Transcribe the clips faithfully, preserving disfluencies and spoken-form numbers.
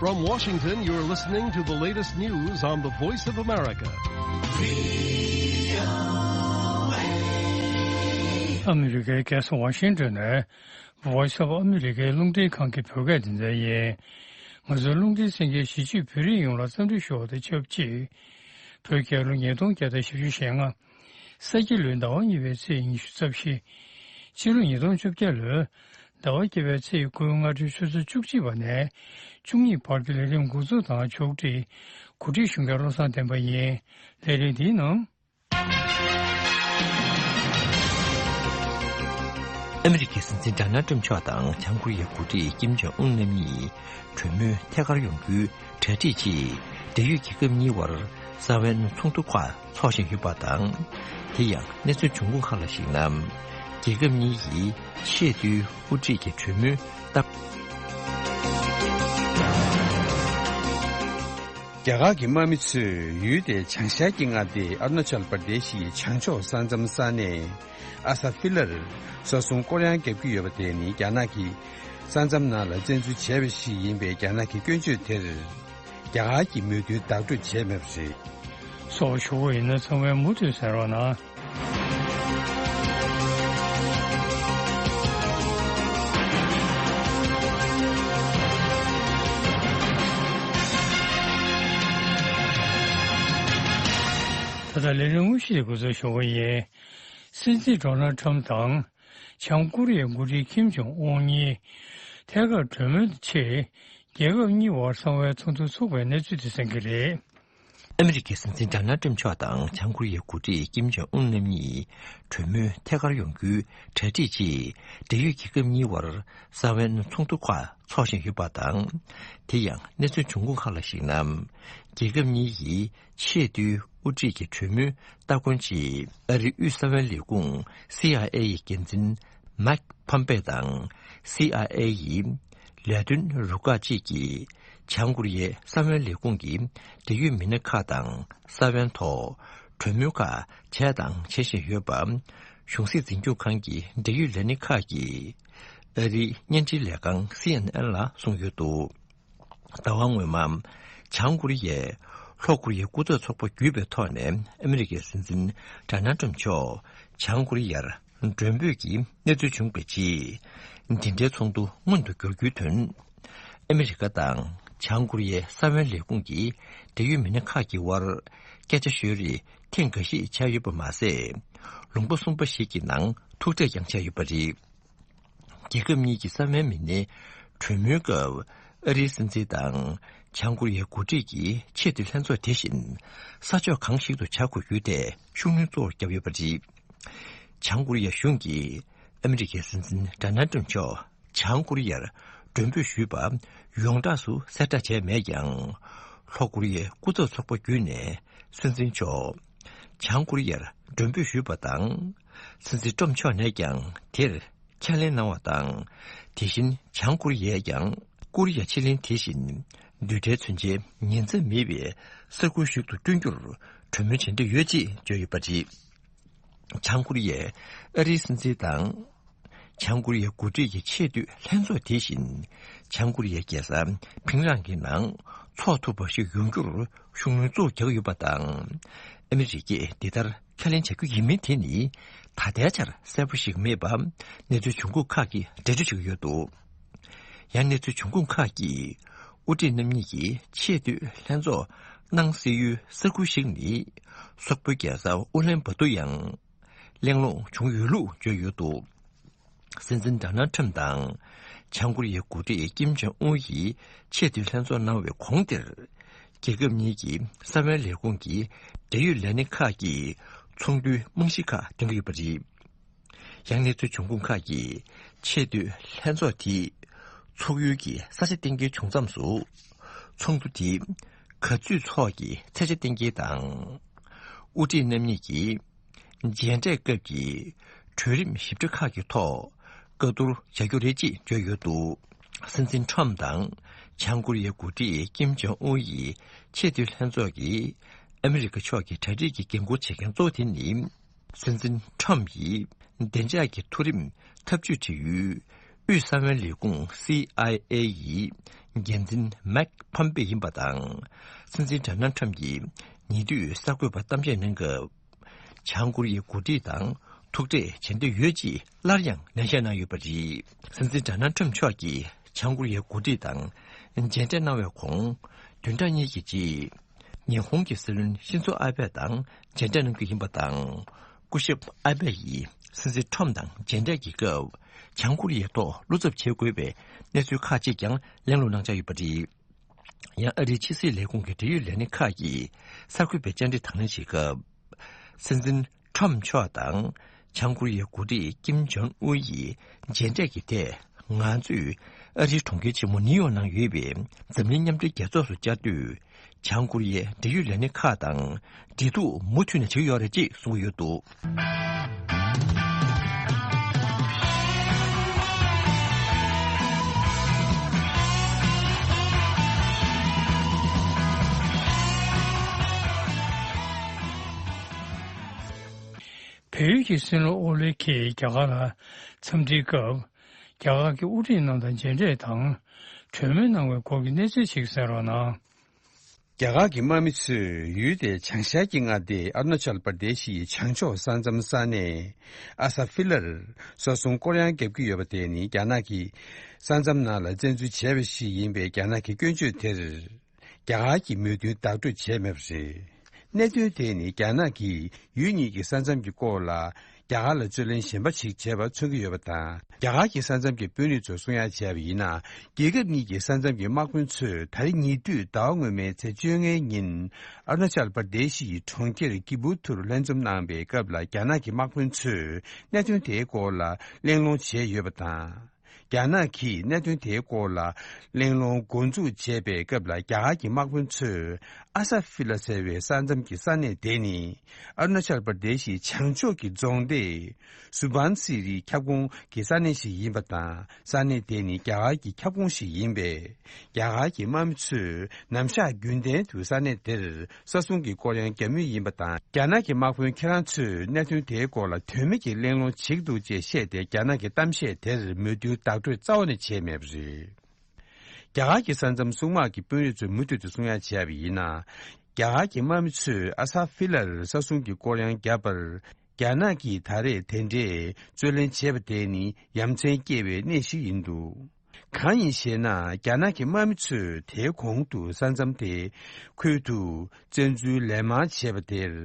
From Washington, you're listening to the latest news on the Voice of America. ཨ་མི་རི་ཀའི་རྒྱལ་ས་ཝ་ཤིང་ཏོན་ནས་Voice of America རླུང་འཕྲིན་ཁང་གི་བོད་སྐད་སྡེ་ཚན་ཡིན། ང་ཚོའི་རླུང་འཕྲིན་གསན་མཁན་གཞིས་བྱེས་བོད་རིགས་ཡོངས་ལ་འཚམས་འདྲི་ཞུ་བ་དང་ཆབས་ཅིག་བོད་རྒྱལ་ལོ་ཉིས་སྟོང་བརྒྱ་དང་བཞི་བཅུ་ཞེ་ལྔ། ས་ཁྱི་ལོའི་ཟླ་བ་གཉིས་པའི་ཚེས་ཉི་ཤུ་རྩ་བཞི། ཕྱི་ལོ་ཉིས་སྟོང་བཅོ་བརྒྱད་ལོའི་ཟླ་བ་བརྒྱད་པའི་ཚེས་དགུ་སྔ་དྲོའི་ཆུ་ཚོད་བཅུ་གཅིག་བར་ནས་བཅུ་གཉིས་བར་དུ་ལས་རིམ་འགོ་འཛུགས་དང་ཕྱོགས་སྒྲིག་གོ་སྒྲིག་ཞུ་མཁན་བློ་བཟང་བསྟན་པ་ཡིན། ལས་རིམ་འདིའི་ནང་། ཨ་མི་རི་ཀའི་སྲིད་འཛིན་ཌོ་ནལ་ཊམ་མཆོག་དང་བྱང་ཀོ་རི་ཡའི་འགོ་ཁྲིད་ཀིམ་ཇོང་ཨུན་རྣམ་གཉིས་གྲོས་མོལ་ཐད་ཀར་ཡོང་རྒྱུའི་གྲ་སྒྲིག་ཆེད། འབྲེལ་ཡོད་རྒྱལ་ཁབ་གཉིས་དབར་ས་བོན་ཚོགས་འདུ་ཁག་འཚོགས་བཞིན་ཡོད་པ་དང་། དེ་ཡང་གནས་ཚུལ་བྱུང་ཁུངས་ཁག་ལ་གཞིགས་ན། རྒྱལ་ཁབ་གཉིས་ཀྱི་ཆེས་མཐོའི་དབུ་ཁྲིད་ཀྱི་གྲོས་མོལ་སྟབས། རྒྱ་གར་གྱི་དམག་མི་ཚོས་ཡུལ་དེའི་བྱང་ཤར་གྱི་མངའ་སྡེ་ཨ་རུ་ན་ཅལ་པར་དེ་ཤི་ཡི་བྱང་ཕྱོགས་ས་མཚམས་ས་གནས་ཨ་ས་ཧྥི་ལར་ས་སྲུང་སྐོར་གཡང་བརྒྱབ་ཀྱི་ཡོད་པ་དེ་ནི་རྒྱ་ནག་གིས་ས་མཚམས་ནང་ལ་བཙན་འཛུལ་བྱས་པ་ཞིག་ཡིན་པའི་རྒྱ་ནག་གི་སྐྱོན་བརྗོད་དེར། རྒྱ་གར་གྱིས་མོས་མཐུན་བདག་སྤྲོད་བྱས་མེད་པ་རེད། སོགས་ཞུ་བ་ཡིན་ན་ཚང་མས་མུ་མཐུད་གསན་རོགས་གནང་། ད་ལྟ་ལས་རིམ་དངོས་གཞི་དེ་འགོ་འཛུགས་ཞུ་བ་ཡིན། སྲིད་འཛིན་ཌོ་ནལ་ཁྲམ་དང་། བྱང་ཀོ་རི་ཡའི་འགོ་ཁྲིད་ཀིམ་ཇོང་ཨུན་གཉིས་ཐད་ཀར་གྲོས་མོལ་དུ་ཆེད། རྒྱལ་ཁབ་གཉིས་བར་གསང་བའི་ཚོགས་འདུ་འཚོགས་པའི་གནས་ཚུལ་དེ་གསན་གྱི་རེད། ཨ་མི་རི་ཀའི་སྲིད་འཛིན་ཌོ་ནལ་ཏྲམ་མཆོག་དང་བྱང་ཀོ་རི་ཡའི་འགོ་ཁྲིད་ཀིམ་ཇོང་ཨུན་རྣམ་གཉིས་གྲོས་མོལ་ཐད་ཀར་ཡོང་རྒྱུའི་གྲ་སྒྲིག་ཆེད། འབྲེལ་ཡོད་རྒྱལ་ཁབ་གཉིས་བར་གསང་བའི་ཚོགས་འདུ་ཁག་འཚོགས་བཞིན་ཡོད་པ་དང་། དེ་ཡང་གནས་ཚུལ་བྱུང་ཁུངས་ཁག་ལ་གཞིགས་ན། རྒྱལ་ཁབ་གཉིས་ཀྱི་ཆེས་མཐོའི་དབུ་ཁྲིད་ཀྱི་གྲོས་མོལ་སྟ་གོན་ཆེད། ཨ་རིའི་དབུས་གསང་བའི་ལས་ཁུངས་སི་ཨའི་ཨེ་ཡི་འགན་འཛིན་མཱིག་ཕམ་པེ་དང་སི་ཨའི་ཨེ་ཡི་ལས་དོན་རུ་ཁག་ཅིག་གིས་བྱང་ཀོ་རི་ཡའི་གསང་བའི་ལས་ཁུངས་ཀྱི་འབྲེལ་ཡོད་མི་སྣ་ཁག་དང་ས་བོན་ཐོག་གྲོས་མོལ་ཁག་བྱས་དང་བྱེད་བཞིན་ཡོད་པ། གཞུང་སྲིད་འཛིན་སྐྱོང་ཁང་གི་འབྲེལ་ཡོད་ལས་སྣེ་ཁག་གིས་ཨ་རིའི་བརྙན་འཕྲིན་ལས་ཁང་སི་ཨེན་ཨེན་ལ་གསུངས་ཡོད་འདུག་ཟླ་བ་སྔོན་མ། བྱང་ཀོ་རི་ཡས་ལྷོ་ཀོ་རི་ཡའི་སྐུ་ཚབ་ཚོགས་པ་བརྒྱུད་པའི་ཐོག་ནས་ཨ་མི་རི་ཀའི་སྲིད་འཛིན་ཌོ་ནལ་ཏྲམ་མཆོག་བྱང་ཀོ་རི་ཡར་མགྲོན་འབོད་ཀྱི་གནས་ཚུལ་བྱུང་བའི་རྗེས། འདི་འདྲའི་ཚོགས་འདུ་སྔོན་དུ་འགྱུར་རྒྱུའི་དོན། ཨ་མི་རི་ཀ་དང་བྱང་ཀོ་རི་ཡའི་གསང་བའི་ལས་ཁུངས་ཀྱི་འབྲེལ་ཡོད་མི་སྣ་ཁག་གི་དབར་སྐད་ཆ་ཤོད་རེས་ཐེངས་འགའ་ཞིག་བྱས་ཡོད་པ་མ་ཟད། ལུང་པ་གསུམ་པ་ཞིག་གི་ནང་ཐུག་འཕྲད་ཀྱང་བྱས་ཡོད་པ་རེད། རྒྱལ་ཁབ་གཉིས་ཀྱི་གསང་བའི་མི་སྣའི་གྲོས་མོལ་སྐབས། ཨ་རིའི་སྲིད་འཛིན་དང་བྱང་ཀོ་རི་ཡའི་འགོ་ཁྲིད་ཀྱི་ཆེས་མཐོའི་ལྷན་ཚོགས་དེ་བཞིན་ས་ཕྱོགས་གང་ཞིག་ཏུ་བྱ་དགོས་རྒྱུའི་ཐད་ཤུགས་སྣོན་གཙོ་བོར་བརྒྱབ་ཡོད་པ་རེད། བྱང་ཀོ་རི་ཡ་གཞུང་གིས་ཨ་མི་རི་ཀའི་སྲིད་འཛིན་ཌོ་ནལ་ཏྲམ་མཆོག་བྱང་ཀོ་རི་ཡར་མགྲོན་འབོད་ཞུས་པ་ཡོངས་གྲགས་སུ་གསལ་བསྒྲགས་བྱས་མེད་ཀྱང་། ལྷོ་ཀོ་རི་ཡའི་སྐུ་ཚབ་ཚོགས་པ་བརྒྱུད་ནས་སྲིད་འཛིན་མཆོག་བྱང་ཀོ་རི་ཡར་མགྲོན་འབོད་ཞུས་པ་དང་། སྲིད་འཛིན་ཏྲམ་མཆོག་ནས་ཀྱང་དེར་ཁས་ལེན་གནང་བ་དང་། དེ་བཞིན་བྱང་ཀོ་རི་ཡས་ཀྱང་ཀོ་རི་ཡ་ཕྱེད་གླིང་དེ་བཞིན་རྡུལ་ཕྲན་མཚོན་ཆའི་ཉེན་ཚབས་མེད་པའི་ས་ཁུལ་ཞིག་ཏུ་བསྐྲུན་རྒྱུར་གྲོས་མོལ་བྱེད་འདོད་ཡོད་ཅེས་བརྗོད་ཡོད་པ་རེད། བྱང་ཀོ་རི་ཡས་ཨ་རིའི་སྲིད་འཛིན་དང་། བྱང་ཀོ་རི་ཡའི་འགོ་ཁྲིད་ཀྱི་ཆེས་མཐོའི་ལྷན་ཚོགས་དེ་བཞིན་བྱང་ཀོ་རི་ཡའི་རྒྱལ་ས་ཕིང་རང་གི་ནང་འཚོགས་ཐུབ་པ་ཞིག་ཡོང་རྒྱུར་ཤུགས་སྣོན་གཙོ་བོ་རྒྱག་ཡོད་པ་དང་། ཨ་མི་རི་ཀས་འདི་ལྟར་ཁས་ལེན་བྱ་རྒྱུ་ཡིན་མིན་དེ་ནི་ད་ལྟའི་ཆར་གསལ་པོ་ཞིག་མེད་པ་གནས་ཚུལ་བྱུང་ཁུངས་ཁག་གིས་འགྲེལ་བརྗོད་བྱེད་ཀྱི་ཡོད་འདུག་ཡང་གནས་ཚུལ་བྱུང་ཁུངས་ཁག་གིས་དབུ་ཁྲིད་རྣམ་གཉིས་ཀྱི་ཆེས་མཐོའི་ལྷན་ཚོགས་གནང་སྲིད་ཡུལ་ས་ཁུལ་ཞིག་ནི་སོག་པོའི་རྒྱལ་ས་ཨུ་ལན་བ་ཏུ་ཡང་གླེང་སློང་བྱུང་ཡོད་ལུགས་བརྗོད་ཡོད་འདུག་སྲིད་འཛིན་ཌོ་ནལ་ཁྲམ་དང་བྱང་ཀོ་རི་ཡའི་འགོ་ཁྲིད་ཀིམ་ཇོང་ཨུན་ཡིས་ཆེས་མཐོའི་ལྷན་ཚོགས་གནང་བའི་གོང་དེར། རྒྱལ་ཁབ་གཉིས་ཀྱི་གསང་བའི་ལས་ཁུངས་ཀྱི་འབྲེལ་ཡོད་ལས་སྣེ་ཁག་གིས་ཚོགས་འདུའི་རྨང་གཞི་ཁག་འདིང་གི་ཡོད་པ་རེད། ཡང་གནས་ཚུལ་བྱུང་ཁུངས་ཁག་གིས་ཆེས་མཐོའི་ལྷན་ཚོགས་དེས་ཚོགས་ཡུལ་གྱི་ས་ཆ་གཏན་འཁེལ་བྱུང་མཚམས་སུ། ཚོགས་འདུ་དེ་ག་ཚོད་འཚོགས་ཀྱི་ཚད་ཆ་གཏན་འཁེལ་དང་། དབུ་ཁྲིད་རྣམ་གཉིས་ཀྱིས་མཇལ་འཕྲད་སྐབས་ཀྱི་གྲོས་རིམ་ཞིབ་ཕྲ་ཁག་གི་ཐོག་བཀའ་བསྡུར་བྱ་རྒྱུ་རེད་ཅེས་བརྗོད་ཡོད་འདུག་སྲིད་འཛིན་ཁྲམ་དང་བྱང་ཀོ་རི་ཡའི་འགོ་ཁྲིད་ཀིམ་ཇོང་ཨུན་ཡི་ཆེས་མཐོའི་ལྷན་ཚོགས་ཀྱིས་ཨ་མི་རི་ཀ་ཕྱོགས་ཀྱི་གྲ་སྒྲིག་གི་འགན་འཁུར་བྱེད་མཁན་གཙོ་བོ་དེ་ནི། སྲིད་འཛིན་ཁྲམ་ཡིས་བདེ་འཇགས་ཀྱི་མཐོ་རིམ་ཐབས་ཇུས་འབྲེལ་ཡོད་དབུས་གསང་བའི་ལས་ཁུངས་སི་ཨའི་ཨེ་ཡི་ འགན་འཛིན་མེག་ཕམ་པེ་ཡིན་པ་དང་། སྲིད་འཛིན་ཌོ་ནལ་ཁྲམ་གྱིས་ཉེ་དུས་གསར་འགོད་པར་གཏམ་བཤད་གནང་སྐབས། བྱང་ཀོ་རི་ཡའི་འགོ་ཁྲིད་དང་ཐུག་འཕྲད་བྱེད་འདོད་ཡོད་ཅེས་སླར་ཡང་ནན་བཤད་གནང་ཡོད་པ་རེད། སྲིད་འཛིན་ཌོ་ནལ་ཁྲམ་མཆོག་གིས་བྱང་ཀོ་རི་ཡའི་འགོ་ཁྲིད་དང་མཇལ་འཕྲད་གནང་བའི་གོང་། བདུན་ཕྲག་གཉིས་ཀྱི་རྗེས། ཉི་ཧོང་གི་སྲིད་བློན་ཤིན་ཛོ་ཨ་བྷེ་དང་མཇལ་འཕྲད་གནང་རྒྱུ་ཡིན་པ་དང་། སྐུ་ཞབས་ཨ་བྷེ་ཡིས་སྲིད་འཛིན་ཁྲོམ་དང་མཇལ་འཕྲད་ཀྱི་སྐབས། བྱང་ཀོ་རི་ཡའི་ཐོག་བློ་འཚབ་བྱེད་དགོས་པའི་གནས་ཚུལ་ཁག་ཅིག་ཀྱང་གླེང་སློང་གནང་འཆར་ཡོད་པ་རེད། ཡང་ཨ་རིའི་ཕྱི་སྲིད་ལས་ཁུངས་ཀྱི་འབྲེལ་ཡོད་ལས་སྣེ་ཁག་གིས་གསར་འགོད་པའི་བཅར་འདྲི་དང་ལེན་བྱེད་སྐབས། སྲིད་འཛིན་ཁྲོམ་མཆོག་དང་། བྱང་ཀོ་རི་ཡའི་འགོ་ཁྲིད་ཀིམ་ཇོན་ཨུ་ཡིས་མཇལ་འཕྲད་ཀྱི་ཐད། ང་ཚོས་ཨ་རིའི་གྲོང་ཁྱེར་ཆེན་མོ་ནིའུ་ཡོག་ནང་ཡོད་པའི་འཛམ་གླིང་མཉམ་འབྲེལ་རྒྱལ་ཚོགས་སུ་བཅར་དུས། བྱང་ཀོ་རི་ཡའི་འབྲེལ་ཡོད་ལས་སྣེ་ཁག་དང་འབྲེལ་གཏུག་མུ་མཐུད་ནས་བྱེད་ཀྱི་ཡོད་རེད་ཅེས་གསུངས་ཡོད་འདུག། བལ་ཡུལ་གྱི་སྲིད་བློན་ཨོ་ལེ་གིས་རྒྱ་གར་ལ་འཚམས་འདྲིའི་སྐབས། རྒྱ་གར་གྱི་དབུ་ཁྲིད་རྣམས་དང་མཇལ་འཕྲད་དང་། གྲོས་མོལ་གནང་བའི་སྐོར་གྱི་གནས་ཚུལ་ཞིག་གསན་རོགས་གནང་། རྒྱ་གར་གྱི་དམག་མི་ཚོས་ཡུལ་དེའི་བྱང་ཤར་གྱི་མངའ་སྡེ་ཨ་རུ་ན་ཅལ་པར་དེ་ཤི་ཡི་བྱང་ཕྱོགས་ས་མཚམས་ས་གནས་ཨ་ས་ཧྥི་ལར་ས་སྲུང་སྐོར་གཡང་བརྒྱབ་ཀྱི་ཡོད་པ་དེ་ནི་རྒྱ་ནག་གིས་ས་མཚམས་ནང་ལ་བཙན་འཛུལ་བྱས་པ་ཞིག་ཡིན་པའི་རྒྱ་ནག་གི་སྐྱོན་བརྗོད་དེར། རྒྱ་གར་གྱིས་མོས་མཐུན་བདག་སྤྲོད་བྱས་མེད་པ་རེད། གནད་དོན་དེ་ནི་རྒྱ་ནག་གིས་ཡུལ་གཉིས་ཀྱི་ས་མཚམས་ཀྱི་སྐོར་ལ་རྒྱ་གར་ལ་རྩོད་ལེན་གཞན་པ་ཞིག་བྱས་པ་མཚོན་གྱི་ཡོད་པ་དང་། རྒྱ་གར་གྱི་ས་མཚམས་ཀྱི་དཔོན་རིགས་ཚོས་གསུང་ཡ་བྱས་པ་ཡིན་ན། རྒྱལ་ཁབ་གཉིས་ཀྱི་ས་མཚམས་ཀྱི་དམག་དཔོན་ཚོས་ད་རེས་ཉེ་དུས་ཟླ་བ་སྔོན་མའི་ཚེས་བཅོ་ལྔའི་ཉིན། ཨ་རུ་ན་ཅལ་པར་དེ་ཤི་ཡི་གྲོང་ཁྱེར་ཀི་བུ་ཐུར་ལྷན་འཛོམས་གནང་པའི་སྐབས་ལ་རྒྱ་ནག་གི་དམག་དཔོན་ཚོས་གནད་དོན་དེའི་སྐོར་ལ་གླེང་སློང་བྱས་ཡོད་པ་དང་། རྒྱ་ནག་གིས་གནད་དོན་དེའི་སྐོར་ལ་གླེང་སློང་འགོ་འཛུགས་བྱས་པའི་སྐབས་ལ། རྒྱ་གར་གྱི་དམག་དཔོན་ཚོས་ཨ་ས་ཧྥི་ལ་ཟེར་བའི་ས་མཚམས་ཀྱི་ས་གནས་དེ་ནི་ཨ་རུ་ན་ཅལ་པར་དེ་ཤི་བྱང་ཕྱོགས་ཀྱི་རྫོང་སྡེ་སུ་བན་སི་རིའི་ཁྱབ་ཁོངས་ཀྱི་ས་གནས་ཤིག་ཡིན་པ་དང་། ས་གནས་དེ་ནི་རྒྱ་གར་གྱི་ཁྱབ་ཁོངས་ཤིག་ཡིན་པས། རྒྱ་གར་གྱི་དམག་མི་ཚོས་ནམ་ཞག་རྒྱུན་ལྡན་དུ་ས་གནས་དེར་ས་སྲུང་གི་སྐོར་གཡང་བརྒྱབ་མུས་ཡིན་པ་དང་། རྒྱ་ནག་གི་དམག་དཔོན་ཁྱེད་རང་ཚོས་གནད་དོན་དེའི་སྐོར་ལ་དོན་མེད་ཀྱི་གླེང་སློང་བྱེད་ཀྱི་འདུག་ཅེས་བཤད་དེ། རྒྱ་ནག་གི་གཏམ་བཤད་དེར་མོས་མཐུན་བདག་སྤྲོད་རྩ་བ་ནས་བྱས་མེད་པ་རེད། རྒྱ་གར་གྱི་ས་མཚམས་སྲུང་དམག་གི་དཔོན་རིགས་ཚོས་མུ་མཐུད་དུ་གསུང་ཡ་བྱས་པ་ཡིན་ན། རྒྱ་གར་གྱི་དམག་མི་ཚོས་ཨ་ས་ཧྥི་ལར་ས་སྲུང་གི་སྐོར་གཡང་བརྒྱབ་པར། རྒྱ་ནག་གིས་ད་རེས་དེ་འདྲའི་རྩོད་ལེན་བྱས་པ་དེ་ནི་ཡ་མཚན་སྐྱེ་བའི་གནས་ཤིག་ཡིན་འདུག། གང་ཡིན་ཞེ་ན། རྒྱ་ནག་གི་དམག་མི་ཚོས་དེའི་གོང་དུ་ས་མཚམས་དེ་ཁུལ་དུ་བཙན་འཛུལ་ལན་མང་བྱས་པ་དེར།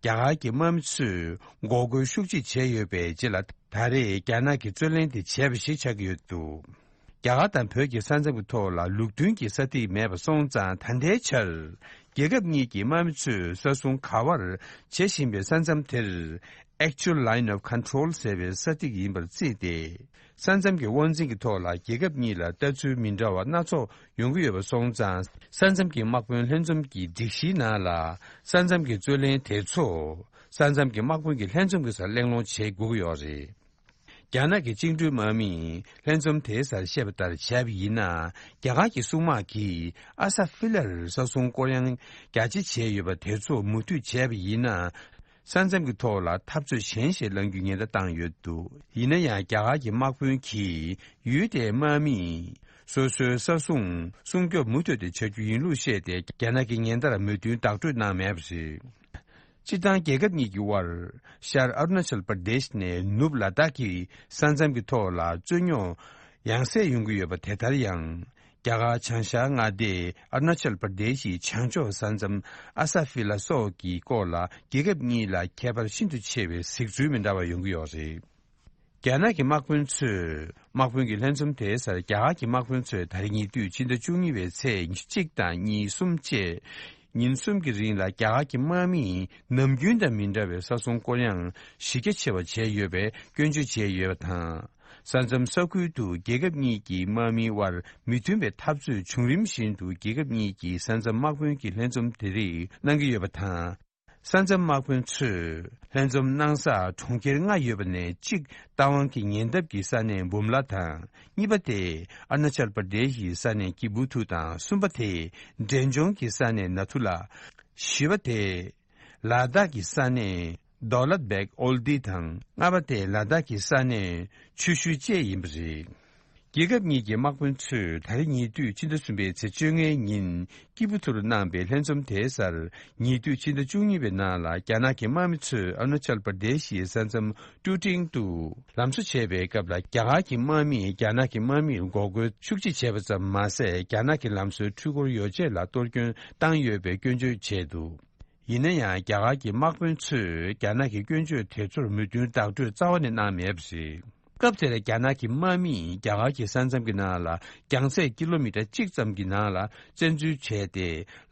རྒྱ་གར་གྱི་དམག་མི་ཚོས་འགོག་རྒོལ་ཤུགས་ཆེ་བྱས་ཡོད་པའི་རྗེས་ལ། ད་རེས་རྒྱ་ནག་གིས་རྩོད་ལེན་དེ་བྱས་པ་ཞིག་ཆགས་ཀྱི་ཡོད་འདུག། རྒྱ་གར་དང་བོད་ཀྱི་ས་མཚམས་ཀྱི་ཐོག་ལ་ལུགས་མཐུན་གྱི་ས་ཐིག་མེད་པ་སོང་ཙང་། ད་ལྟའི་ཆར་རྒྱལ་ཁབ་གཉིས་ཀྱི་དམག་མི་ཚོས་ས་སྲུང་ག་བར་བྱེད་བཞིན་པའི་ས་མཚམས་དེར། Actual Line of Control ཟེར་བའི་ས་ཐིག་ཡིན་པར་བརྩིས་ཏེ། ས་མཚམས་ཀྱི་དབང་འཛིན་གྱི་ཐོག་ལ་རྒྱལ་ཁབ་གཉིས་ལ་ལྟ་ཚུལ་མི་འདྲ་བ་སྣ་ཚོགས་ཡོང་གི་ཡོད་པ་སོང་ཙང་། ས་མཚམས་ཀྱི་དམག་དཔོན་ལྷན་འཛོམས་ཀྱི་སྒྲིག་གཞིའི་ནང་ལ། ས་མཚམས་ཀྱི་རྩོད་ལེན་དེ་ཚོ་ས་མཚམས་ཀྱི་དམག་དཔོན་གྱི་ལྷན་འཛོམས་ཀྱི་སར་གླེང་སློང་བྱེད་དགོས་ཀྱི་ཡོད་རེད། རྒྱ་ནག་གི་བཅིངས་འགྲོལ་དམག་མིས་ལྷན་འཛོམས་དེའི་སར་བཤད་པ་ལྟར་བྱས་པ་ཡིན་ན། རྒྱ་གར་གྱི་སྲུང་དམག་གིས་ཨ་ས་ཧྥི་ལར་ས་སྲུང་སྐོར་གཡང་རྒྱ་ཆེ་བྱས་ཡོད་པ་དེ་ཚོ་མུ་མཐུད་བྱས་པ་ཡིན་ན། ས་མཚམས་ཀྱི་ཐོག་ལ་འཐབ་རྩོད་གཞན་ཞིག་བསླང་རྒྱུའི་ཉེན་བརྡ་བཏང་ཡོད་འདུག། ཡིན་ན་ཡང་། རྒྱ་གར་གྱི་དམག་དཔོན་གྱིས་ཡུལ་དེའི་དམག་མིས་སོ་སོའི་ས་སྲུང་སྲུང་སྐྱོབ་མུ་མཐུད་དེ་བྱ་རྒྱུ་ཡིན་ལུགས་བཤད་དེ། རྒྱ་ནག་གི་ཉེན་བརྡར་མོས་མཐུན་བདག་སྤྲོད་གནང་མེད་པ་རེད། སྤྱིར་བཏང་རྒྱལ་ཁབ་གཉིས་ཀྱི་དབར། ཤར་ཨ་རུ་ན་ཅལ་པར་དེཤ་ནས་ནུབ་ལ་དྭགས་ཀྱི་ས་མཚམས་ཀྱི་ཐོག་ལ་རྩོད་རྙོག་ཡང་སེ་ཡོང་གི་ཡོད་པ་དེ་ལྟར་ཡང་། རྒྱ་གར་བྱང་ཤར་མངའ་སྡེ་ཨ་རུ་ན་ཅལ་པར་དེཤ་ཡི་བྱང་ཕྱོགས་ས་མཚམས་ཨ་ས་ཧྥི་ལ་སོགས་ཀྱི་སྐོར་ལ་རྒྱལ་ཁབ་གཉིས་ལ་ཁྱད་པར་ཤིན་ཏུ་ཆེ་བའི་གཟིགས་ཚུལ་མི་འདྲ་བ་ཡོང་གི་ཡོད་རེད། རྒྱ་ནག་གི་དམག་དཔོན་ཚོས། དམག་དཔོན་གྱི་ལྷན་འཛོམས་དེའི་སར་རྒྱ་གར་གྱི་དམག་དཔོན་ཚོས་ད་རེས་ཉེ་དུས་ཕྱི་ཟླ་བཅུ་གཉིས་པའི་ཚེས་གཅིག་དང་གཉིས་གསུམ་བཅས་ཉིན་གསུམ་གྱི་རིང་ལ་རྒྱ་གར་གྱི་དམག་མིས་ནམ་རྒྱུན་དང་མི་འདྲ་བའི་ས་སྲུང་སྐོར་གཡང་གཞི་རྒྱ་ཆེ་བ་བྱས་ཡོད་པའི་སྐྱོན་བརྗོད་བྱས་ཡོད་པ་དང་། ས་མཚམས་ས་ཁུལ་དུ་རྒྱལ་ཁབ་གཉིས་ཀྱི་དམག་མིའི་དབར་མི་མཐུན་པའི་འཐབ་རྩོད་བྱུང་རིམ་བཞིན་དུ་རྒྱལ་ཁབ་གཉིས་ཀྱི་ས་མཚམས་དམག་དཔོན་གྱི་ལྷན་འཛོམས་དེ་རིགས་གནང་གི་ཡོད་པ་དང་། ས་མཚམས་དམག་དཔོན་ཚོས་ལྷན་འཛོམས་གནང་སར་གྲོང་ཁྱེར་ལྔ་ཡོད་པ་ནས་གཅིག་རྟ་དབང་གི་ཉེ་འདབས་ཀྱི་ས་གནས་འབུམ་ལ་དང་། གཉིས་པ་དེ་ཨ་རུ་ན་ཅལ་པར་དེཤ་ཡི་ས་གནས་ཀི་བུ་ཐུ་དང་། གསུམ་པ་དེ་འབྲས་ལྗོངས་ཀྱི་ས་གནས་ན་ཐུ་ལ། བཞི་པ་དེ་ལ་དྭགས་ཀྱི་ས་གནས་རྡོ་ལད་བེག་ཨོལ་ཏི་དང་། ལྔ་པ་དེ་ལ་དྭགས་ཀྱི་ས་གནས་ཆུ་ཤུར་བཅས་ཡིན་པ་རེད། རྒྱལ་ཁབ་གཉིས་ཀྱི་དམག་དཔོན་ཚོས་ད་རེས་ཉེ་དུས་ཕྱི་ཟླ་གསུམ་པའི་ཚེས་བཅོ་ལྔའི་ཉིན་ཀི་པུ་ཐུར་གནང་པའི་ལྷན་འཛོམས་དེའི་སར། ཉེ་དུས་ཕྱི་ཟླ་བཅུ་གཉིས་པའི་ནང་ལ་རྒྱ་ནག་གི་དམག་མི་ཚོས་ཨ་རུ་ན་ཅལ་པར་དེ་ཤི་ཡའི་ས་མཚམས་ཀྲུ་ཀྲིང་དུ་ལམ་གསོ་བྱས་པའི་སྐབས་ལ། རྒྱ་གར་གྱི་དམག་མིས་རྒྱ་ནག་གི་དམག་མིར་འགོག་རྒོལ་ཤུགས་ཆེ་བྱས་པ་ཙམ་མ་ཟད། རྒྱ་ནག་གི་ལམ་བཟོའི་འཕྲུལ་འཁོར་ཡོ་བྱད་ལ་གཏོར་སྐྱོན་བཏང་ཡོད་པའི་སྐྱོན་བརྗོད་བྱས་འདུག་ཡིན་ན་ཡང་། རྒྱ་གར་གྱི་དམག་དཔོན་ཚོས་རྒྱ་ནག་གི་སྐྱོན་བརྗོད་དེ་ཚོར་མོས་མཐུན་བརྡ་སྤྲོད་རྩ་བ་ནས་གནང་མེད་པ་རེད། སྐབས་དེར་རྒྱ་ནག་གི་དམག་མིས་རྒྱ་གར་གྱི་ས་མཚམས་ཀྱི་ནང་ལ་རྒྱང་ཚད་ཀི་ལོ་མི་ཊར་གཅིག་ཙམ་གྱི་ནང་ལ་བཙན་འཛུལ་བྱས་ཏེ།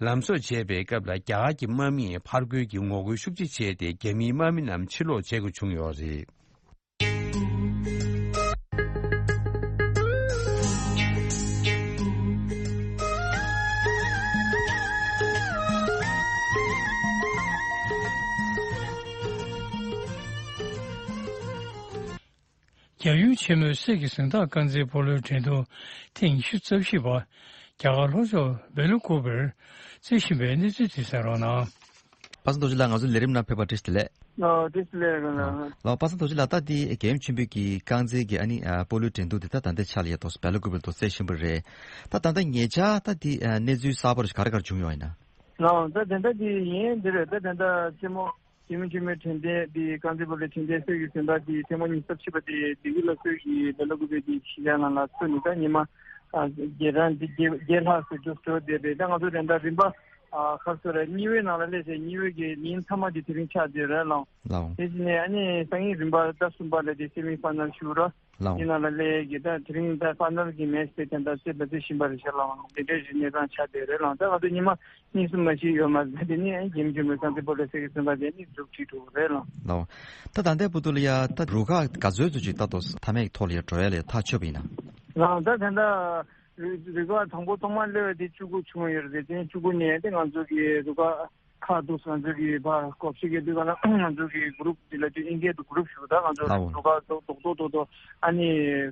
ལམ་གསོ་བྱས་པའི་སྐབས་ལ་རྒྱ་གར་གྱི་དམག་མིས་ཕར་རྒོལ་གྱི་ངོ་རྒོལ་ཤུགས་ཆེ་བྱས་ཏེ། རྒྱ་མིའི་དམག་མི་རྣམས་ཕྱིར་ལོག་བྱེད་དགོས་བྱུང་ཡོད་རེད། རྒྱལ་ཡུམ་ཆེན་མོའི་གསེར་གྱི་གཟེངས་རྟགས་རྐང་རྩེན་སྤོ་ལོའི་འགྲན་བསྡུར་ཐེངས་ཉི་ཤུ་རྩ་བཞི་པ་རྒྱ་གར་ལྷོ་ཕྱོགས་བྷེ་ལ་ཀུ་པར་རྩེ་བཞིན་པའི་གནས་ཚུལ་དེ་གསན་རོགས་གནང་། པ་སངས་རྡོ་རྗེ་ལགས། ང་ཚོའི་ལས་རིམ་ནང་ཕེབས་པར་བཀྲ་ཤིས་བདེ་ལེགས། ཨོ། བཀྲ་ཤིས་བདེ་ལེགས་རང་ལགས། ལགས། པ་སངས་རྡོ་རྗེ་ལགས། ད་འདི་རྒྱལ་ཡུམ་ཆེན་པོའི་གི་རྐང་རྩེན་གྱི་ཨ་ནི་ཨ་སྤོ་ལོའི་འགྲན་བསྡུར་འདི་ད་ད་ལྟའི་ཆ་ལ་ཡ་ཏོག་ཙམ་བྷེ་ལ་ཀུ་པར་དུ་རྩེ་བཞིན་པ་རེད། ད་ད་ལྟ་ཉེ་ཆར་ད་འདི་ཨ་གནས་ཚུལ་གསར་པ་རུ་ག་རེ་ག་རེ་བྱུང་ཡོད་ཡིན་ན། ལགས། ད་དེ་འདྲ་འདི་ཡིན་འདི་རེད། ད་དེ་འདྲ་རྩེད་མོ། རྒྱལ་ཡུམ་ཆེན་མོའི་དྲན་རྟེན་འདི་རྐང་རྩེན་སྤོ་ལོའི་དྲན་རྟེན་གསེར་གྱི་གཟེངས་རྟགས་འདི་ཐེངས་མ་ཉི་ཤུ་རྩ་བཞི་པ་འདི་བདེ་སྐྱིད་ལྷ་གསོལ་གྱི་བྷེ་ལ་ཀུ་པར་འདི་གཞིས་ཆགས་ནང་ལ་ཚུད་ནས། ད་ཉི་མ་ཨ་བརྒྱད་རང་འདི་བརྒྱད་བརྒྱད་ལྷག་ཙམ་འགྲོ་འགྲོ་བསྡད་རེད། ད་ང་ཚོ་རེ་འདྲ་རིམ་པ་ཨ་ཁ་སོ་རེ་གཉིས་པའི་ནང་ལ་སླེབས་བྱས། གཉིས་པའི་གི་ཉིན་མཐའ་མ་འདི་དེ་རིང་ཆགས་བསྡད་རེད་ལགས། ལགས། དེ་བཞིན་ནས་ཨ་ནི་སང་ཉིན་རིམ་པ་ཟླ་གསུམ་པ་ལ་དེ་སེ་མི་ཕ་ནལ་ཞུ་ར། ལགས། དེ་ནང་ལ་སླེབས་ཀྱི། ད་དེ་རིང་ད་ཕ་ནལ་གྱི་མེ་ཆི་དེ་དེ་འདྲ་རྩེ་ད་རྩེ་བཞིན་པ་རེད་ཤག་ལགས། དེ་འདྲའི་གཞི་གནས་སྟངས་ཆགས་བསྡད་རེད་ལགས། ད་ང་ཚོ་ཉི་མ་གཉིས་གསུམ་མ་ཞིག་ཡོད་མ་རེད། དེ་ནི་རྒྱལ་ཡུམ་ཆེན་མོའི་རྐང་རྩེན་སྤོ་ལོའི་གསེར་གྱི་གཟེངས་རྟགས་དེ་ནི་མཇུག་སྒྲིལ་འགྲོ་གི་རེད་ལགས། ལགས། ད་ད་ལྟའི་བར་དུ་ལ་ཡ་ད་རུ་ཁག་ག་ཚོད་ཙམ་ཅིག་ད་ལྟ་མཐའ་མའི་ཐོག་ལ་ཡ་འགྲོ་ཡ་ལ་ཡ་ཐག་ཆོད་པ་ཡིན་ན། ལགས། ད་ད་ལྟ་རུ་རུ་ཁག་དང་པོ་ཐོག་མར་སླེབས་པ་དེ་བཅུ་དགུ་བྱུང་ཡོད་རེད། དེ་བཅུ་དགུ་ནས་དེ་ང་ཚོ་གི་རུ་ཁག་ཁག་འདུག་ང་ཚོ་གི་བར་སྐོར་ཞིག་གི་དུས་ག་ལ་ང་ཚོ་གི་གུ་རུབ་འདི་ལ་དུས་ཨིན་སྐད་དུ་གུ་རུབ་ཞུ། ད་ང་ཚོ་ལའོ། རུ་ཁག་རྡོག་རྡོག་རྡོག་རྡོག་རྡོག་ཨ་ནི་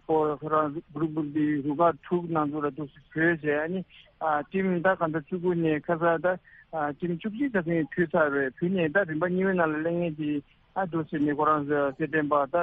ཁོ་ཁོ་རང་གུ་རུབ་གུ་རུབ་འདི་རུ་ཁག་དྲུག་ནང་ཚོ་ལ་འདུག་སེ་བཟོས་བྱས། ཨ་ནི་ཨ་ཊིམ་ད་ག་འདྲ་བཅུ་དགུ་ནས་ཁ་སང་ད་ཨ་ཊིམ་བཅུ་གཅིག་ད་ཐེངས་ཕུལ་ཚར་བས། ཕུལ་ནས་ད་རིམ་པ་གཉིས་པའི་ནང་ལ་སླེབས་མཁན་དེ་ཨ་འདུག་སེ་ནི་ཁོ་རང་སེ་པི་ཊེམ་བར་ད་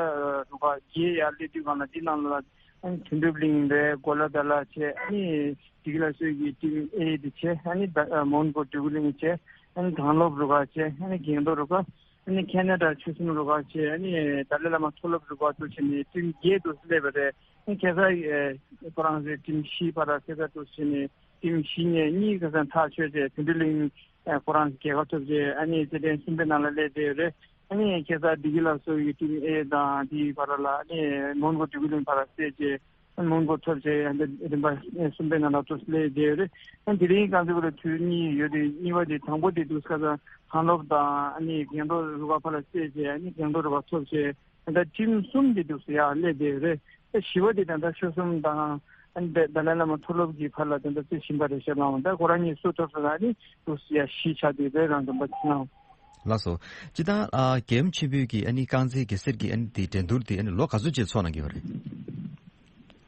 རུ་ཁག་བརྒྱད་ཡར་སླེབས་དུས་ག་ལ་འདི་ནང་ལ། ཨ་ནི་དོན་གྲུབ་གླིང་རེད། གོ་ལ་ད་ལ་བྱས། ཨ་ནི་བདེ་སྐྱིད་ལྷ་གསོལ་གྱི་ཊིམ་ཨེ་དེ་བྱས། ཨ་ནི་ད་ཨ་མོན་གྷོ་འདོད་རྒུ་གླིང་བྱས། ཨ་ནི་གངས་ལྷོབ་རུ་ཁག་བྱས། ཨ་ནི་གངས་རྡོ་རུ་ཁག་ཨ་ནི་ཁེ་ན་ཌ་ཆོལ་གསུམ་རུ་ཁག་བྱས། ཨ་ནི་ཏཱ་ལའི་བླ་མ་མཐོ་སློབ་རུ་ཁག་ཏུ་བྱས་ནས་ཊིམ་བརྒྱད་དུ་སླེབས་པ་རེད། ཨ་ནི་ཁ་སང་ཨེ་ཁོ་རང་ཚོའི་ཊིམ་བཞི་བར་ལ་ཁ་སང་དུ་བྱས་ནས་ཊིམ་བཞི་ནས་གཉིས་ཁ་སང་ཐག་ཆོད་བྱས། དོན་གྲུབ་གླིང་ཨ་ཁོ་རང་རྒྱལ་ཁ་ཐོབ་རྗེས་ཨ་ནི་རྩེད་ཐེངས་གསུམ་པའི་ནང་ལ་སླེབས་བསྡད་ཡོད་རེད། ཨ་ནི་ཁ་སང་བདེ་སྐྱིད་ལྷ་གསོལ་གྱི་ཊིམ་ཨེ་དང་དེའི་བར་ལ་ཨ་ནི་མོན་གྷོ་འདོད་རྒུ་གླིང་བར་ལ་སླེབས་རྗེས། ཨ་མོན་གྷོ་ཐོབ་རྗེས་ཨ་ནི་རིམ་པ་གསུམ་པའི་ནང་ལ་ཚུར་སླེབས་བསྡད་ཡོད་རེད། ཨ་ནི་དེ་རིང་རྐང་རྩེན་སྤོ་ལོ་དུས་གཉིས་ཡོད་རེད། གཉིས་པ་དེ་དང་པོ་དེ་འདུག་ཁ་སང་གངས་ལྷོབ་དང་ཨ་ནི་གངས་རྡོ་རུ་ཁག་བར་ལ་སླེབས་རྗེས། ཨ་ནི་གངས་རྡོ་རུ་ཁག་ཐོབ་རྗེས། ད་ལྟ་ཊིམ་གསུམ་དེ་འདུག་སེ་ཡར་སླེབས་བསྡད་ཡོད་རེད། ད་བཞི་པ་དེ་ད་ལྟ་ཆོལ་གསུམ་དང་ཨ་ནི་ཏཱ་ཏཱ་ལའི་བླ་མ་མཐོ་སློབ་ཀྱི་བར་ལ་ད་ལྟ་རྩེ་བཞིན་པ་རེད་ཤག་ལགས། ད་ཁོ་རང་གཉིས་སུ་ཐོབ་སོང་ན་ཨ་ནི་འདུག་སེ་ཡར་བཞི་ཆགས་བསྡད་ཡོད་རེད། རང་འདོན་པ་ཅིག་གནང་། ལགས་སོ། སྤྱིར་བཏང་ཨ་རྒྱལ་ཡུམ་ཆེན་པོའི་གི་ཨ་ནི་རྐང་རྩེན་གྱི་གསེར་གྱི་ཨ་ནི་དེ་འགྲན་བསྡུར་དེ་ཨ་ནི་ལོ་ག་ཚོད་ཅིག་ཚོགས་གནང་གི་ཡོད་རེད།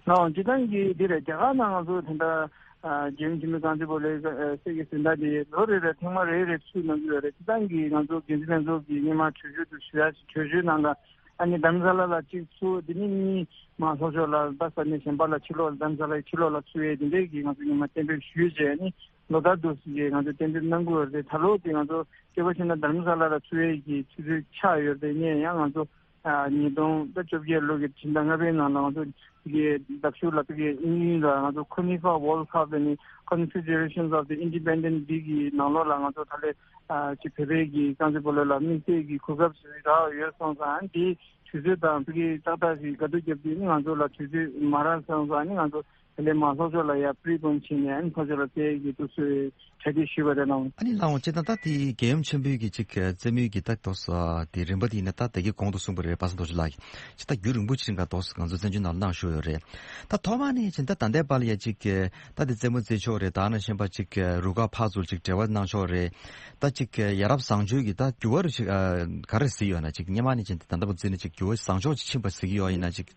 ལགས། སྤྱིར་བཏང་གི་འདི་རེད། རྒྱ་གར་ནང་ང་ཚོ་དེ་འདྲ་ཨ་རྒྱལ་ཡུམ་ཆེན་མོའི་རྐང་རྩེན་སྤོ་ལོའི་ཨ་གསེར་གྱི་གཟེངས་རྟགས་འདི་ལོ་རེ་རེ་ཐེངས་མ་རེ་རེ་ཚུགས་གནང་གི་ཡོད་རེད། སྤྱིར་བཏང་གི་ང་ཚོ་འགན་འཛིན་ལྷན་ཚོགས་ཀྱིས་སྔོན་མ་གྲོས་ཆོད་དུ་ཞུ་ཡ་ཞིག་གྲོས་ཆོད་ནང་ལ་ཨ་ནི་དྷ་རམ་ས་ལ་ལ་གཅིག་ཚུགས། དེ་ནས་གཉིས་མར་ལྷོ་ཕྱོགས་ལ་ད་ས་གནས་གཞན་པ་ལ་ཕྱི་ལོགས་ལ་དྷ་རམ་ས་ལའི་ཕྱི་ལོགས་ལ་ཚུགས་ཡས་དེ་འདྲས་ཀྱི་ང་ཚོ་སྔོན་མ་གཏན་འབེབས་ཞུས་བྱས། ཨ་ནི་ལོ་ལྟར་དུ་ཞིག་ང་ཚོ་གཏན་འབེབས་གནང་གི་ཡོད་རེད། ད་ལོ་དེ་ང་ཚོ་སྐྱོ་པོ་བྱས་ན་དྷ་རམ་ས་ལ་ལ་ཚུགས་ཡས་ཀྱི་ཆུ་ཚོད་ཆགས་ཡོད་རེད། ཡིན་ཡང་ང་ཚོ་ཨ་ཉིས་སྟོང་ད་བཅོ་བརྒྱད་ལོ་གི་ཕྱི་ཟླ་ལྔ་པའི་ནང་ལ་ང་ཚོ་དེ་གའི་ལྡབ་ཤུགས་ལ་དེ་གའི་དབྱིན་ཡུལ་ལ་ང་ཚོ་ཁོ་ནི་ཧྥ་ཝོལ་ཌི་ཀབ་ནི་Confederations of the Independent League གི་ནང་ལོགས་ལ་ང་ཚོ་ད་ལས་ཨ་ཅིག་བོད་པའི་གི་རྐང་རྩེན་སྤོ་ལོ་ལ་དམིགས་བསལ་གྱི་གོ་སྐབས་ཞིག་རག་ཡོད་སོང་ཙང་། ཨ་ནི་དེའི་དུས་ཚོད་དང་ཕ་གི་ཏག་ཏག་ཞིག་དགའ་སྡུག་རྒྱབ་དུས་ནི་ང་ཚོ་ལ་དུས་ཚོད་མ་རག་སོང་ཙང་། ཨ་ནི་ང་ཚོ་དེ་ལས་མར་ལྷོ་ཕྱོགས་ལ་ཡར་པི་རི་པོན་བྱས་ནས་ཨ་ནི་ལྷོ་ཕྱོགས་ལ་བསྡད་ཀྱི་འདུག་ཟེར་བའི་གྲ་སྒྲིག་ཞུས་པ་རེད་ལགས། ཨ་ནི་ལགས་འོང་། སྤྱིར་བཏང་ད་དེ་རྒྱལ་ཡུམ་ཆེན་པོའི་གི་ཅིག་རྩེད་མོའི་གི་ད་དོ་ས་དེ་རིམ་པ་དེ་ཡིན་ན་ད་དེ་གའི་གོང་དུ་གསུངས་པ་རེད། པ་སངས་རྡོ་རྗེ་ལགས་ཀྱིས་ཅིག་ད་རྒྱུན་རིང་པོ་ཅིག་རིང་ག་དོ་ས་ང་ཚོ་བཙན་བྱོལ་ནང་ལ་གནང་བཞུགས་ཡོད་རེད། ད་ཐོག་མ་ནས་ཅིག་ད་ད་ལྟའི་བར་ལ་ཡ་ཅིག་ད་དེ་རྩེད་མོ་རྩེ་ཕྱོགས་རེད། ད་ནང་བཞིན་པ་ཅིག་རུ་ཁག་ཕར་ཚུར་ཅིག་འབྲེལ་བ་གནང་ཕྱོགས་རེད། ད་ཅིག་ཡ་རབས་བཟང་སྤྱོད་ཀྱི་ད་འགྱུར་བ་རུ་ཅིག་ག་རེ་གཟིགས་ཡོད་ན། ཅིག་སྔོན་མ་ནས་ཅིག་ད་ལྟ་བར་བརྩིས་ན་ཅིག་འགྱུར་བ་བཟང་ཕྱོགས་ཅིག་ཕྱིན་པ་གཟིགས་ཡོད་ཡིན་ན་ཅིག་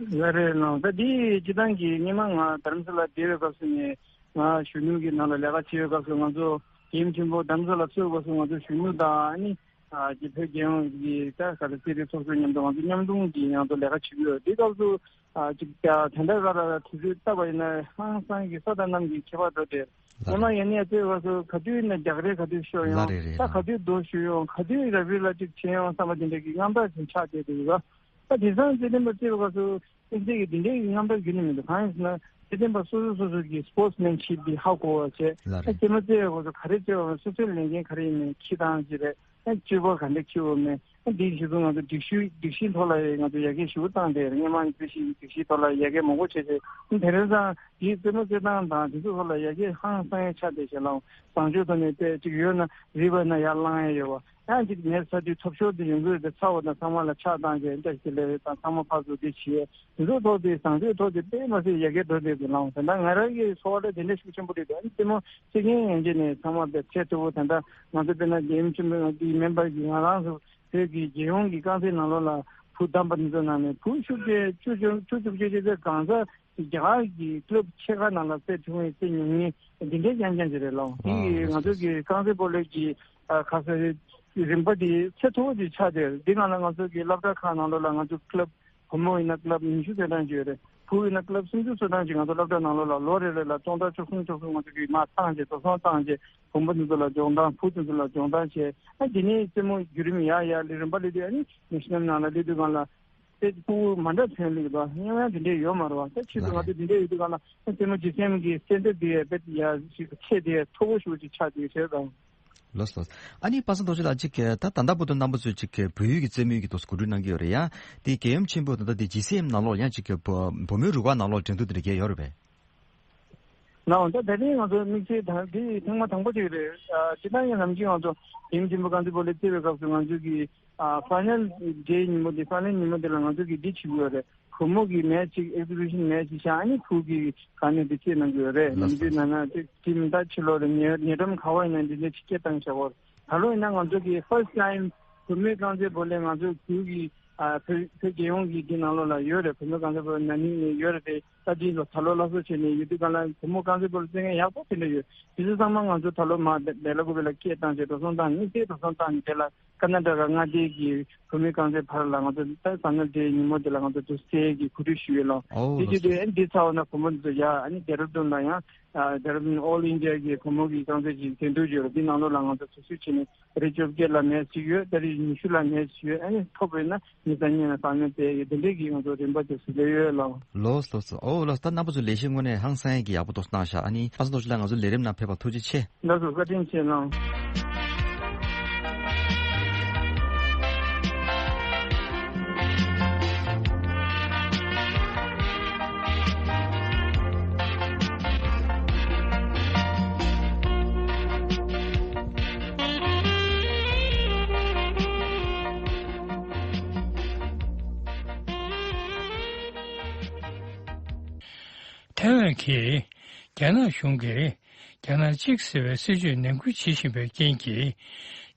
ལགས་རེད་ལགས། ད་འདི་སྤྱིར་བཏང་གི་སྔོན་མ་ང་དྷ་རམ་ས་ལ་བསྡད་པའི་སྐབས་སུ་ནས་ང་གཞོན་ནུ་གི་ནང་ལ་ལས་ཀ་བྱེད་པའི་སྐབས་སུ་ང་ཚོ་རྒྱལ་ཡུམ་ཆེན་པོ་དྷ་རམ་ས་ལ་ཚུགས་པའི་སྐབས་སུ་ང་ཚོ་གཞོན་ནུ་དང་ཨ་ནི་ཨ་ཀྱི་བོད་རྒྱལ་ཡོངས་ཀྱི་ད་ག་རེ་རྩེད་འགྲན་ཚོགས་ཆུང་མཉམ་དུ་ང་ཚོ་མཉམ་རུབ་ཀྱིས་ང་ཚོ་ལས་ཀ་བྱེད་ཀྱི་ཡོད། དེ་སྐབས་སུ་ ཨ་ཅིག་ད་ད་ལྟ་ག་ལ་དུས་ཚོད་བལྟས་པ་ཡིན་ན་ཧང་སང་གི་ས་དང་གནམ་གྱི་ཁྱད་པར་འགྲོ་བསྡད། ལ་ཉི་མ་ཡང་ནས་ལྟོས་བ་སོ་ག་དུས་ན་རྒྱག་རེས་ག་དུས་ཤོར་ལ་ཡོང་རེད་རེད་ད་ག་དུས་རྡོ་ཤོར་ཡོང་ག་དུས་ར་བི་ལ་ཅིག་བྱེད་ཡོང་བསམ་པ་དེ་འདྲ་གི་རྔམ་པ་ཅིག་ཆགས་བསྡད་འདུག་ག་ད་དེང་སང་སྤྱི་བདེ་པ་བརྩི་བ་སོ་ཨིན་ཇི་གི་དེ་འདྲའི་རྔམ་པ་རྒྱུན་ནས་མི་འདུག་གང་ཡིན་ཟེར་ན་སྤྱི་བདེ་པ་སོ་སོ་སོ་སོ་གི་སི་པོར་ཊི་སི་མེན་ཤིབ་འདི་ཧ་གོ་བ་བྱས་ལ་རེད། ཨ་ཅེ་མ་བརྩི་བ་སོ་ག་རེ་བརྩི་བ་སོ་སོའི་ལས་འགན་ག་རེ་ཡིན་ནའི་ཁྱི་དང་ཅི་རེད། ཨ་སྤྱོད་པ་ག་འདྲ་ཁྱི་འོ་མེད། ཨ་འདིའི་གཞི་ཚུ་ང་ཚོ་སྒྲིག་གཞི་སྒྲིག་གཞིའི་ཐོག་ལ་ཡང་ང་ཚོ་ཡར་རྒྱས་ཞེ་པོ་བཏང་སྟེ་སྔོན་མ་སྒྲིག་གཞི་སྒྲིག་གཞིའི་ཐོག་ལ་ཡར་རྒྱས་མང་པོ་བྱས་ཏེ་དེ་རིང་སང་དེའི་རྩེད་མོ་རྩེད་སྟངས་དང་དེ་ཚོ་ཐོག་ལ་ཡར་རྒྱས་ཧང་སང་ཡ་ཆགས་བསྡད་བྱས་ལ་བཟང་སྤྱོད་ཐོག་ནས་དཔེ་གཅིག་ཡོད་ན་རིག་པ་ན་ཡར་བསླང་ཡ་ཡོད་པ། ཡང་གཅིག་ངའི་ས་དུས་ཐོབ་ཤོར་དུ་ཡོང་གི་ཡོད་དེ་ཚ་བ་དང་ཚང་མ་ལ་ཆགས་བཏང་བྱས་འདྲ་ཞིག་ལས་དང་ཚང་མ་ཕར་ཚུར་དེ་བྱས་དེ་ཚོ་ཐོག་དེ་བཟང་སྤྱོད་ཐོག་དེ་དཔེ་མ་སྲིད་ཡར་རྒྱས་འགྲོ་བསྡད་དེ་ལ་ད་ལྟ་ང་རང་གི་ཚོར་བ་ལ་དེ་འདྲ་ཤུགས་ཆེན་པོ་རེད་དེ་ཨ་ནི་རྩེད་མོ་རྩེད་མཁན་ཡན་ཆད་ནས་ཚང་མ་དཔེ་ཚད་མཐོ་པོ་ད་ལྟ་ང་ཚོ་དཔེར་ན་རྒྱལ་ཡུམ་ཆེན་མོའི་ངག་གི་མེམ་བར་གྱི་ང་རང་ཚོ་བོད་ཀྱི་རྒྱལ་ཡོངས་ཀྱི་རྐང་རྩེད་ནང་ལོགས་ལ་བུ་བདམས་པ་འདི་ཚོ་ནང་ནས་བུ་བཅུ་བརྒྱད་བཅུ་བཅུ་བཅུ་བཅུ་བཅུ་བཅུ་གང་ས་རྒྱ་གར་གྱི་ཀླབ་ཕྱེད་ཀ་ནང་ལ་རྩེད་ཐུབ་མཁན་རྩེད་མྱོང་མཁན་འདི་འདྲའི་རྐྱང་རྐྱང་ཅིག་རེད་ལགས། དེ་ཡིས་ང་ཚོ་གི་རྐང་རྩེད་སྤོ་ལོ་གི་ཁ་ས་རིམ་པ་འདི་ཚད་མཐོ་པོ་ཅིག་ཆགས་ཏེ་འདི་ནང་ལ་ང་ཚོ་གི་སློབ་གྲྭ་ཁག་ནང་ལོགས་ལ་ང་ཚོ་ཀླབ་བུ་མོ་ཡིན་ན་ཀླབ་ཉི་ཤུ་ཚད་གྲངས་ཅིག་ཡོད་རེད། བུ་ཡིན་ན་ཀླབ་སུམ་ཅུ་ཚད་གྲངས་ཅིག་ང་ཚོ་སློབ་གྲྭ་ནང་ལོགས་ལ་ལོ་རེ་རེ་ལ་སྟོང་ཕྲག་བཅུ་གསུམ་བཅུ་གསུམ་ང་ཚོ་གིས་མར་བཏང་རྗེས་འགྲོ་སོང་བཏང་རྗེས་བུ་མོ་འདི་ཚོ་ལ་སྦྱོང་སྟངས་བུ་འདི་ཚོ་ལ་སྦྱོང་སྟངས་བྱས་ཨ་དེ་ནས་རྩེད་མོ་བརྒྱུད་རིམ་ཡར་ཡར་ལས་རིམ་པ་སླེབས་དུས་ཨ་ནི་ནེ་ཤ་ནལ་ནང་ལ་སླེབས་དུས་སྒང་ལ་དཔེ་ཕྲུ་གུ་མ་འདྲ་ཐོན་སླེབས་འདུག་སྙན་ངག་དེ་འདྲས་ཡོད་མ་རེད་བ། ད་ཕྱིས་སུ་ང་ཚོ་དེ་འདྲས་ཡོད་དུས་སྒང་ལ་ཨ་རྩེད་མོ་ཇི་སི་ཨེམ་གི་སེམས་ཁྲལ་དེ་དཔེ་ཡར་ཞིག་ཆེ་དེ་མཐོ་པོ་ཞེ་པོ་ཅིག་ཆགས་དུས་བྱས་ཙང་། ལགས་སོ། ཨ་ནི་པ་སངས་རྡོ་རྗེ་ལགས་ཅིག་ད་ད་ལྟ་བར་དུ་རྣམ་པ་ཚོས་ཅིག་བོད་ཡིག་གི་རྩེད་མོའི་གི་ཐོག་གོ་སྒྲིག་གནང་གི་ཡོད་རེད་ཡ། དེ་རྒྱལ་ཡུམ་ཆེན་པོ་ད་ལྟ་དེ་ཇི་སི་ཨེམ་ནང་ལོགས་ཡང་ཅིག་བུ་བུ་མོའི་རུ་ཁག་ནང་ལོགས་འགྲན་བསྡུར་དེ་འདྲ་རྒྱག་ཡོད་རེད་པས། ལགས་འོང་ད་ད་རིང་ང་ཚོ་དམིགས་བསལ་དང་དེ་ཐེངས་མ་དང་པོ་དེ་རེད། ཨ་སྤྱིར་བཏང་ཡང་ནམ་རྒྱུན་ང་ཚོ་རྒྱལ་ཡུམ་ཆེན་པོ་རྐང་རྩེད་སྤོ་ལོ་རྩེ་བའི་སྐབས་སུ་ང་ཚོ་གི་ཨ་ཕའི་ནལ་ཌེ་ཉིན་མོ་དེ་ཕའི་ནལ་ཉིན་མོ་དེ་ལ་ང་ཚོ་གི་འདི་བྱེད་ཀྱི་ཡོད་རེད། བུ་མོ་གི་མེ་ཆི་ཅིག་ཨེག་ཛི་བི་ཤན་མེ་ཆི་ཅིག་བཞག་ཨ་ནི་བུ་གི་ག་ནས་འདི་བྱེད་གནང་གི་ཡོད་རེད། ལགས་ནམ་རྒྱུན་ནང་ན་དེ་དེ་མི་འདྲ་ཕྱི་ལོགས་ལ་ཉེ་ཉེ་འགྲམ་ག་བ་ཡིན་ན་འདི་འདྲ་ཅིག་སྐད་བཏང་བཞག་གོ། ད་ལོ་ཡིན་ན་ང་ཚོ་གི་ཕར་སི་ཊི་ཊའིམ་བུ་མོའི་རྐང་རྩེད་སྤོ་ལོ་ང་ཚོ་བོད་ཀྱི་ཨ་བོད་བོད་རྒྱལ་ཡོངས་ཀྱི་འདི་ནང་ལོགས་ལ་ཡོད་རེད། བུ་མོའི་རྐང་རྩེད་སྤོ་ལོ་ན་ནིང་ནས་ཡོད་རེད་དེ། ད་དེ་ལོ་ད་ལོ་སླར་གསོ་བྱས་ནས་ཡོད་དུས་སྒང་ལ་བུ་མོ་རྐང་རྩེད་སྤོ་ལོ་རྩེད་མཁན་ཡག་པོ་དེ་འདྲ་ཡོད། དེ་ཚོ་ཚང་མ་ང་ཚོ་ད་ལོ་མར་བེ་ལ་ཀུ་པེ་ལ་སྐད་བཏང་བྱས་འགྲོ་སོང་བཏང་ནས་སྐད་འགྲོ་སོང་བཏང་ནས་དེ་ལ་ཀར་ནཱ་ཊ་ཀ་མངའ་སྡེ་གི་བུ་མོའི་རྐང་རྩེད་བར་ལ་ང་ཚོ་ད་ཟ་ནོ་དེ་ཉིན་མོ་དེ་ལ་ང་ཚོ་དུ་སའི་གི་གོ་སྒྲིག་ཞུས་ཡོད་ལོ། ཨོ་དེ་ལགས་དུས་སོ། དེ་ཨ་ནི་དེ་ཚ་བ་ན་བུ་མོ་ཚོ་ཡ་ཨ་ནི་ལྡེ་ར་ལྡུན་ལ་ཡང་ལྡེ་ར་ལྡུན་ཨོལ་ཨིན་ཌི་ཡ་གི་བུ་མོ་གི་རྐང་རྩེད་ཀྱི་འགྲན་བསྡུར་ཡོད་རེད། དེ་ནང་ལོགས་ལ་ང་ཚོ་དུ་སུ་བྱས་ནས་རེ་བཅོ་བརྒྱད་ལ་མེ་ཆི་ཅིག་ཡོད། ད་རེས་ཉི་ཤུ་ལ་མེ་ཆི་ཡོད། ཨ་ནི་ཐོབ་པས་ན་ཉི་ཤུ་རྩ་གཉིས་ལ་ས་གནས་དེ་ཡོད། དེ་འདྲའི་གི་ང་ཚོ་རིམ་པ་དེ་སུ་ལས་ཡོད་ལ། ལོས་ལོས་ཨོ་ལོས། ད་རྣམ་པ་ཚོ་ལས་གཞི་དངོས་གནས་ཧང་སང་གི་ཡག་པོ་ཏོག་ཙམ་གནང་ཤག་ཨ་ནི་པ་སངས་རྡོ་རྗེ་ལགས་ང་ཚོ་ལས་རིམ་ནང་ཕེབས་པ་ཐུགས་རྗེ་ཆེ། ལགས་སོ་བཀའ་དྲིན་ཆེ་གནང་། ཐའེ་ཝན་གྱིས་རྒྱ་ནག་གཞུང་གིས་རྒྱ་ནག་གཅིག་ཟེར་བའི་སྲིད་ཇུས་ནན་སྐུལ་བྱེད་བཞིན་པའི་རྐྱེན་གྱིས་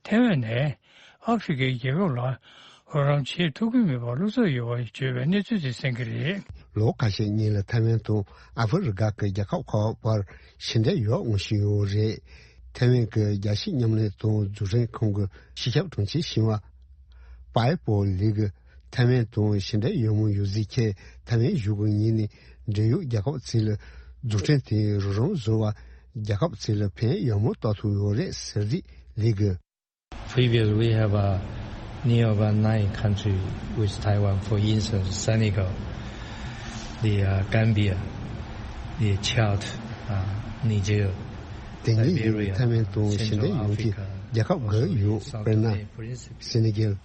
ཐའེ་ཝན་ནས་ཨ་ཧྥེ་རི་ཁའི་རྒྱལ་ཁབ་ལ་རོགས་རམ་བྱེད་ཐུབ་ཀྱི་མེད་པར་བློ་འཚབ་ཡོད་པ་བརྗོད་པའི་གནས་ཚུལ་དེ་གསན་གྱི་རེད། ལོ་ཁ་ཤས་སྔོན་ལ་ཐའེ་ཝན་དང་ཨ་ཧྥེ་རི་ཁ་གི་རྒྱལ་ཁབ་ཁག་བར་ཞི་འབྲེལ་ཡོད་མངོན་བཞིན་ཡོད་རེད། ཐའེ་ཝན་གྱི་རྒྱལ་སྤྱིའི་མཉམ་ལས་དང་འཛུགས་སྐྲུན་ཁང་གི་སྤྱི་ཁྱབ་དྲུང་ཆེ་ཞི་ཝ་པའེ་པོ་ལི་གིས་ཐའེ་ཝན་དང་ཞི་འབྲེལ་ཡོད་མུས་ཡོད་ཚད་ཁྱེད་ཐའེ་ཝན་བཞུགས་ཀྱི་ཉིན་ནས་འབྲེལ་ཡོད་རྒྱལ་ཁབ་ཚོ་ལ་འཛུགས་སྐྲུན་དེ་རོགས་རམ་བཟོ་བར་རྒྱལ་ཁབ་ཚོ་ལ་ཕན་ཡོན་མང་གཏོང་ཐུབ་ཡོད་རེད་ཟེར་རེད་ལི་གིས། Previous, we have a nearby nine country with Taiwan, for instance, Senegal, the uh, Gambia, the Chad, uh, Niger, དེ་ཉིད་ཡིན་ཐའེ་ཝན་དང་ཞི་འབྲེལ་ཡོད་ཀྱི་རྒྱལ་ཁབ་འགའ་ཡོད། དཔེར་ན་སེ་ནེ་གལ།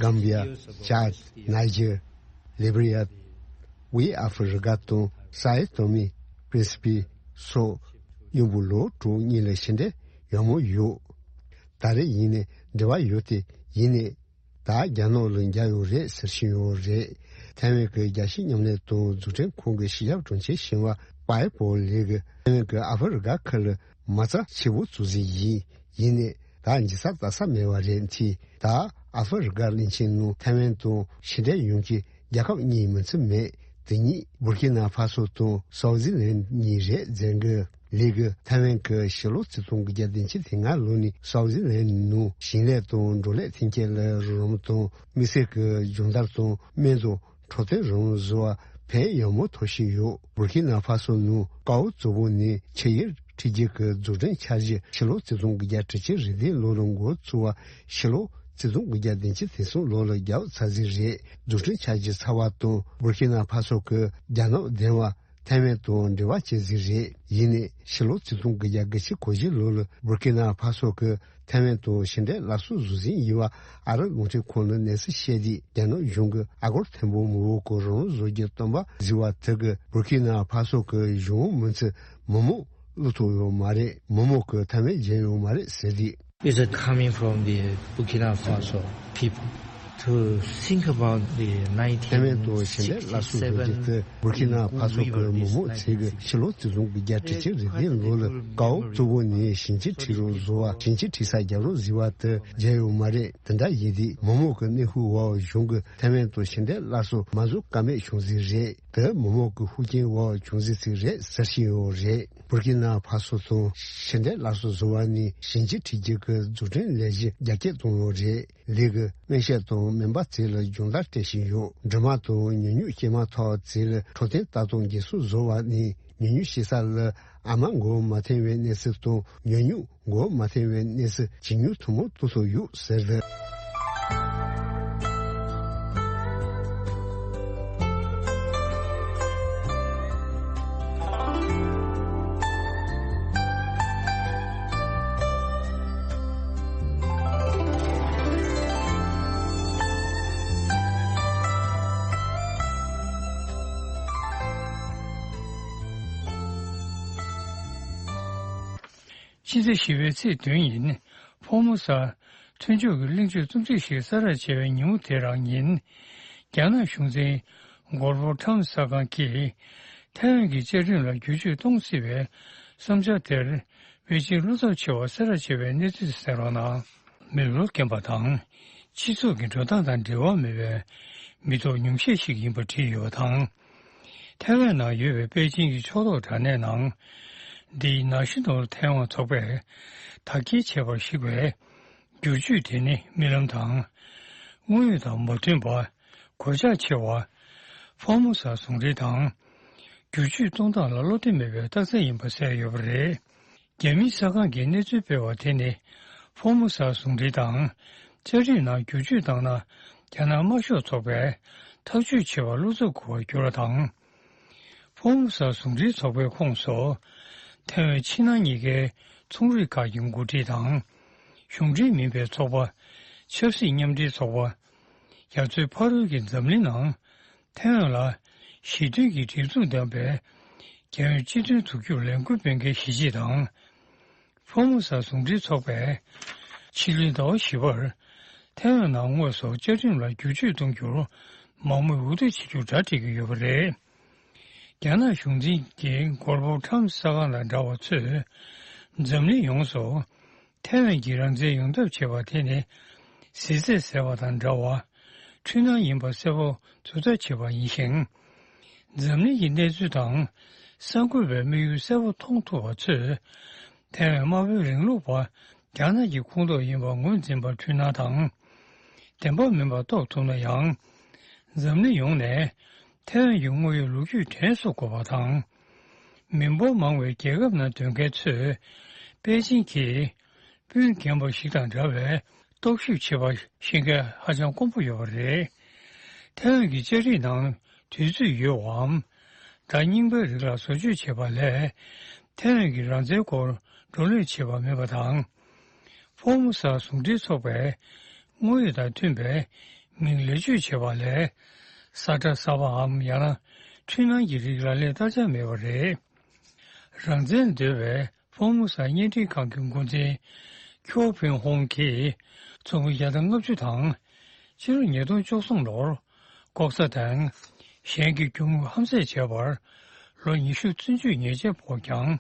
གམ་བི་ཡ། ཅཱད། ནའི་ཇེར། ལི་བི་རི་ཡ། ཝེ་ཨ་ཧྥེ་རི་ཁ་དང་སའེ་ཏོ་མི་པྲིན་སི་པི་སོགས་གཡུང་པོ་ལོ་དྲུག་གཉིས་ལ་ཞི་འབྲེལ་ཡོད་མུས་ཡོད། ད་རེས་ཡིན་ནའི་འབྲེལ་བ་ཡོད་དེ་ཡིན་ནའི་ད་རྒྱ་ནག་ལ་འཇགས་ཡོད་རེད་ཟེར་བཞིན་ཡོད་རེད། ཐའེ་ཝན་གྱི་རྒྱལ་སྤྱིའི་མཉམ་ལས་དང་འཛུགས་སྐྲུན་ཁང་གི་སྤྱི་ཁྱབ་དྲུང་ཆེ་ཞི་བ་པའེ་པོ་ལི་གིས་ཐའེ་ཝན་གྱི་ཨ་ཧྥེ་རི་ཁ་ཁུལ་ལ་མ་རྩ་ཆེ་བོ་བཙུགས་ཟིན་ཡིན། ཡིན་ནའི་ད་འཇིགས་ས་ལྟ་ས་མེད་པ་རེད་དེ། ད་ཨ་ཧྥེ་རི་ཁ་གླིང་ཆེན་ནང་ཐའེ་ཝན་དང་ཕྱི་འབྲེལ་ཡོད་ཀྱི་རྒྱལ་ཁབ་གཉིས་མིན་ཚུལ་མེད། དེ་གཉིས་བུར་ཁི་ན་ཧྥ་སོ་དང་སའུ་ཟི་ལན་གཉིས་རེད་ཟེར་གི། ལི་གིས་ཐའེ་ཝན་གྱི་ཕྱི་ལོ་ཆིག་སྟོང་དགུ་བརྒྱ་བདུན་ཅུ་དོན་ལྔ་ལོ་ནས་སའུ་ཟི་ལན་ནང་ཞིང་ལས་དང་འབྲོག་ལས་ཐོན་སྐྱེད་ལ་རོགས་རམ་དང་དམིགས་བསལ་གྱི་སྦྱོང་བརྡར་དང་སྨན་དང་འཕྲོད་བསྟེན་རོགས་རམ་བཟོ་བ་ ཕན་ཡང་མོ་ཐོགས་བཞིན་ཡོད། བུར་ཁི་ན་ཧྥ་སོ་ནང་ཀའོ་གཙོ་བོ་ནི་ཆེས་ཡར་འཁྲིད་རྒྱུ་གི་འཛུགས་སྐྲུན་འཆར་གཞི་ཕྱི་ལོ་ཆིག་སྟོང་དགུ་བརྒྱ་དྲུག་ཅུ་རེ་བདུན་ལོ་ལ་འགོ་བཙུགས་པ། ཕྱི་ལོ་ཆིག་སྟོང་དགུ་བརྒྱ་བདུན་ཅུ་དོན་གསུམ་ལོ་ལ་རྒྱབ་ཚར་ཟིན་རེད། འཛུགས་སྐྲུན་འཆར་གཞི་ཚར་བ་དང་བུར་ཁི་ན་ཧྥ་སོ་གི་རྒྱ་ནག་བདེན་པ། ཐའེ་ཝན་དང་འབྲེལ་བ་བྱས་ཟིན་རེད། ཡིན་ནའི་ཕྱི་ལོ་ཆིག་སྟོང་དགུ་བརྒྱ་གྱ་གཅིག་གོ་བཞི་ལོ་ལ་བུར་ཁི་ན་ཧྥ་སོ་གི་ཐའེ་ཝན་དང་ཕྱི་འབྲེལ་སླར་གསོ་བཟོ་ཟིན་ཡིན་པ་ཨ་རབ་རླུང་འཕྲིན་ཁང་ལ་གནས་ཚུལ་བཤད་དུས། རྒྱ་ནག་གཞུང་གིས་ཨ་སྒོར་ཐེར་འབུམ་མང་པོ་གི་རང་དབང་བཟོ་རྒྱུ་བཏོན་པ་གཟིགས་པ་དེ་གིས་བུར་ཁི་ན་ཧྥ་སོ་གི་གཞུང་མི་ཚོས་མི་མང་བློ་ཐུབ་ཡོད་མ་རེད། མི་མང་གིས་ཐའེ་ཝན་བརྗེད་ཡོད་མ་རེད་ཟེར་དུས། Is it coming from the Burkina Faso people to think about the ཐའེ་ཝན་དང་ཕྱི་འབྲེལ་སླར་གསོ་བཟོ་རྒྱུ་དེ་བུར་ཁི་ན་ཧྥ་སོ་གི་མི་མང་ཚོས་ཕྱི་ལོ་ཆིག་སྟོང་དགུ་བརྒྱ་དྲུག་ཅུ་རེ་བདུན་ལོ་ལ་ཀའོ་གཙོ་བོ་ནས་ཞིང་ཆེན་ཁྲིད་རོགས་བཟོ་བ། ཞིང་ཆེན་ཁྲིད་ས་རྒྱབ་རོགས་ཟེར་བ་དེ་བརྗེད་ཡོད་མ་རེད། དེ་འདྲ་ཡིན་དུས་མི་མང་གི་གནོན་ཤུགས་འོག་གཞུང་གིས་ཐའེ་ཝན་དང་ཕྱི་འབྲེལ་སླར་གསོ་མ་བཟོ་ཀ་མེད་བྱུང་ཟིག་རེད། དེ་མི་མང་གི་ཤུགས་རྐྱེན་འོག་བྱུང་ཟིག་ཟིག་རེད་ཟེར་བཞིན་ཡོད་རེད། བུར་ཁི་ན་ཕ་སོ་དང་ཕྱི་འབྲེལ་སླར་གསོ་བཟོ་བ་ནས་ཞིང་ཆེན་ཁྲིད་རྒྱུ་གི་འཛུགས་སྐྲུན་ལས་གཞི་རྒྱ་སྐྱེད་བཏང་ཡོད་རེད། ལས་ཀྱི་སྨན་ཞབས་དང་སྨན་པ་བཅས་ལ་སྦྱོང་བརྡར་སྤྲད་བཞིན་ཡོད། འབྲུ་མ་དང་ཉུང་ཉུང་སྐྱེས་མ་ཐག་བཅས་ལ་འཕྲོད་བསྟེན་ལྟ་རྟོག་འགན་སྲུང་བཟོ་བ་ནས་ཉུང་ཉུང་སྐྱེས་ས་ལ་ཨ་མ་མགོ་མ་ཐོན་པའི་གནས་ཚུལ་དང་ཉུང་ཉུང་མགོ་མ་ཐོན་པའི་གནས་ཚུལ་ཇེ་ཉུང་དུ་མར་གཏོང་ཐུབ་ཡོད་ཟེར་འདུག། ཕྱི་ཟླ་བཞི་པའི་ཚེས་བདུན་ཉིན་ཕོ་མོ་ས་མཐུན་ཕྱོགས་ཀྱི་གླེང་བརྗོད་རྩོམ་སྒྲིག་ཞིག་གསལ་བསྒྲགས་བྱས་པའི་ཉིན་མོ་དེ་རང་ཡིན། རྒྱ་ནག་གཞུང་འཛིན་གོར་པོ་ཁྲམ་གསར་ཁང་གིས་ཐའེ་ཝན་གྱི་བཅའ་ཁྲིམས་ལ་བསྒྱུར་བཅོས་གཏོང་སྲིད་པའི་བསམ་འཆར་དེར་པེ་ཅིང་བློ་འཚབ་ཆེ་བ་གསལ་བསྒྲགས་བྱས་པའི་གནས་ཚུལ་གསན་རོགས་གནང་། མེ་ལོང་རྒན་པ་དང་། སྤྱི་ཚོགས་ཀྱི་འགྲོ་སྟངས་དང་འབྲེལ་བ་མེད་པའི་མི་ཐོག་ཉུང་ཤས་ཤིག་ཡིན་པ་བྲིས་ཡོད་པ་དང་། ཐའེ་ཝན་ནང་ཡོད་པའི་པེ་ཅིང་གི་ཕྱོགས་གཏོགས་དྲ་གནས་ནང་། འདིའི་ནང་བཞིན་དུ་ཐའེ་ཝན་ཚོགས་པས་དག་སྐྱེལ་བྱས་པར་གཞིགས་པའི་བསྒྱུར་བཅོས་དེ་ནི་རྨི་ལམ་དང་། དངོས་ཡོད་དང་མ་མཐུན་པ། གོད་ཆག་ཆེ་བ། ཕོ་མོ་ས་ཟུང་འབྲེལ་དང་། བསྒྱུར་བཅོས་གཏོང་སྟངས་ལ་བློ་བདེ་མེད་པའི་རྟགས་མཚན་ཡིན་པ་གསལ་ཡོད་པ་རེད། རྒྱ་མིའི་གསར་ཁང་གིས་གནས་ཚུལ་སྤེལ་བ་དེ་ནི་ཕོ་མོ་ས་ཟུང་འབྲེལ་དང་། བཅའ་ཁྲིམས་ནང་བསྒྱུར་བཅོས་བཏང་ན་རྒྱ་ནག་དམར་ཤོག་ཚོགས་པས་ཐག་གཅོད་བྱེད་པར་བློ་འཚབ་དགོས་པར་གྱུར་བ་དང་། ཕོ་མོ་ས་ཟུང་འབྲེལ་ཚོགས་པའི་ཁོངས་སུ་ཐའེ་ཝན་ཕྱི་ནང་གཉིས་ཀའི་ཚོང་རིགས་ཁག་གི་འགོ་ཁྲིད་དང་། གཞུང་འབྲེལ་མིན་པའི་ཚོགས་པ། ཆབ་སྲིད་མཉམ་འབྲེལ་ཚོགས་པ། རྒྱ་མཚོའི་ཕ་རོལ་གྱི་འཛམ་གླིང་ནང་ཐའེ་ཝན་ལ་ཞི་མཐུན་གྱི་སྒྲིག་འཛུགས་བདམས་པའི་རྒྱལ་ཡོངས་སྤྱི་མཐུན་འཛུགས་སྐྱོང་ལས་འགུལ་སྤེལ་མཁན་གཞིས་བྱེས་དང་། ཕོ་མོ་ས་ཟུང་འབྲེལ་ཚོགས་པས་ཕྱི་ལོའི་ཟླ་བ་བཞི་པར་ཐའེ་ཝན་ནང་དངོས་སུ་བཅའ་ཁྲིམས་ལ་བསྒྱུར་བཅོས་གཏོང་རྒྱུར་མང་མོས་འོས་བསྡུ་བྱེད་རྒྱུར་གྲ་སྒྲིག་གི་ཡོད་པ་རེད། རྒྱ་ནག་གཞུང་འཛིན་གྱི་གོར་པོ་ཁྲམ་གསར་ཁང་དང་འདྲ་བ་ཚོས་འཛམ་གླིང་ཡོངས་སུ་ཐའེ་ཝན་གྱི་རང་བཙན་ཡོང་ཐབས་བྱས་པ་དེ་ནི་གཟི་རྫས་ཟེར་བ་དང་འདྲ་བ་འཁྲུལ་སྣང་ཡིན་པ་གསལ་པོ་ཚོད་ལྟ་བྱས་པ་ཡིན་ཞིང་། འཛམ་གླིང་གི་གནས་ཚུལ་དང་གསར་འགོད་པའི་དམིགས་ཡུལ་གསལ་པོ་མཐོང་ཐུབ་པ་ཚོས་ཐའེ་ཝན་དམར་པོའི་རིང་ལུགས་པ་རྒྱ་ནག་གི་ཁོངས་གཏོགས་ཡིན་པ་ངོས་འཛིན་པར་འཁྲུལ་སྣང་དང་། བདེན་པ་མིན་པ་རྟོགས་ཐུབ་ན་ཡང་། འཛམ་གླིང་ཡོངས་ནས་ཐའེ་ཝན་གྱི་དངོས་ཡོད་ལོ་རྒྱུས་དྲན་གསོ་དགོས་པ་དང་། མི་འབོར་མང་བའི་རྒྱལ་ཁབ་ནང་སྡོད་མཁན་ཚོས་པེ་ཅིང་གིས་སྤུན་རྒན་པ་ཞིག་དང་འདྲ་བའི་རྟོག་ཞིབ་བྱེད་པ་ཤེས་མཁན་ཧ་ཅང་དཀོན་པོ་ཡོད་པ་རེད། ཐའེ་ཝན་གྱི་ལྕགས་རིགས་ནང་དུས་ཚོད་ཡོད་པའམ། ད་རྙིང་པའི་རིགས་ལ་བཟོ་བཅོས་བྱས་པ་ལས་ཐའེ་ཝན་གྱི་རང་བཙན་སྐོར་བགྲོ་གླེང་བྱས་པ་མེད་པ་དང་། ཕོ་མོ་ས་ཟུང་འབྲེལ་ཚོགས་པས་དངོས་ཡོད་དང་མཐུན་པའི་མིང་ལེགས་བཅོས་བྱས་པ་ལས་ས་ཁྲ་གསར་པའམ་ཡང་ན་འཁྲུལ་སྣང་གི་རིགས་ལ་ལས་བརྟག་དཔྱད་མེད་པ་རེད། རང་བཙན་འདོད་པའི་ཕོ་མོ་ས་བརྙན་འཕྲིན་ཁང་གི་འགོ་འཛིན་ཁྱོ་ཕིན་ཧོང་གིས་ཚོགས་མི་བརྒྱ་དང་ལྔ་བཅུ་དང་ཕྱི་ལོ་ཉིས་སྟོང་བཅུ་གསུམ་ལོར་ལྐོག་ཟ་དང་གཞན་གྱི་རྒྱུ་དངོས་ཧམ་བཟས་བྱས་པར་ལོ་ཉི་ཤུ་བཙོན་འཇུག་ཉེས་ཆད་ཕོག་ཀྱང་།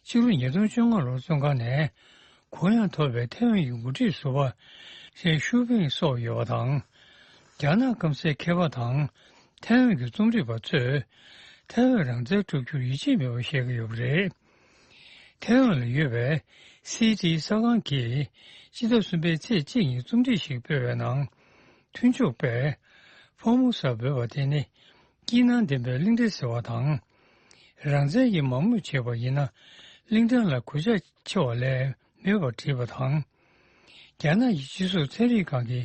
ཕྱི་ལོ་ཉིས་སྟོང་བཅོ་ལྔ་ལོར་བཙོན་ཁང་ནས་གུ་ཡངས་ཐོབ་པའི་ཐའེ་ཝན་གྱི་འགོ་ཁྲིད་ཟུར་པ་ཧྲེན་ཤུ་ཕིང་སོགས་ཡོད་པ་དང་། རྒྱ་ནག་སྐམ་སའི་མཁས་པ་དང་ཐའེ་ཝན་གྱི་རྩོམ་སྒྲིག་པ་ཚོས་ཐའེ་ཝན་རང་བཙན་སྒྲུབ་རྒྱུར་ཡིད་ཆེས་མེད་པ་བཤད་ཀྱི་ཡོད་པ་རེད། ཐའེ་ཝན་ལ་ཡོད་པའི་སི་ཏི་གསར་ཁང་གིས་སྤྱི་ཟླ་གསུམ་པའི་ཚེས་གཅིག་ཉིན་རྩོམ་སྒྲིག་ཞིག་སྤེལ་བའི་ནང་། མཐུན་ཕྱོགས་པས་ཕོ་མོ་ས་འབོད་པ་དེ་ནི་ སྐྱིད་སྣང་ལྡན་པའི་གླིང་ཕྲན་ཟེར་བ་དང་། རང་བཙན་གྱི་མང་མོས་བྱས་པ་ཡིན་ན་གླིང་ཕྲན་ལ་གོད་ཆག་ཆེ་བ་ལས་མེད་པར་བྲིས་པ་དང་། རྒྱ་ནག་གི་སྤྱི་ཟུར་ཚན་རིག་ཁང་གི་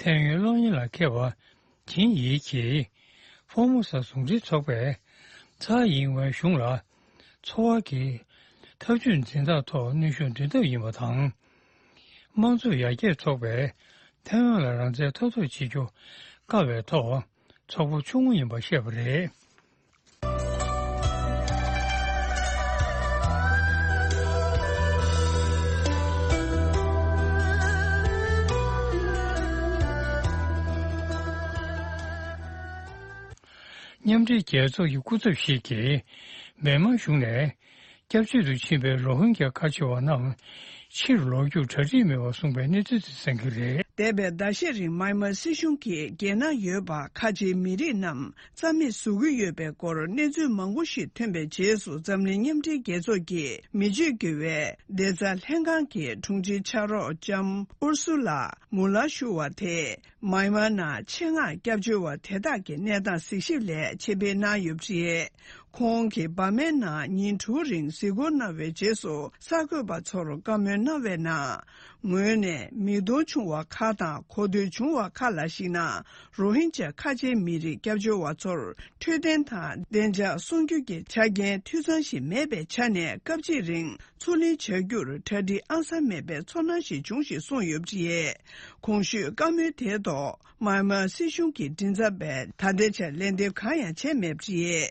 ཐའེ་ཝན་གློག་བརྙན་ལ་མཁས་པ་ཇིན་ཡི་གིས་ཧྥོར་མུ་ས་ཟུང་འབྲེལ་ཚོགས་པས་ཚར་ཡིན་ཝན་གཞུང་ལ་འཚོ་བ་གི་འཐབ་ཇུས་འཛིན་སྟངས་ཐོག་གནོན་ཤུགས་འདོན་ཐབས་ཡིན་པ་དང་། དམངས་གཙོ་ཡར་རྒྱས་ཚོགས་པས་ཐའེ་ཝན་ལ་རང་བཙན་ཐོབ་ཐབས་བྱེད་རྒྱུ་བཀག་པའི་ཐོག་ཚོགས་པ་ཆུང་ངུ་ཡིན་པ་བཤད་པ་རེད། མཉམ་འབྲེལ་རྒྱལ་ཚོགས་ཀྱི་སྐུ་ཚབ་ཞིག་གིས་མེན་མར་གཞུང་ནས་སྐྱབས་བཅོལ་དུ་ཕྱིན་པའི་རོ་ཧིན་གྱ་ཁ་ཆེ་བ་རྣམས་ཕྱིར་ལོག་རྒྱུར་གྲ་སྒྲིག་མེད་པར་གསུངས་པའི་གནས་ཚུལ་དེ་གསན་གྱི་རེད། འདས་པའི་ཟླ་ཤས་རིང་མཱི་མཱར་སྲིད་གཞུང་གིས་རྒྱལ་ནང་ཡོད་པ་ཁ་ཆེའི་མི་རིགས་རྣམས་རྩ་མེད་བཟོ་གི་ཡོད་པའི་སྐོར་གནས་ཚུལ་མང་པོ་ཞིག་ཐོན་པའི་རྗེས་སུ། འཛམ་གླིང་མཉམ་འབྲེལ་རྒྱལ་ཚོགས་ཀྱི་མི་སྤྱོད་དགེ་བའི་བདེ་རྩ་ལྷན་ཁང་གི་དྲུང་ཆེ་ཕྱག་རོགས་ལྕམ་ཨུར་སུ་ལ་མུ་ལར་ཞུ་བ་དེས། མཱི་མཱར་ནང་ཆེད་མངགས་སྐྱབས་བཅོལ་བ་དེ་དག་གི་གནས་སྟངས་གཟིགས་ཞིབ་ལས་ཆེད་ཕེབས་གནང་ཡོད་པ་རེད། ཁོང་གིས་འབར་མའི་ནང་ཉིན་དྲུག་རིང་གཟིགས་སྐོར་གནང་བའི་རྗེས་སུ། གསར་འགོད་པ་ཚོར་བཀའ་མོལ་གནང་བའི་ནང་། ངོས་ནས་མིག་མཐོང་བྱུང་བ་ཁག་དང་གོ་ཐོས་བྱུང་བ་ཁག་ལ་གཞིགས་ན། རོ་ཧིན་ཇཱ་ཁ་ཆེའི་མི་རིགས་སྐྱབས་བཅོལ་བ་ཚོར་འཕྲོད་བསྟེན་དང་བདེ་འཇགས་སྲུང་རྒྱུ་གྱི་ཆ་རྐྱེན་འཐུས་ཚང་ཞིག་མེད་པའི་ཆ་ནས། སྐབས་གཅིག་རིང་ཚུར་ལེན་བྱ་རྒྱུར་གྲ་སྒྲིག་ཨང་གསར་མེད་པའི་ཚོར་སྣང་ཞིག་བྱུང་ཞེས་གསུངས་ཡོད་པ་རེད། གོང་ཞུས་བཀའ་མོལ་དེའི་ཐོག་མཱི་མཱར་སྲིད་གཞུང་གི་མགྲིན་ཚབ་པས་ད་ལྟའི་ཆར་ལན་འདེབས་གང་ཡང་བྱས་མེད་པ་རེད།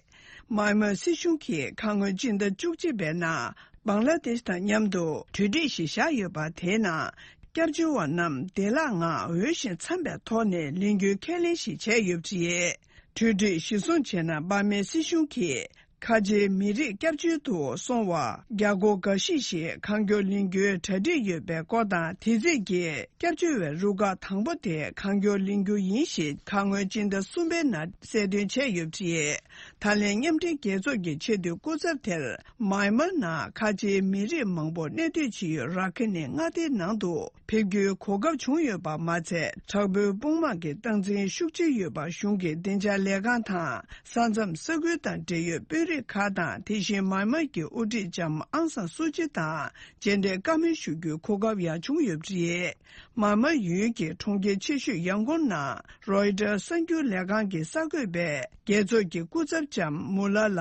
མཱི་མཱར་སྲིད་གཞུང་གིས་ཁ་སྔོན་སྤྱི་ཟླ་བཅུ་གཅིག་པའི་ནང་བང་ལ་དེཤ་དང་མཉམ་དུ་གྲོས་འགྲིག་ཞིག་བཞག་ཡོད་པ། དེའི་ནང་སྐྱབས་བཅོལ་བ་རྣམས་བདེ་བླག་ངང་འོས་ཤིང་འཚམ་པའི་ཐོག་ནས་ལེན་རྒྱུའི་ཁས་ལེན་ཞིག་བྱས་ཡོད་པ་རེད། གྲོས་འགྲིག་གཞིར་བཟུང་བྱས་ན། འབར་མའི་སྲིད་གཞུང་གིས་ཁ་ཆེའི་མི་རིགས་སྐྱབས་བཅོལ་དུ་སོང་བ་བརྒྱ་སྐོར་འགའ་ཞིག་ཞིག་གང་མགྱོགས་ལེན་རྒྱུའི་གྲ་སྒྲིག་ཡོད་པའི་སྐོར་དང་། དེ་རྗེས་ཀྱི་སྐྱབས་བཅོལ་བའི་རུ་ཁག་དང་པོ་དེ་གང་མགྱོགས་ལེན་རྒྱུ་ཡིན་ཞེས་ཁ་སྔོན་སྤྱི་ཟླ་གསུམ་པའི་ནང་གསལ་སྟོན་བྱས་ཡོད་པ་རེད། ད་ལན་མཉམ་འབྲེལ་རྒྱལ་ཚོགས་ཀྱི་ཆེས་མཐོའི་སྐུ་ཚབ་དེར་མཱི་མཱར་ནང་ཁ་ཆེའི་མི་རིགས་མང་པོ་གནས་སྡོད་བྱེད་ཡུལ་ར་ཁི་ནི་མངའ་སྡེའི་ནང་དུ་ཕེབས་རྒྱུའི་གོ་སྐབས་བྱུང་ཡོད་པ་མ་ཚད། དྲག་པོའི་དཔུང་དམག་གི་སྟངས་འཛིན་ཤུགས་ཆེ་ཡོད་པ། གཞུང་གི་བདེ་འཇགས་ལས་ཁང་དང་། ས་མཚམས་ས་ཁུལ་དང་འབྲེལ་ཡོད་དཔོན་རིགས་ཁག་དང་། དེ་བཞིན་མཱི་མཱར་གྱི་དབུ་ཁྲིད་ལྕམ་ཨང་སང་སུ་ཅི་དང་མཇལ་འཕྲད་བཀའ་མོལ་ཞུ་རྒྱུའི་གོ་སྐབས་ཡང་བྱུང་ཡོད་པ་རེད། མཱི་མཱར་ཡུལ་གྱི་གྲོང་ཁྱེར་ཆེ་ཤོས་ཡང་ཀོང་ནང་རོའི་ཊར་གསར་འགྱུར་ལས་ཁང་གི་གསར་འགོད་པས་རྒྱལ་ཚོགས་ཀྱི་སྐུ་ཚབ་ལྕམ་མུ་ལ་ལ་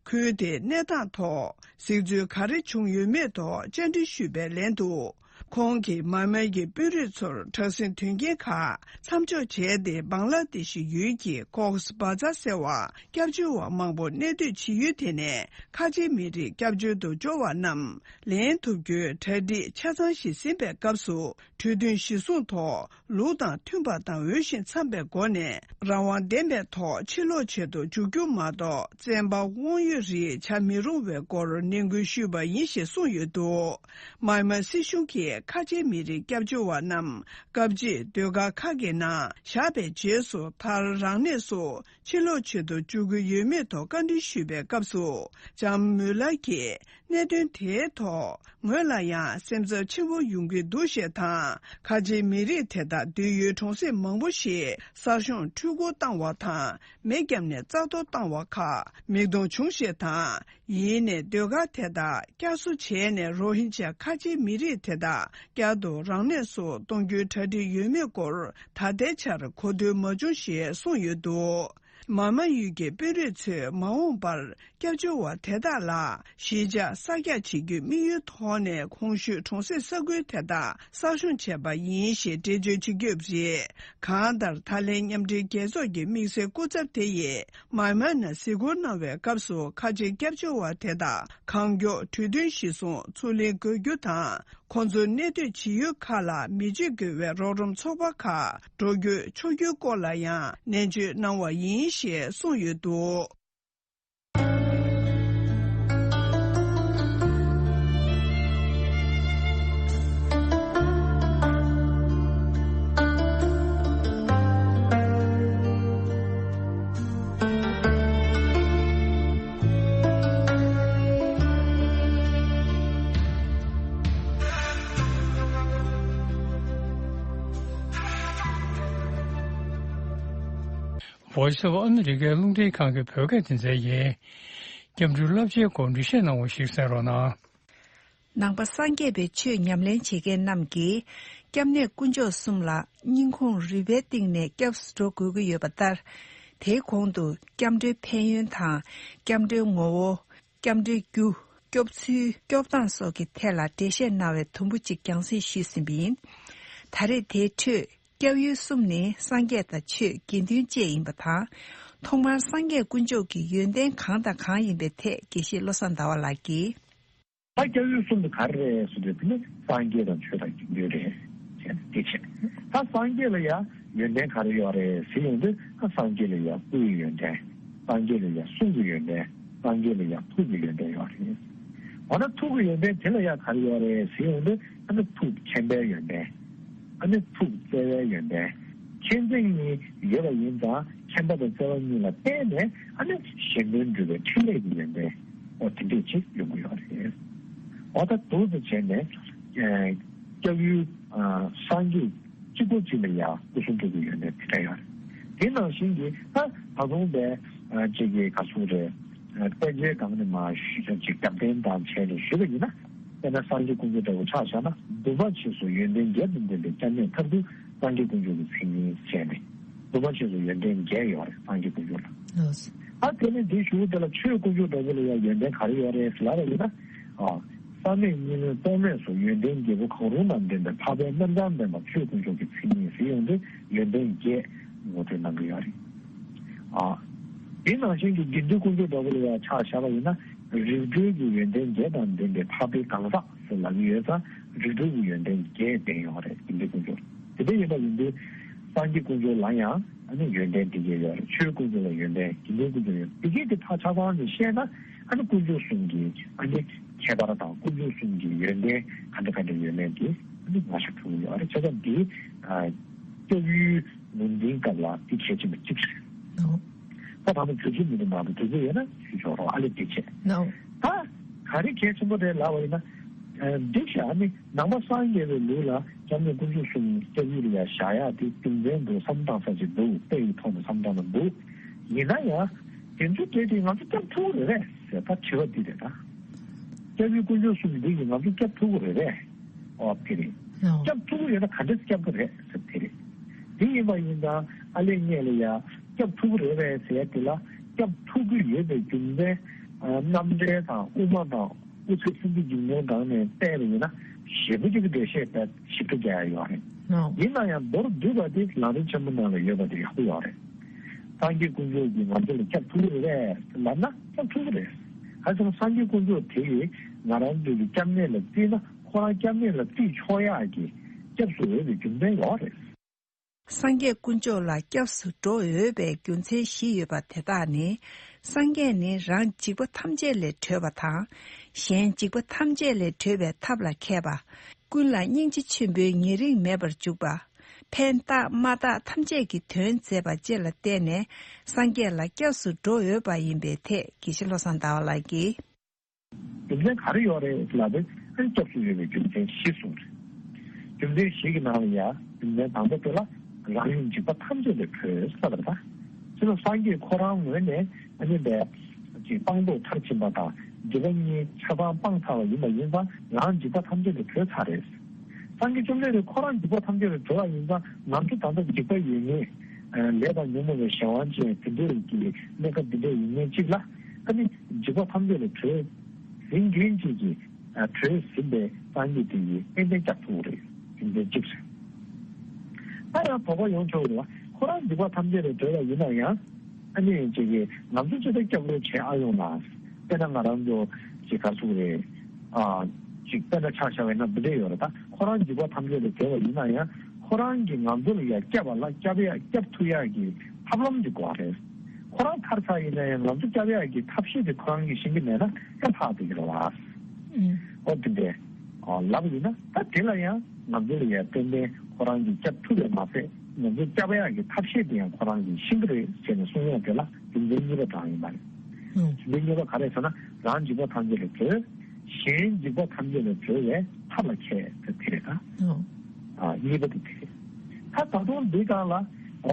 ཁུལ་དེའི་གནས་སྟངས་ཐོག་གཟིགས་ཚུལ་ག་རེ་བྱུང་ཡོད་མེད་ཐོག་བཅར་འདྲི་ཞུས་པའི་ལན་དུ། ཁོང་གིས་མཱི་མཱར་གྱི་དཔོན་རིགས་ཚོར་དྲག་ཟིང་དོན་རྐྱེན་ཁག་མཚམས་འཇོག་བྱས་ཏེ། བང་ལ་དེ་ཤི་ཡུལ་གྱི་ཀོག་སི་བྷ་ཛར་ཟེར་བར་སྐྱབས་བཅོལ་བ་མང་པོ་གནས་སྡོད་བྱེད་ཡུལ་དེ་ནས་ཁ་ཆེའི་མི་རིགས་སྐྱབས་བཅོལ་དུ་འབྱོར་བ་རྣམས་ལེན་ཐུབ་རྒྱུའི་གྲ་སྒྲིག་ཆ་ཚང་ཞིག་ཟིན་པའི་སྐབས་སུ། གྲོས་མཐུན་གཞིར་བཟུང་ཐོག་ལུགས་དང་མཐུན་པ་དང་འོས་ཤིང་འཚམ་པའི་སྒོ་ནས་རང་དབང་ལྡན་པའི་ཐོག་ཕྱིར་ལོག་བྱེད་དུ་འཇུག་རྒྱུ་མ་གཏོགས། བཙན་པ་དབང་ཡོད་རིགས་བྱ་མི་རུང་བའི་སྐོར་ནན་སྐུལ་ཞུས་པ་ཡིན་ཞེས་གསུངས་ཡོད་འདུག་མཱི་མཱར་སྲིད་གཞུང་གིས་ཁ་ཆེའི་མི་རིགས་སྐྱབས་བཅོལ་བ་རྣམས་སྐབས་གཅིག་སྡོད་སྒར་ཁག་གི་ནང་བཞག་པའི་རྗེས་སུ། མཐར་རང་གནས་སུ་ཕྱིར་ལོག་བྱེད་དུ་འཇུག་གི་ཡོད་མེད་ཐོག་བཀའ་འདྲི་ཞུས་པའི་སྐབས་སུ། ལྕམ་མུ་ལར་གྱིས། གནད་དོན་དེའི་ཐོག་ངོས་ལ་ཡང་སེམས་འཚབ་ཆེན་པོ་ཡོང་གི་འདུག་ཞེས་དང་། ཁ་ཆེའི་མི་རིགས་དེ་དག་སྡོད་ཡུལ་གྲོང་གསེབ་མང་པོ་ཞིག་གསར་ཤོང་འཕྲུལ་འཁོར་བཏང་བ་དང་། མེ་བརྒྱབ་ནས་རྩ་གཏོར་བཏང་བ་ཁག་མིག་མཐོང་བྱུང་ཞེས་དང་། ཡིན་ནའི་སྡོད་སྒར་དེ་དག་བསྐྱར་གསོ་བྱས་ནས། རོ་ཧིན་ཇཱ་ཁ་ཆེའི་མི་རིགས་དེ་དག་བསྐྱར་དུ་རང་གནས་སུ་གཏོང་རྒྱུའི་གྲ་སྒྲིག་ཡོད་མེད་སྐོར་ད་ལྟའི་ཆར་གོ་ཐོས་མ་བྱུང་ཞེས་གསུངས་ཡོད་འདུག་མཱི་མཱར་ཡུལ་གྱི་དཔོན་རིགས་ཚོས་མ་འོངས་པར་སྐྱབས་བཅོལ་བ་དེ་དག་ལ་གཞིས་ཆགས་གསར་རྒྱག་བྱེད་རྒྱུའི་དམིགས་ཡུལ་ཐོག་ནས། གོང་ཞུས་གྲོང་གསེབ་ས་ཁུལ་དེ་དག་གསར་སྐྱོང་བྱས་པ་ཡིན་ཞེས་འགྲེལ་བརྗོད་བྱེད་ཀྱི་ཡོད་པ་རེད། གང་ལྟར། ད་ལན་མཉམ་འབྲེལ་རྒྱལ་ཚོགས་ཀྱི་དམིགས་བསལ་སྐུ་ཚབ་དེ་ཡིས་མཱི་མཱར་ནང་གཟིགས་སྐོར་གནང་བའི་སྐབས་སུ། ཁ་ཆེའི་སྐྱབས་བཅོལ་བ་དེ་དག་གང་མགྱོགས་གྲོས་མཐུན་གཞིར་བཟུང་ཚུར་ལེན་དགོས་རྒྱུ་དང་། ཁོང་ཚོའི་གནས་སྡོད་བྱེད་ཡུལ་ཁག་ལ་མི་བརྗེད་དགོས་པའི་རོགས་རམ་ཚོགས་པ་ཁག་འགྲོ་སྐྱོད་ཆོག་རྒྱུའི་སྐོར་ལ་ཡང་ནན་བརྗོད་གནང་བ་ཡིན་ཞེས་གསུངས་ཡོད་འདུག Voice of America རླུང་འཕྲིན་ཁང་གི་བོད་སྐད་སྡེ་ཚན་ཡིན། སྐྱབས་འགྲོའི་བསླབ་བྱའི་སྐོར་འགྲེལ་བཤད་གནང་བ་ཞིག་གསན་རོགས་གནང་། ནང་པ་སངས་རྒྱས་པའི་ཆོས་ཉམས་ལེན་བྱེད་མཁན་རྣམས་ཀྱིས་སྐྱབས་གནས་དཀོན་མཆོག་གསུམ་ལ་སྙིང་ཁོང་རུས་པའི་གཏིང་ནས་སྐྱབས་སུ་འགྲོ་དགོས་ཀྱི་ཡོད་པ་ལྟར། དེའི་གོང་དུ་སྐྱབས་འགྲོའི་ཕན་ཡོན་དང་། སྐྱབས་འགྲོའི་ངོ་བོ། སྐྱབས་འགྲོའི་རྒྱུ། སྐྱོབ་ཚུལ། སྐྱོབ་སྟངས་སོགས་ཀྱི་ཐད་ལ་འགྲེལ་བཤད་གནང་བའི་དུམ་བུ་གཅིག་རྒྱང་སྲིང་ཞུས་ཟིན་པ་ཡིན། ད་རེས་དེའི་ཁྲོད། སྐྱབས་ཡུལ་གསུམ་ནི་སངས་རྒྱས་དང་ཆོས་དགེ་འདུན་བཅས་ཡིན་པ་དང་། ཐོག་མར་སངས་རྒྱས་དཀོན་མཆོག་གི་ཡོན་ཏན་གང་དང་གང་ཡིན་པའི་ཐད་དགེ་བཤེས་བློ་བཟང་ཟླ་བ་ལགས་ཀྱིས། ད་སྐྱབས་ཡུལ་གསུམ་དེ་ག་རེ་རེད་ཟེར་དུས་དེ་ནི་སངས་རྒྱས་དང་ཆོས་དང་དགེ་འདུན་རེད། བྱས་ན་དེ་བྱས། ད་སངས་རྒྱས་ལ་ཡང་ཡོན་ཏན་ག་རེ་ཡོད་རེད་ཟེར་ཡོང་དུས། ད་སངས་རྒྱས་ལ་ཡང་སྐུའི་ཡོན་ཏན། སངས་རྒྱས་ལ་ཡང་གསུང་གི་ཡོན་ཏན། སངས་རྒྱས་ལ་ཡང་ཐུགས་ཀྱི་ཡོན་ཏན་ཡོད་རེད། འོ་ན་ཐུགས་ཀྱི་ཡོན་ཏན་དེ་ལ་ཡང་ག་རེ་ཡོད་རེད་ཟེར་ཡོང་དུས། ཨ་ནི་ཐུགས་མཁྱེན་པའི་ཡོན་ཏན། ཨ་ནི་ཐུགས་བརྩེ་བའི་ཡོན་ཏན། མཁྱེན་བརྩེ་གཉིས་ཡོད་པ་ཡིན་ཙང་། མཁྱེན་པ་དང་བརྩེ་བ་གཉིས་ལ་བརྟེན་ནས་ཨ་ནི་གཞན་དོན་སྒྲུབ་པའི་ཕྲིན་ལས་ཀྱི་ཡོན་ཏན། འོ་དེ་འདྲས་ཅིག་ཡོང་གི་ཡོད་རེད། འོ་ད་འདུག་སེ་བྱས་ནས། ཨ་སྐྱབས་ཡུལ་ཨ་སངས་རྒྱས་གཅིག་པོ་གཅིག་ལ་ཡང་སྐུ་གསུང་ཐུགས་ཀྱི་ཡོན་ཏན་དེ་འདྲ་ཡོད་རེད། དེ་ནང་བཞིན་གྱི་ད་ད་དུང་པའི་ཨ་ཅིག་གི་ག་ཚོད་རེད། ཨ་དཔེ་ཆའི་སྒང་ནས་མར་ཞུས་ཙང་། ཅིག་རྒྱབ་རྟེན་དང་བྱས་ནས་ཞུས་པ་ཡིན་ན། དཔེར་ན་སངས་རྒྱས་དཀོན་མཆོག་འདྲ་བོ་ཆ་བཞག་ན། འདུམ་པ་ཆེ་སོགས་ཡོན་ཏན་བརྒྱད་དང་ལྡན་པའི་སྐྱབས་གནས་མཐར་ཐུག་སངས་རྒྱས་དཀོན་མཆོག་གི་མཚན་ཉིད་བྱས་ནས། འདུམ་པ་ཆེ་སོགས་ཡོན་ཏན་བརྒྱད་ཡོད་རེད་སངས་རྒྱས་དཀོན་མཆོག་ལ། ལགས་སོ། ཨ་དེ་ནས་འདི་ཞུ་དེ་ལ་ཆོས་དཀོན་མཆོག་འདྲ་བོ་ལ་ཡང་ཡོན་ཏན་ག་རེ་ཡོད་རེད་ཟེར་ལབ་པ་ཡིན་ན། ཨ་བསམ་མེད་གཉིས་ལས་རྟོག་མེད་སོགས་ཡོན་ཏན་བརྒྱད་པོ་གང་རུང་དང་ལྡན་པའི་འཕགས་པའི་རྣམ་གྲངས་ལྡན་པ་ཆོས་དཀོན་མཆོག་གི་མཚན་ཉིད་ཟེར་ཡོང་དུས། ཡོན་ཏན་བརྒྱད་ངོ་སྤྲོད་གནང་གི་ཡོད་རེད། ཨ། དེ་ནང་བཞིན་གྱི་དགེ་འདུན་དཀོན་མཆོག་འདྲ་བོ་ལ་ཡང་ཆ་བཞག་པ་ཡིན་ན། རིགས་གྲོལ་གྱི་ཡོན་ཏན་བརྒྱད་དང་ལྡན་པའི་འཕགས་པའི་གང་ཟག་ཟེར་ལབ་ཀྱི་ཡོད་ཙང་། རིགས་གྲོལ་གྱི་ཡོན་ཏན་བརྒྱད་ལྡན་ཡོད་རེད་དགེ་འདུན་དཀོན་མཆོག་དེ་འདྲ་ཡིན་པ་ཡིན་དུས། སངས་རྒྱས་དཀོན་མཆོག་ལ་ཡང་ཨ་ནི་ཡོན་ཏན་དེ་བརྒྱད་ཡོད་རེད། ཆོས་དཀོན་མཆོག་ལ་ཡོན་ཏན། དགེ་འདུན་དཀོན་མཆོག་ལ་ཡོན་ཏན། དེ་བརྒྱད་དེ་ཕར་ཆ་ཚང་ནས་བཤད་ན། ཨ་ནི་དཀོན་མཆོག་གསུམ་གྱི་ཨ་ནི་ཁྱད་པར་དང་། དཀོན་མཆོག་གསུམ་གྱི་ཡོན་ཏན་ག་འདྲ་ག་འདྲ་ཡོད་མེད་དེ་ཨ་ནི་མངོན་གསལ་དོད་པོ་ཡོད་རེད། བྱས་ཙང་འདི་ཨ་སྐྱབས་ཡུལ་ངོས་འཛིན་སྐབས་ལ་འདི་གལ་ཆེན་པོ་གཅིག་རེད། ད་ད་ལྟ་དུས་ཚོད་མི་འདུག་མ་གཏོགས། དུས་ཚོད་ཡོད་ན་ཞུ་ཆོག་རོགས། ཨ་ལེ་དེ་བྱས། ནོ། ད་ག་རེ་གལ་ཆེན་པོ་རེད་ལབ་པ་ཡིན་ན། ཨ་འདི་བཞག་ནི་ནང་པ་སངས་རྒྱས་པའི་ལུགས་ལ་སྐྱབས་གནས་དཀོན་མཆོག་གསུམ་སྐྱབས་ཡུལ་ལ་ཡང་བཞག་ཡག་དེ་རྒྱུ་མཚན་འདུག་བསམ་བཏང་ས་ཅིག་འདུག་དཔེ་ཡི་ཐོག་ནས་བསམ་བཏང་ན་འདུག་ཡིན་ན་ཡང་དེ་ཚོ་གལ་ཏེ་ང་ཚོ་སྐྱབས་ཐུབ་ཀྱི་རེད་པས་ཟེར། ད་དྲི་བ་འདི་རེད་ད། སྐྱབས་ཡུལ་དཀོན་མཆོག་གསུམ་འདི་གིས་ང་ཚོ་སྐྱབས་ཐུབ་ཀྱི་རེད་པས། ཨོ་དེ་རེད། ནོ། སྐྱབས་ཐུབ་ཀྱི་ཡོད་ན་ག་འདྲས་སྐྱབས་ཀྱི་རེད་ཟེར་དེ་རེད། དེ་ཡིན་པ་ཡིན་ཙང་ཨ་ལེ་ངེད་ལ་ཡ་སྐྱབས་ཐུབ་ཀྱི་རེད་པས་ཟེར་ཡ་དེ་ལ། སྐྱབས་ཐུབ་ཀྱི་ཡོད་པའི་རྒྱུ་མཚན། ཨ་རྣམ་འགྲེལ་དང་དབུ་མ་དང་དབུ་ཚད་ཚིག་འདི་རྒྱུ་མཚན་སྒང་ནས་བལྟས་པ་ཡིན་ན་ཞེ་པོ་ཅིག་གི་འགྲེལ་བཤད་དཔེ་ཞིབ་ཕྲ་རྒྱག་ཡ་ཡོད་རེད། ནོ། ཡིན་ན་ཡང་མདོར་བསྡུས་པ་དེ་ལམ་རིམ་ཆེན་མོ་ནང་ལ་ཡོད་པ་དེ་ཡག་པོ་ཡོད་རེད། སངས་རྒྱས་དཀོན་མཆོག་གིས་ང་ཚོ་ལ་སྐྱབས་ཐུབ་ཀྱི་རེད་པས་ལབ་ན་སྐྱབས་ཐུབ་ཀྱི་རེད། ག་རེ་ཟེར་ན་སངས་རྒྱས་དཀོན་མཆོག་དེ་ཡིས་ང་རང་ཚོ་གི་སྐྱབས་གནས་ལ་བརྩིས་ན། ཁོ་རང་སྐྱབས་གནས་ལ་བརྩི་ཆོག་ཡག་གི་སྐྱབས་སུ་འོས་པའི་རྒྱུ་མཚན་ཡོད་རེད། སངས་རྒྱས་དཀོན་མཆོག་ལ་སྐྱབས་སུ་འགྲོ་འོས་པའི་རྒྱུ་མཚན་བཞི་ཡོད་པ་དེ་དག་ནི། སངས་རྒྱས་ནི་རང་འཇིགས་པ་ཐམས་ཅད་ལས་གྲོལ་བ་དང་། གཞན་འཇིགས་པ་ཐམས་ཅད་ལས་གྲོལ་བའི་ཐབས་ལ་མཁས་པ། ཀུན་ལ་སྙིང་རྗེ་ཆེན་པོའི་ཉེ་རིང་མེད་པར་འཇུག་པ། ཕན་བཏགས་མ་བཏགས་ཐམས་ཅད་ཀྱི་དོན་མཛད་པ་བཅས་ལ་བརྟེན་ནས་སངས་རྒྱས་ལ་སྐྱབས་སུ་འགྲོ་འོས་པ་ཡིན་པའི་ཐད་དགེ་བཤེས་བློ་བཟང་ཟླ་བ་ལགས་ཀྱིས། རྒྱུ་མཚན་ག་རེ་ཡོད་རེད་ལབ་པས། ཨ་ནི་སྐྱབས་སུ་འོས་པའི་རྒྱུ་མཚན་བཞི་གསུངས་རེད། རྒྱུ་མཚན་བཞི་གི་ནང་ལ་ཡ་རྒྱུ་མཚན་དང་པོ་དེ་ལ་རང་ཡུལ་འཇིགས་པ་ཐམས་ཅད་ལས་གྲོལ་ཟེར་བ་རེད་ད། དེ་ལ་སངས་རྒྱས་ཁོ་རང་ངོས་ནས་ཨ་ནི་འདི་ཅིག་སྤངས་རྟོགས་མཐར་ཕྱིན་པ་དང་འཇིགས་པ་གཉིས་ཆ་ཚང་སྤངས་ཚར་བ་ཡིན་པ་ཡིན་ཙང་རང་འཇིགས་པ་ཐམས་ཅད་ལས་གྲོལ་ཚར་རེད། སངས་རྒྱས་བཅོམ་ལྡན་འདས་ཁོ་རང་འཇིགས་པ་ཐམས་ཅད་ལས་གྲོལ་བ་ཡིན་ཙང་ང་ཚོ་ད་ལྟ་འཇིགས་པ་ཡོད་མཁན། ལས་དང་ཉོན་མོངས་པའི་གཞན་དབང་ཅན་དེ་འདྲའི་གི་གནས་སྐབས་འདི་འདྲ་ཡིན་མཁན་གཅིག་ལ། ཨ་ནི་འཇིགས་པ་ཐམས་ཅད་ལས་གྲོལ་ཟིན་མཁན་གཅིག་གིས་གྲོལ་ཟིན་པའི་སངས་རྒྱས་དེ་ཡིས་ཏན་ཏན་སྐྱབས་ཐུབ་ཀྱི་རེད། རྒྱུ་མཚན་གཅིག་རེད། ད་ཡང་དོགས་པ་ཡོང་ཆོག་གི་རེད་བ། ཁོ་རང་འཇིགས་པ་ཐམས་ཅད་ལས་གྲོལ་བ་ཡིན་ན་ཡང་། ཨ་ནི་ཅིག་གིས་ང་ཚོ་ཅི་ལྟར་སྐྱབས་རོགས་བྱེད་ཨ་ཡོང་ལ། དཔེར་ན་ང་རང་ཚོ་ཅིག་ག་ཟེར་དགོས་རེད། ཨ་ཅིག་དཔེར་ན་ཆ་བཞག་པ་ཡིན་ན་འདི་འདྲས་ཡོད་རེད་ད། ཁོ་རང་འཇིགས་པ་ཐམས་ཅད་ལས་གྲོལ་བ་ཡིན་ན་ཡང་ཁོ་རང་གིས་ང་ཚོ་ལ་ཡ་སྐྱབས་པ་ལ་སྐྱབས་ཡ་སྐྱབས་ཐུབ་ཡ་གི་ཐབས་ལམ་ཅིག་དགོས་རེད། ཁོ་རང་ཐར་ཚར་ཡིན་ན་ཡང་ང་ཚོ་སྐྱབས་ཡ་གི་ཐབས་ཤེས་དེ་ཁོ་རང་གིས་ཤེས་ཀྱི་མེད་ན་ཡང་ཐར་ཐུབ་ཀྱི་རེད་བ། ཨུམ། ཨོ་དེ་འདྲས། ཨ་ལབ་ཡིན་ན་ད་དེ་ལ་ཡང་ང་ཚོ་ལ་ཡང་ཏན་ཏན་ཁོ་རང་གིས་སྐྱབས་ཐུབ་པས་མ་ཟད་ང་ཚོ་སྐྱབས་ཡག་གི་ཐབས་ཤེས་དེ་ཡང་ཁོ་རང་གིས་ཤེས་ཀྱི་རེད་ཟེར་ནས་གསུང་ཡག་དེ་ལ་རྒྱུ་མཚན་གཉིས་པ་དྲངས་ཡིན་པ་རེད། ཨུམ། རྒྱུ་མཚན་གཉིས་པ་ག་རེ་ཟེར་ན་རང་འཇིགས་པ་ཐམས་ཅད་ལས་གྲོལ། གཞན་འཇིགས་པ་ཐམས་ཅད་ལས་གྲོལ་བའི་ཐབས་ལ་མཁས་ཟེར་དེ་རེད་ད། ཨུམ། ཨ་གཉིས་པ་དེ་དེ་རེད། ད་ད་དུང་འདི་སྒང་ལ་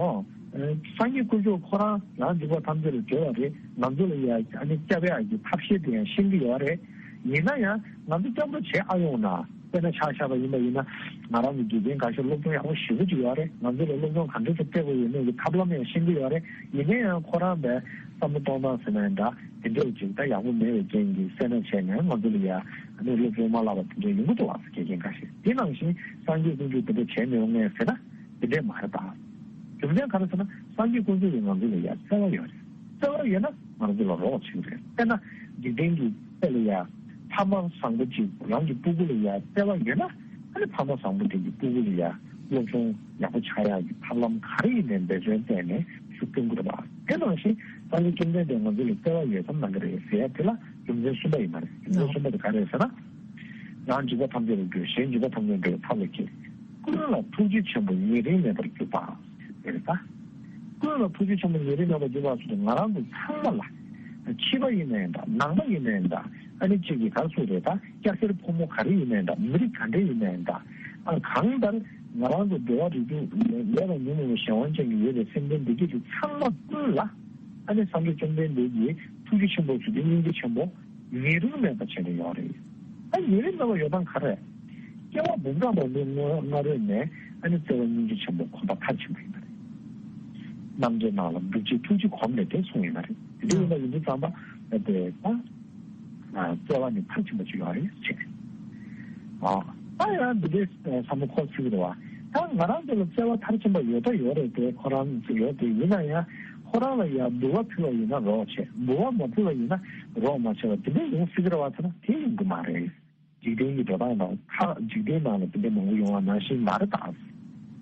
ཨོ། སངས་རྒྱས་དཀོན་མཆོག་ཁོ་རང་ཡང་འཇིགས་པ་ཐམས་ཅད་ལས་སྒྲོལ་བ་རེད། ང་ཚོ་ལ་ཡ་ཨ་ནི་སྐྱབས་ཡག་གི་ཐབས་ཤེས་དེ་ཡང་ཤེས་ཀྱི་ཡོད་རེད། ཡིན་ན་ཡང་ང་ཚོ་སྐྱབས་འགྲོ་བྱེད་ཨ་ཡོང་ན། དཔེར་ན་ཆ་བཞག་པ་ཡིན་པ་ཡིན་ན། ང་རང་གི་དགེ་རྒན་འགའ་ཤས་སློབ་སྦྱོང་ཡག་པོ་ཞེ་པོ་ཅིག་ཡོད་རེད། ང་ཚོ་ལ་སློབ་སྦྱོང་ག་འདྲ་ཞིག་སྤྲད་དགོས་ཡོད་མེད་ཀྱི་ཐབས་ལམ་ཡང་ཤེས་ཀྱི་ཡོད་རེད། ཡིན་ན་ཡང་ཁོ་རང་བས་བསམ་བློ་གཏོང་སྟངས་ཟེར་ན་ཡང་འདྲ་དེ་འདྲ་ཅིག་ད་ཡག་པོ་མེད་པའི་རྐྱེན་གྱིས་སེར་སྣ་བྱས་ནས་ང་ཚོ་ལ་ཡ་ཨ་ནི་སློབ་སྦྱོང་མ་བསླབ་པ་དེ་འདྲ་ཡོང་གི་འདུག་ཨ། དགེ་རྒན་འགའ་ཤས་དེ་ནང་བཞིན་སངས་རྒྱས་དཀོན་མཆོག་དེ་འདྲ་བྱས་མི་ཡོང་ངས་ཟེར་ན། དེ་འདྲས་མ་རེད་ད། རྒྱུ་མཚན་ག་རེ་ཟེར་ན། སངས་རྒྱས་དཀོན་མཆོག་གིས་ང་ཚོ་ལ་ཡ་བརྩེ་བ་ཡོད་རེད། བརྩེ་བ་ཡོད་ན་ང་ཚོ་ལ་རོགས་བྱེད་ཀྱི་རེད། དཔེར་ན། འཇིག་རྟེན་གྱི་དཔེ་ལ་ཡ། ཕ་མ་བཟང་པོ་ཅིག་རང་གི་སྤུ་གུ་ལ་ཡ་བརྩེ་བ་ཡོད་ན། ཨ་ནི་ཕ་མ་བཟང་པོ་དེ་གི་སྤུ་གུ་ལ་ཡ་སློབ་སྦྱོང་ཡག་པོ་ཆགས་ཡག་གི་ཐབས་ལམ་ག་རེ་ཡིན་ནའི་འབད་བརྩོན་བྱས་ནས་ཤུགས་སྟོན་དགོས་རེད་པ། དེ་ནང་བཞིན་སངས་རྒྱས་བཅོམ་ལྡན་འདས་ང་ཚོ་ལ་བརྩེ་བ་ཡོད་ཙམ་གནང་གི་རེད་ཟེར་ཡ་དེ་ལ་རྒྱུ་མཚན་གསུམ་པ་ཡིན་པ་རེད། རྒྱུ་མཚན་གསུམ་པ་དེ་ག་རེ་རེད་ཟེར་ན། རང་འཇིགས་པ་ཐམས་ཅད་ལས་སྒྲོལ། གཞན་འཇིགས་པ་ཐམས་ཅད་སྒྲོལ་བའི་ཐབས་ལ་མཁས། ཀུན་ལ་ཐུགས་རྗེ་ཆེན་པོ་ཉེ་རིང་མེད་པར་གྱུར་པ། ཟེར་ད། ཀུན་ལ་ཐུགས་རྗེ་ཆེན་པོ་ཉེ་རིང་མེད་པར་གྱུར་པ་ཟེར་དུས་ང་རང་ཚོ་ཚང་མ་ལ། ཕྱི་པ་ཡིན་ནའི་འདྲ། ནང་པ་ཡིན་ནའི་འདྲ། ཨ་ནི་གཅིག་གིས་ག་རེ་ཟེར་རེད་ད། སྐྱ་སེར་ཕོ་མོ་ག་རེ་ཡིན་ནའི་འདྲ། མི་རིགས་ག་འདྲ་ཡིན་ནའི་འདྲ། ཨ་གང་ལྟར་ང་རང་ཚོ་འགྲོ་བ་རིགས་དྲུག་ལས་ལས་དང་ཉོན་མོངས་པའི་གཞན་དབང་ཅན་གྱི་ཡོད་པའི་སེམས་ཅན་འདི་སྐད་དུ་ཚང་མ་ཀུན་ལ། ཨ་ནི་སངས་རྒྱས་བཅོམ་ལྡན་འདས་ཀྱིས་ཐུགས་རྗེ་ཆེན་པོ་ཟེར་དུས་སྙིང་རྗེ་ཆེན་པོ། ཉེ་རིང་མེད་པ་བྱས་ནས་ཡོད་རེད། ཨ་ཉེ་རིང་མེད་པ་ཡོད་སྟངས་ག་རེ། སྐྱེ་བ་འབུམ་ཕྲག་མང་པོའི་སྔ་སྔ་རོལ་ནས་ཨ་ནི་བརྩེ་བ་སྙིང་རྗེ་ཆེན་པོ་གོམ་པ་མཐར་ཕྱིན་པ་ཡིན་པ་རེད། རྣམ་འདྲེན་ནང་ལ་འདུ་བྱེད་ཐུགས་རྗེ་གོམས་ནས་དེ་གསུངས་ཡོད་པ་རེད། དེ་འདྲ་ཡིན་པ་ཡིན་དུས་ཙམ་པ་དེ་ད་བརྩེ་བ་ནི་མཐར་ཕྱིན་པ་ཅིག་ཡོད་རེད་ཅེས། ཨ་ད་ཡང་འདི་འདྲའི་བསམ་བློ་འཁོར་སྲིད་ཀྱི་རེད་བ། ད་ང་རང་ཚོ་ལ་བརྩེ་བ་མཐར་ཕྱིན་པ་ཡོད་ད་ཡོད་རེད་དེ་ཁོ་རང་ཚོ་ཡོད་དེ་ཡིན་ན་ཡང་ཁོ་རང་ལ་ཡང་འབུལ་བ་ཕུལ་བ་ཡིན་ན་རོགས་བྱེད། འབུལ་བ་མ་ཕུལ་བ་ཡིན་ན་རོགས་མ་བྱེད་པ་དེ་འདྲ་ཡོང་སྲིད་ཀྱི་རེད་བ་ཟེར་ན་དེ་ཡིན་གྱི་མ་རེད། འཇིག་རྟེན་གྱི་འགྲོ་སྟངས་དང་ཁ་འཇིག་རྟེན་ནང་ལ་དེ་འདྲ་མང་པོ་ཡོང་བ་ནང་བཞིན་མ་རེད་ད།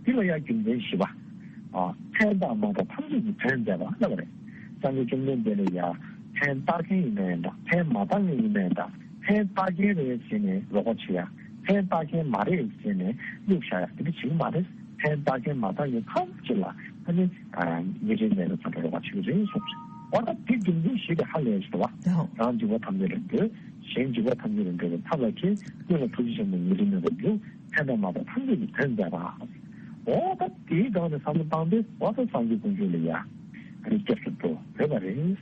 འདི་ལ་ཡང་རྒྱུ་མཚན་བཞི་པ། ཨ་ཕན་བཏགས་མ་བཏགས་ཐམས་ཅད་ཀྱི་དོན་མཛད་པ་ལབ་པ་རེད། སངས་རྒྱས་བཅོམ་ལྡན་འདས་ལ་ཡང་ཕན་བཏགས་མཁན་ཡིན་ནའི་འདྲ། ཕན་མ་བཏགས་མཁན་ཡིན་ནའི་འདྲ། ཕན་བཏགས་མཁན་རེད་ཟེར་ནས་རོགས་པ་བྱེད་ཡ། ཕན་བཏགས་མཁན་མ་རེད་ཟེར་ནས་གཡུག་བཞག་ཡ་དེ་འདྲ་བྱེད་ཀྱི་མ་རེད། ཕན་བཏགས་མཁན་མ་བཏགས་མཁན་ཐམས་ཅད་ལ་ཨ་ནི་ཉེ་རིང་མེད་པའི་ཚོར་བ་རོགས་པ་བྱེད་ཀྱི་རེད་གསུངས་སོང་། འོ་ད་དེ་རྒྱུ་མཚན་བཞི་དེ་ཧ་ལས་ཤིག་འདུག་བ། ཡང་། རང་འཇིགས་པ་ཐམས་ཅད་ལས་སྒྲོལ། གཞན་འཇིགས་པ་ཐམས་ཅད་ལས་སྒྲོལ་བའི་ཐབས་ལ་མཁས། ཀུན་ལ་ཐུགས་རྗེ་ཆེན་པོ་ཉེ་རིང་མེད་པར་གྱུར། ཕན་དང་མ་ཕན་ཐམས་ཅད་ཀྱི་དོན་མཛད་པ། འོ་ད་དེའི་སྒང་ནས་བསམ་བློ་བཏང་སྟེ་འོ་ད་སངས་རྒྱས་དཀོན་མཆོག་ལ་ཡ་ཨ་ནི་སྐྱབས་སུ་འགྲོ་འོས་པ་རེད།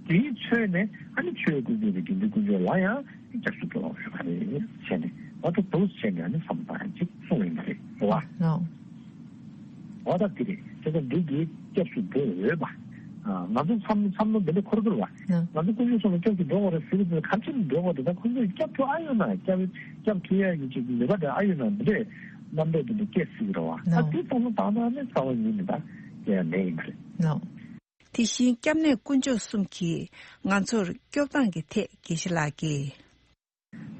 དེའི་ཚོད་ནས་ཨ་ནི་ཆོས་དཀོན་མཆོག་དང་དགེ་འདུན་དཀོན་མཆོག་ལ་ཡང་སྐྱབས་སུ་འགྲོ་འོས་པ་རེད་བྱས་ནས་འོ་ད་འདུག་བྱས་ནས་ཨ་ནི་བསམ་བློ་བཏང་ཡ་ཅིག་གསུངས་ཡོད་པ་རེད་རེད་བ། ཨོ། འོ་ད་དེ་རེད། དེ་ཚོ་འདི་གིས་སྐྱབས་སུ་འགྲོ་འོས་པ། ང་ཚོ་བསམ་བསམ་བློ་འདི་འདྲ་འཁོར་དགོས་པ། ང་ཚོ་དཀོན་མཆོག་གསུམ་ལ་སྐྱབས་སུ་འགྲོ་དགོས་རེད་ཟེར་གྱི་འདུག་ག་ཅི་འགྲོ་དགོས་འདུག་ད་ཁོང་ཚོས་སྐྱབས་ཐུབ་ཨ་ཡོད་ན་སྐྱབས་སྐྱབས་ཐུབ་ཡ་གི་ཅིག་ནུས་པ་དེ་ཨ་ཡོད་ན་འདི་འདྲས་རྣམ་པས་འདི་འདྲ་སྐད་ཟེར་གྱི་རེད་བ། ད་དེ་བསམ་བློ་བཏང་ན་ནི་རྩ་བ་ཉིད་ནས་ད་དེ་ཡང་ལས་ཡིན་པ་རེད། དེ་བཞིན་སྐྱབས་གནས་དཀོན་མཆོག་གསུམ་གྱིས་ང་ཚོར་སྐྱོབ་སྟངས་ཀྱི་ཐད་དགེ་བཤེས་ལགས་ཀྱིས།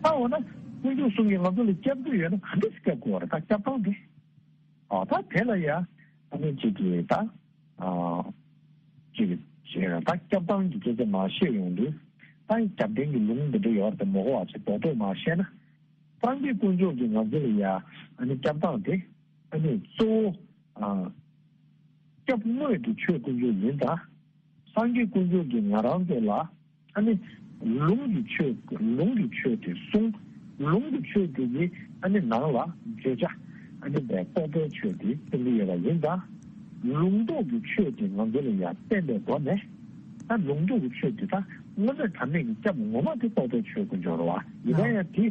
ད་འོ་ན་དཀོན་མཆོག་གསུམ་གྱིས་ང་ཚོ་ལ་སྐྱབས་འགྲོ་ཡོད་ན་ག་འདྲས་སྐྱབས་དགོས་པ་རེད། ད་སྐྱབས་སྟངས་དེ། ཨ་ད་དེ་ལ་ཡ་ཨ་ནི་གཅིག་གིས་ད་ཨ་གཅིག་གིས་ད་སྐྱབས་སྟངས་ཀྱི་སྐད་ཆ་མ་བཤད་ཡོང་དུས་ད་རྒྱབ་རྟེན་གྱི་ལུང་འདི་འདྲ་ཡོད་རེད་དེ་མོ་གོ་བ་ཆེ་རྡོག་རྡོག་མ་བཤད་ན། སངས་རྒྱས་དཀོན་མཆོག་གིས་ང་ཚོ་ལ་ཡ་ཨ་ནི་སྐྱབས་སྟངས་དེ་ཨ་ནི་གཙོ་བོ་ཨ། སྐྱབས་དངོས་དེ་ཆོས་དཀོན་མཆོག་ཡིན་ཙང་། སངས་རྒྱས་དཀོན་མཆོག་གིས་ང་རང་ཚོ་ལ་ཨ་ནི་ལུང་གི་ཆོས་ལུང་གི་ཆོས་དེ་གསུངས། ལུང་གི་ཆོས་དེ་གི་ཨ་ནི་ནང་ལ་བརྗོད་བྱ་ཨ་ནི་བའི་རྟོགས་པའི་ཆོས་དེ་སྟོན་གྱི་ཡོད་པ་ཡིན་ཙང་། ལུང་རྟོགས་ཀྱི་ཆོས་དེ་ང་ཚོ་ལ་ཡང་བསྟན་པའི་སྒོ་ནས་ད་ལུང་རྟོགས་ཀྱི་ཆོས་དེ་ད་དངོས་གནས་དྲང་གནས་ཀྱི་སྐྱབས་ངོ་མ་དེ་རྟོགས་པའི་ཆོས་དཀོན་མཆོག་རེད་བ། ཡིན་ན་ཡང་དེ་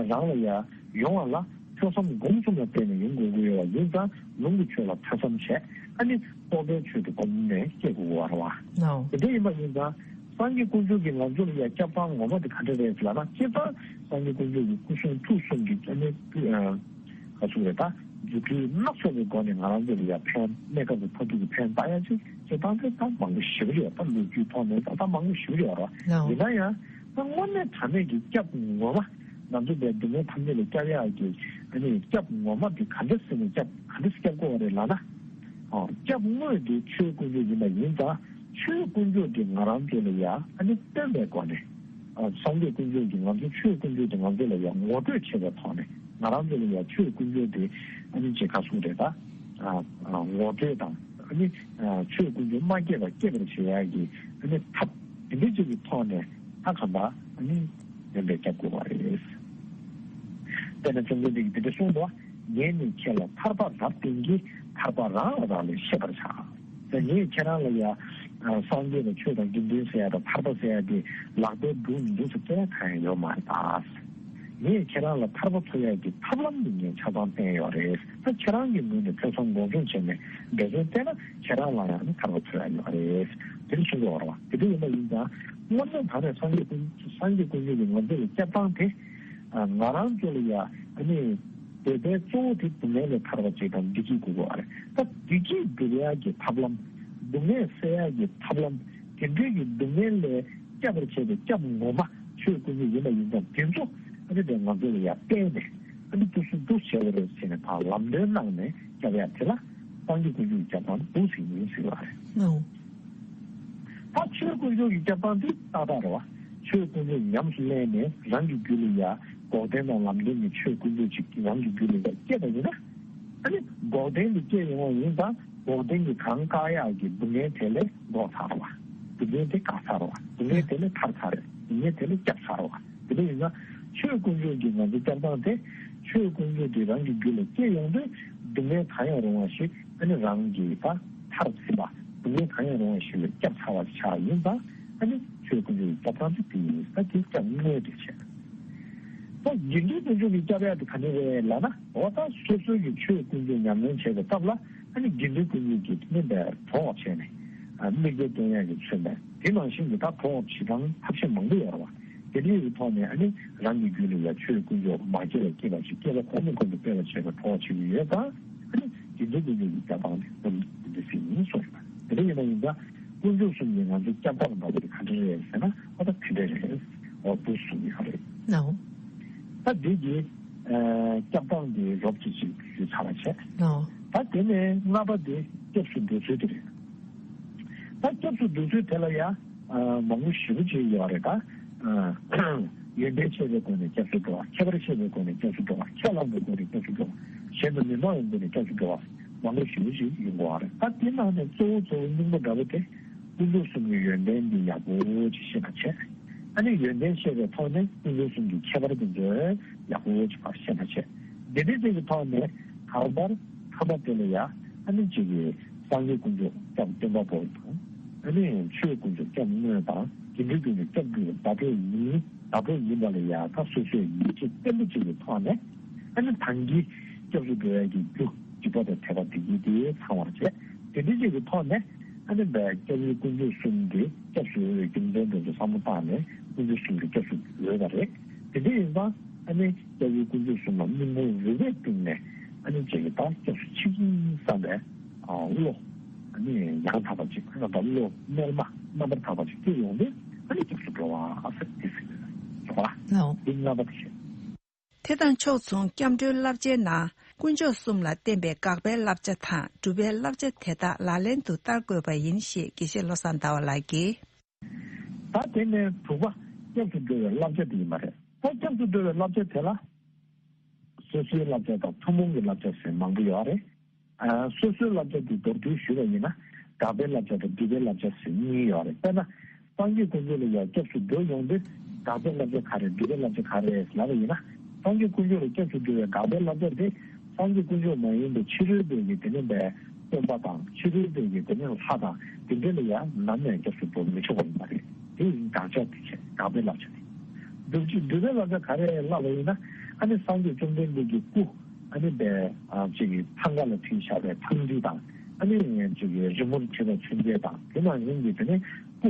རང་ལ་ཡང་ཡོང་བ་ལ། ཐོས་བསམ་སྒོམ་གསུམ་ལ་བརྟེན་ནས་ཡོང་དགོས་ཀྱི་ཡོད་པ་ཡིན་ཙང་ལུང་གི་ཆོས་ལ་ཐོས་བསམ་བྱས། ཨ་ནི་རྟོགས་པའི་ཆོས་དེ་སྒོམ་ནས་སྐྱེ་དགོས་ཀྱི་ཡོད་རེད་བ། དེ་འདྲ་ཡིན་པ་ཡིན་ཙང་སངས་རྒྱས་དཀོན་མཆོག་གིས་ང་ཚོ་ལ་ཡ་སྐྱབས་སྟངས་ངོ་མ་དེ་ག་འདྲ་རེད་ཟེར་ལབ་ན། སྤྱིར་བཏང་སངས་རྒྱས་དཀོན་མཆོག་གི་སྐུ་གསུང་ཐུགས་གསུམ་གྱི་ཨ་ནི་ག་ཚོད་རེད་ད་རྫུ་འཕྲུལ་སྣ་ཚོགས་པའི་སྒོ་ནས་ང་རང་ཚོ་ལ་ཡ་ཕན་གནས་སྐབས་སུ་ཕ་གི་གི་ཕན་བཏགས་ཡ་ཅིག་སྤྱིར་བཏང་དེ་ད་མང་པོ་ཞེ་པོ་ཡོད། ད་ལོ་རྒྱུས་ཐོག་ནས་ད་ད་མང་པོ་ཞེ་པོ་ཡོད་རེད་བ། ཡིན་ན་ཡང་ད་དངོས་གནས་དྲང་གནས་ཀྱི་སྐྱབས་ངོ་མ། ང་ཚོ་པའི་སྡུག་བསྔལ་ཐམས་ཅད་ལས་སྐྱབས་ཡག་གི་ཨ་ནི་སྐྱབས་ངོ་མ་དེ་ག་འདྲ་ཟེར་ནས་སྐྱབས་ག་འདྲ་སྐྱབས་དགོས་པ་རེད་ལབ་ན། ཨོ་སྐྱབས་དངོས་དེ་ཆོས་དཀོན་མཆོག་ཡིན་པ་ཡིན་ཙང་ཆོས་དཀོན་མཆོག་དེ་ང་རང་ཚོ་ལ་ཡ་ཨ་ནི་སྟོན་པའི་སྒོ་ནས། ཨ་སངས་རྒྱས་དཀོན་མཆོག་གིས་ང་ཚོ་ཆོས་དཀོན་མཆོག་དེ་ང་ཚོ་ལ་ཡ་ངོ་སྤྲོད་བྱེད་པའི་ཐོག་ནས་ང་རང་ཚོ་ལ་ཡ་ཆོས་དཀོན་མཆོག་དེ་ཨ་ནི་ཅེས་ཁ་གསུངས་རེད་ད། ཨ་ཨ་ངོ་སྤྲོད་དང་ཨ་ནི་ཨ་ཆོས་དཀོན་མཆོག་མ་སྐྱེས་པ་སྐྱེད་པར་བྱེད་ཡག་གི་ཨ་ནི་ཐབས་དེ་འདྲ་ཅིག་གི་ཐོག་ནས་ད་གང་ལྟར་ཨ་ནི་ཡོན་པས་སྐྱབས་དགོས་པ་རེད། དཔེར་ན་བཅོམ་ལྡན་འདས་ཀྱིས་འདི་འདྲ་གསུངས་འདུག་ངས་ནི་ཁྱེད་ལ་ཐར་པ་རབ་བསྟན་གྱིས། ཐར་པ་རང་ལ་རག་ལས་ཤེས་པར་བྱ། ད་ངས་ཁྱེད་རང་ལ་ཡ་ཨ་སངས་རྒྱས་དང་ཆོས་དང་དགེ་འདུན་ཟེར་ཡ་དང་ཐར་པ་ཟེར་ཡ་དེ་ལག་པའི་འབྲུ་མི་འདུག་ཟེར་བཙལ་གང་ཡང་ཡོད་མ་རེད་ད། ངས་ཁྱེད་རང་ལ་ཐར་པ་འཚོལ་ཡ་གི་ཐབས་ལམ་དེ་ངས་ཆ་ཚང་བསྟན་ཡོད་རེད། ད་ཁྱེད་རང་གི་ངོས་ནས་ཐོས་བསམ་སྒོམ་གསུམ་བྱས་ནས་འབད་བརྩོན་བསྟན་ན་ཁྱེད་རང་ལ་ཡང་ནི་ཐར་པ་འཚོལ་ཡ་ཡོད་རེད། དེ་འདྲ་ཞུ་གི་ཡོད་རེད་བ། དེ་འདྲ་ཡིན་པ་ཡིན་ཙང་སྔོན་མ་ད་ནས་སངས་རྒྱས་ཀུན་སངས་རྒྱས་དཀོན་མཆོག་གིས་ང་ཚོ་ལ་སྐྱབས་སྟངས་དེ་ང་རང་ཚོ་ལ་ཡ་ཨ་ནི་འདོད་པའི་གཙོ་བོ་དེ་སྡུག་བསྔལ་ལས་ཐར་བ་ཅིག་དང་བདེ་སྐྱིད་དགོས་ཀྱི་ཡོད་རེད། ད་བདེ་སྐྱིད་སྒྲུབ་ཡ་གི་ཐབས་ལམ། སྡུག་བསྔལ་སེལ་ཡ་གི་ཐབས་ལམ། དེ་འདྲའི་གི་སྡུག་བསྔལ་ལས་སྐྱབས་པར་བྱེད་པའི་སྐྱབས་ངོ་མ་ཆོས་དཀོན་མཆོག་ཡིན་པ་ཡིན་ཙང་དེ་ཚོ་ཨ་ནི་དེ་ང་ཚོ་ལ་ཡ་བསྟན་ནས་ཨ་ནི་འདུག་སེ་འདུག་བྱས་པ་རེད་ཟེར་ནས་ཕར་ལམ་སྟོན་གནང་ནས་སྐྱབས་ཡ་དེ་ལ་སངས་རྒྱས་དཀོན་མཆོག་གི་སྐྱབས་སྟངས་འདུག་ཟེར་ཡིན་ཟེར་བ་རེད། ད་ཆོས་དཀོན་མཆོག་གི་སྐྱབས་སྟངས་དེ་ཏག་ཏག་རེད་བ། ཆོས་དཀོན་མཆོག་ཉམས་སུ་ལེན་ནས་རང་གི་རྒྱུད་ལ་ཡ་འགོག་བདེན་དང་ལམ་བདེན་གྱི་ཆོས་དཀོན་མཆོག་ཅིག་རང་གི་རྒྱུད་ལ་ཡ་སྐྱེས་པ་ཡིན་ན། ཨ་ནི་འགོག་བདེན་དེ་སྐྱེས་ཡོང་བ་ཡིན་ཙང་འགོག་བདེན་གྱི་གང་བཀག་ཡག་གི་སྡུག་བསྔལ་དེ་ལས་འགོག་ཚར་བ། སྡུག་བསྔལ་དེ་བཀག་ཚར་བ། སྡུག་བསྔལ་དེ་ལས་ཐར་ཚར་བ། སྡུག་བསྔལ་དེ་ལས་བསྐྱབས་ཚར་བ། དེ་འདྲ་ཡིན་ན་ཆོས་དཀོན་མཆོག་གི་ང་ཚོ་སྐྱབས་སྟངས་དེ་ཆོས་དཀོན་མཆོག་དེ་རང་གི་རྒྱུད་ལ་སྐྱེས་ཡོང་དུས་སྡུག་བསྔལ་གང་ཡང་རུང་བ་ཞིག་ཨ་ནི་རང་གིས་ད་ཐར་ཟིན་པ། སྡུག་བསྔལ་གང་ཡང་རུང་བ་ཞིག་ལས་བསྐྱབས་ཚར་བ་ཆགས་ཡིན་ཙང་ཨ་ནི་ཆོས་དཀོན་མཆོག་གི་སྐྱབས་སྟངས་དེ་དེ་ཡིན། ད་དེ་སྐྱབས་དངོས་དེ་བྱས། ད་དགེ་འདུན་དཀོན་མཆོག་གི་སྐྱབས་ཡ་དེ་ག་ནས་རེད་ལབ་ན། འོ་ད་སོ་སོ་གི་ཆོས་དཀོན་མཆོག་ཉམས་ལེན་བྱེད་པའི་སྐབས་ལ་ཨ་ནི་དགེ་འདུན་དཀོན་མཆོག་གི་དེ་ནས་འབད་གྲོགས་བྱས་ནས་ཨ་དམིགས་བརྩེ་སྟོན་ཡ་གི་ཚུལ་འབད། དེ་ནང་བཞིན་གྱི་ད་གྲོགས་བྱེད་སྟངས་ཐབས་ཤེས་མང་པོ་ཡོད་རེད་བ། དེ་འདྲའི་གི་ཐོག་ནས་ཨ་ནི་རང་གི་རྒྱུད་ལ་ཡ་ཆོས་དཀོན་མཆོག་མ་སྐྱེས་པ་སྐྱེས་པ་ཞིག་སྐྱེས་པ་ཁོ་ནས་ཁོ་ནས་སྤེལ་བ་བྱེད་པའི་གྲོགས་བྱེད་ཀྱི་ཡོད་ཙང་ཨ་ནི་དགེ་འདུན་དཀོན་མཆོག་གི་སྐྱབས་སྟངས་དེ་ཁོ་ནས་དེ་འདྲ་ཟིན་ཡིན་གསུངས་ཡོད་པ། དེ་འདྲ་ཡིན་པ་ཡིན་ཙང་དཀོན་མཆོག་གསུམ་གྱི་ང་ཚོའི་སྐྱབས་སྟངས་འདྲ་བོ་དེ་ག་འདྲ་རེད་ཟེར་ན་ཨ་ད་དེ་འདྲ་རེད། འོ་འདུག་གསུངས་ཡོད་རེད། ནའོ། ད་འདི་གི་ཨ་སྐྱབས་སྟངས་འདི་རོབ་ཅིག་ཅིག་ཞུས་ཚར་བ་བྱས། ནའོ། ད་དེ་ནས་ལྔ་པ་དེ་སྐྱབས་སུ་འགྲོ་ཚུལ་དེ་རེད། ད་སྐྱབས་སུ་འགྲོ་ཚུལ་དེ་ལ་ཡང་ཨ་མང་པོ་ཞེ་པོ་ཅིག་ཡོད་རེད་ད། ཨ་ཡོན་ཏན་ཆེ་བའི་སྒོ་ནས་སྐྱབས་སུ་འགྲོ་བ། ཁྱད་པར་ཆེ་བའི་སྒོ་ནས་སྐྱབས་སུ་འགྲོ་བ། ཁས་བླངས་པའི་སྒོ་ནས་སྐྱབས་སུ་འགྲོ་བ། གཞན་དུ་མི་སྨྲ་བའི་སྒོ་ནས་སྐྱབས་སུ་འགྲོ་བ། མང་པོ་ཞེ་པོ་ཅིག་ཡོང་གི་ཡོད་རེད། ད་དེ་ནང་ནས་གཙོ་བོ་གཙོ་བོ་སྙིང་པོ་འདྲ་བོ་དེ་དཀོན་མཆོག་གསུམ་གྱི་ཡོན་ཏན་འདི་ཡག་པོ་ཅིག་ཤེས་པ་བྱས། ཨ་ནི་ཡོན་ཏན་ཤེས་པའི་ཐོག་ནས་དཀོན་མཆོག་གསུམ་གྱི་ཁྱད་པར་དེ་ཚོ་ཡག་པོ་ཅིག་ཕར་ཤེས་པ་བྱས། དེ་འདྲའི་ཅིག་གི་ཐོག་ནས་གང་ལྟར་ཐ་མ་དེ་ལ་ཡ་ཨ་ནི་ཅིག་གི་སངས་རྒྱས་དཀོན་མཆོག་སྐྱབས་སྟོན་པ་པོ་དང་། ཨ་ནི་ཆོས་དཀོན་མཆོག་སྐྱབས་དངོས་དང་དགེ་འདུན་དཀོན་མཆོག་སྐྱབས་དགུའི་བདག་པོ་ཡིན། བདག་པོ་ཡིན་པ་ལ་ཡ་ད་སོ་སོས་ཡིད་ཆེས་བརྟན་པོ་ཅིག་གི་ཐོག་ནས། ཨ་ནི་ད་གིན་སྐྱབས་སུ་འགྲོ་ཡ་གི་རྒྱུ་འཇིགས་པ་དང་དད་པ་བདེ་སྐྱིད་དེ་ཚང་བར་བྱས། དེ་འདྲ་ཅིག་གི་ཐོག་ནས་ཨ་ནི་བའི་སྐྱབས་ཡུལ་དཀོན་མཆོག་གསུམ་དེ་སྐྱབས་སུ་འོས་རྒྱུ་མཚན་དེ་ཚོ་བསམ་བློ་བཏང་ནས་དཀོན་མཆོག་གསུམ་གྱི་སྐྱབས་སུ་འོས་པ་རེད། དེ་འདྲ་ཡིན་ཙང་ཨ་ནི་སྐྱབས་ཡུལ་དཀོན་མཆོག་གསུམ་ལ་སྙིང་ཁོང་རུས་པའི་གཏིང་ནས་ཨ་ནི་ཅིག་གི་ད་སྐྱབས་སུ་མཆི་གི་བསམ་པའི་བློ་ཨ་ནི་ཡང་དག་པ་ཅིག་ཁོ་ན་ད་བློ་རྣལ་མ་རྣམ་པར་དག་པ་ཅིག་སྐྱེ་ཡོང་དུས་ཨ་ནི་སྐྱབས་སུ་འགྲོ་བ་ཟེར་དེ་ཟེར་གྱི་ཡོད་རེད། ལགས། འདི་ལྔ་པ་དེ་བྱས། དེ་དང་ཕྱོགས་མཚུངས་སྐྱབས་འགྲོའི་བསླབ་བྱའི་ནང་དཀོན་མཆོག་གསུམ་ལ་བརྟེན་པའི་དགག་པའི་བསླབ་བྱ་དང་སྒྲུབ་པའི་བསླབ་བྱ་དེ་དག་ལག་ལེན་དུ་བསྟར་དགོས་པ་ཡིན་ཞེས་དགེ་བཤེས་བློ་བཟང་ཟླ་བ་ལགས་ཀྱིས། ད་དེ་ནས་དྲུག་པ་སྐྱབས་སུ་འགྲོ་བའི་བསླབ་བྱ་དེ་ཡིན་པ་རེད། ད་སྐྱབས་སུ་འགྲོ་བའི་བསླབ་བྱ་དེ་ལ་སོ་སོའི་བསླབ་བྱ་དང་ཐུན་མོང་གི་བསླབ་བྱ་ཟེར་མང་པོ་ཡོད་རེད། ཨ་སོ་སོའི་བསླབ་བྱ་དེ་མདོར་བསྡུས་ཞུས་པ་ཡིན་ན་དགག་པའི་བསླབ་བྱ་དང་སྒྲུབ་པའི་བསླབ་བྱ་ཟེར་གཉིས་ཡོད་རེད། དཔེར་ན། སངས་རྒྱས་དཀོན་མཆོག་ལ་ཡང་སྐྱབས་སུ་འགྲོ་ཡོང་དུས་དགག་པའི་བསླབ་བྱ་ག་རེ་སྒྲུབ་པའི་བསླབ་བྱ་ག་རེ་ལབ་པ་ཡིན་ན། སངས་རྒྱས་དཀོན་མཆོག་ལ་སྐྱབས་སུ་འགྲོ་བའི་དགག་པའི་བསླབ་བྱ་དེ་སངས་རྒྱས་དཀོན་མཆོག་མ་ཡིན་པའི་ཕྱི་རོལ་པའི་གི་དེ་ནས་པའི་སྟོན་པ་དང་ཕྱི་རོལ་པའི་གི་དེ་ནས་ལྷ་དང་དེ་འདྲ་ལ་ཡང་ནམ་ཡང་སྐྱབས་སུ་འགྲོ་མི་ཆོག་པ་ཡིན་པ་རེད། དེ་ཡིན་དགག་བྱ་དེ་བྱས་དགག་པའི་བསླབ་བྱ་དེ། སྒྲུབ་བྱེད་སྒྲུབ་པའི་བསླབ་བྱ་ག་རེ་ལབ་པ་ཡིན་ན་ཨ་ནི་སངས་རྒྱས་བཅོམ་ལྡན་འདས་ཀྱི་སྐུ། ཨ་ནི་པའི་ཨ་ཅིག་གི་ཐང་ག་ལ་བྲིས་བཞག་པའི་ཐང་འབྲི་དང་། ཨ་ནི་ཅིག་གི་རི་མོར་བྲིས་པའི་མཚོན་ཆ་དང་དེ་ནང་བཞིན་གྱི་དེ་ནི་སྐུ་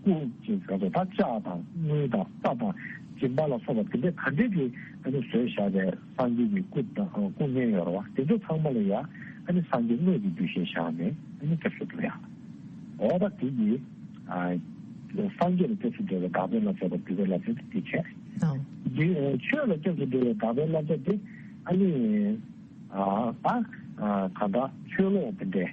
སྐུ་ཅིག་ག་ཚོད་ད་ལྕགས་དང་དངུལ་དང་རྟ་དང་སྦྱིན་པ་ལ་སོགས་པ་དེ་འདྲའི་ག་འདྲའི་གི་ཨ་ནི་བཟོས་བཞག་པའི་སངས་རྒྱས་ཀྱི་སྐུ་དང་སྐུ་བརྙན་ཡོད་རེད་བ། དེ་ཚོ་ཚང་མ་ལ་ཡ་ཨ་ནི་སངས་རྒྱས་དངོས་ཀྱི་འདུ་ཤེས་བཞག་ནས་ཨ་ནི་སྐྱབས་སུ་འགྲོ་ཡ། འོ་ད་དེ་གི་ཨ་སངས་རྒྱས་ལ་སྐྱབས་སུ་འགྲོ་བའི་དགག་པའི་བསླབ་བྱ་དང་སྒྲུབ་པའི་བསླབ་བྱ་དེ་དེ་བྱས། ཨོ། འདི་ཆོས་ལ་སྐྱབས་སུ་འགྲོ་བའི་དགག་པའི་བསླབ་བྱ་དེ་ཨ་ནི། ཨ་ད་ཨ་གང་ལྟར་ཆོས་ལོག་དེ་འདྲས་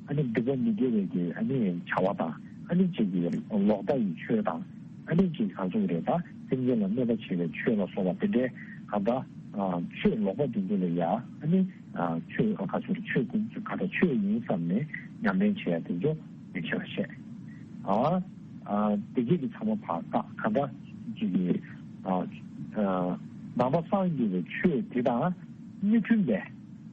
ཨ་ནི་སྡིག་པ་མི་དགེ་བའི་གི་ཨ་ནི་བྱ་བ་དང་ཨ་ནི་ཅིག་གི་ལོག་ལྟ་ཡི་ཆོས་དང་ཨ་ནི་ཅིག་གང་ཟེར་རེད་ད་སེམས་ཅན་ལ་གནོད་པ་བྱེད་པའི་ཆོས་ལ་སོགས་པ་དེ་འདྲས་གང་ལྟར་ཨ་ཆོས་ལོག་པ་དེ་ཚོ་ལ་ཡ་ཨ་ནི་ཨ་ཆོས་ག་ཚོད་ཆོས་ཀུན་གང་ལྟར་ཆོས་ཡིན་བསམ་ནས་ཉམས་ལེན་བྱེད་ཡ་དེ་ཚོ་མི་བྱེད་པ་བཤད། ཨ་ཨ་དེ་གས་ཀྱི་ཚང་མ་ཕར་བཏགས་གང་ལྟར་ཅིག་གི་ཨ་ཨ་ནང་པ་སངས་རྒྱས་པའི་ཆོས་དེ་དང་མི་མཐུན་པའི།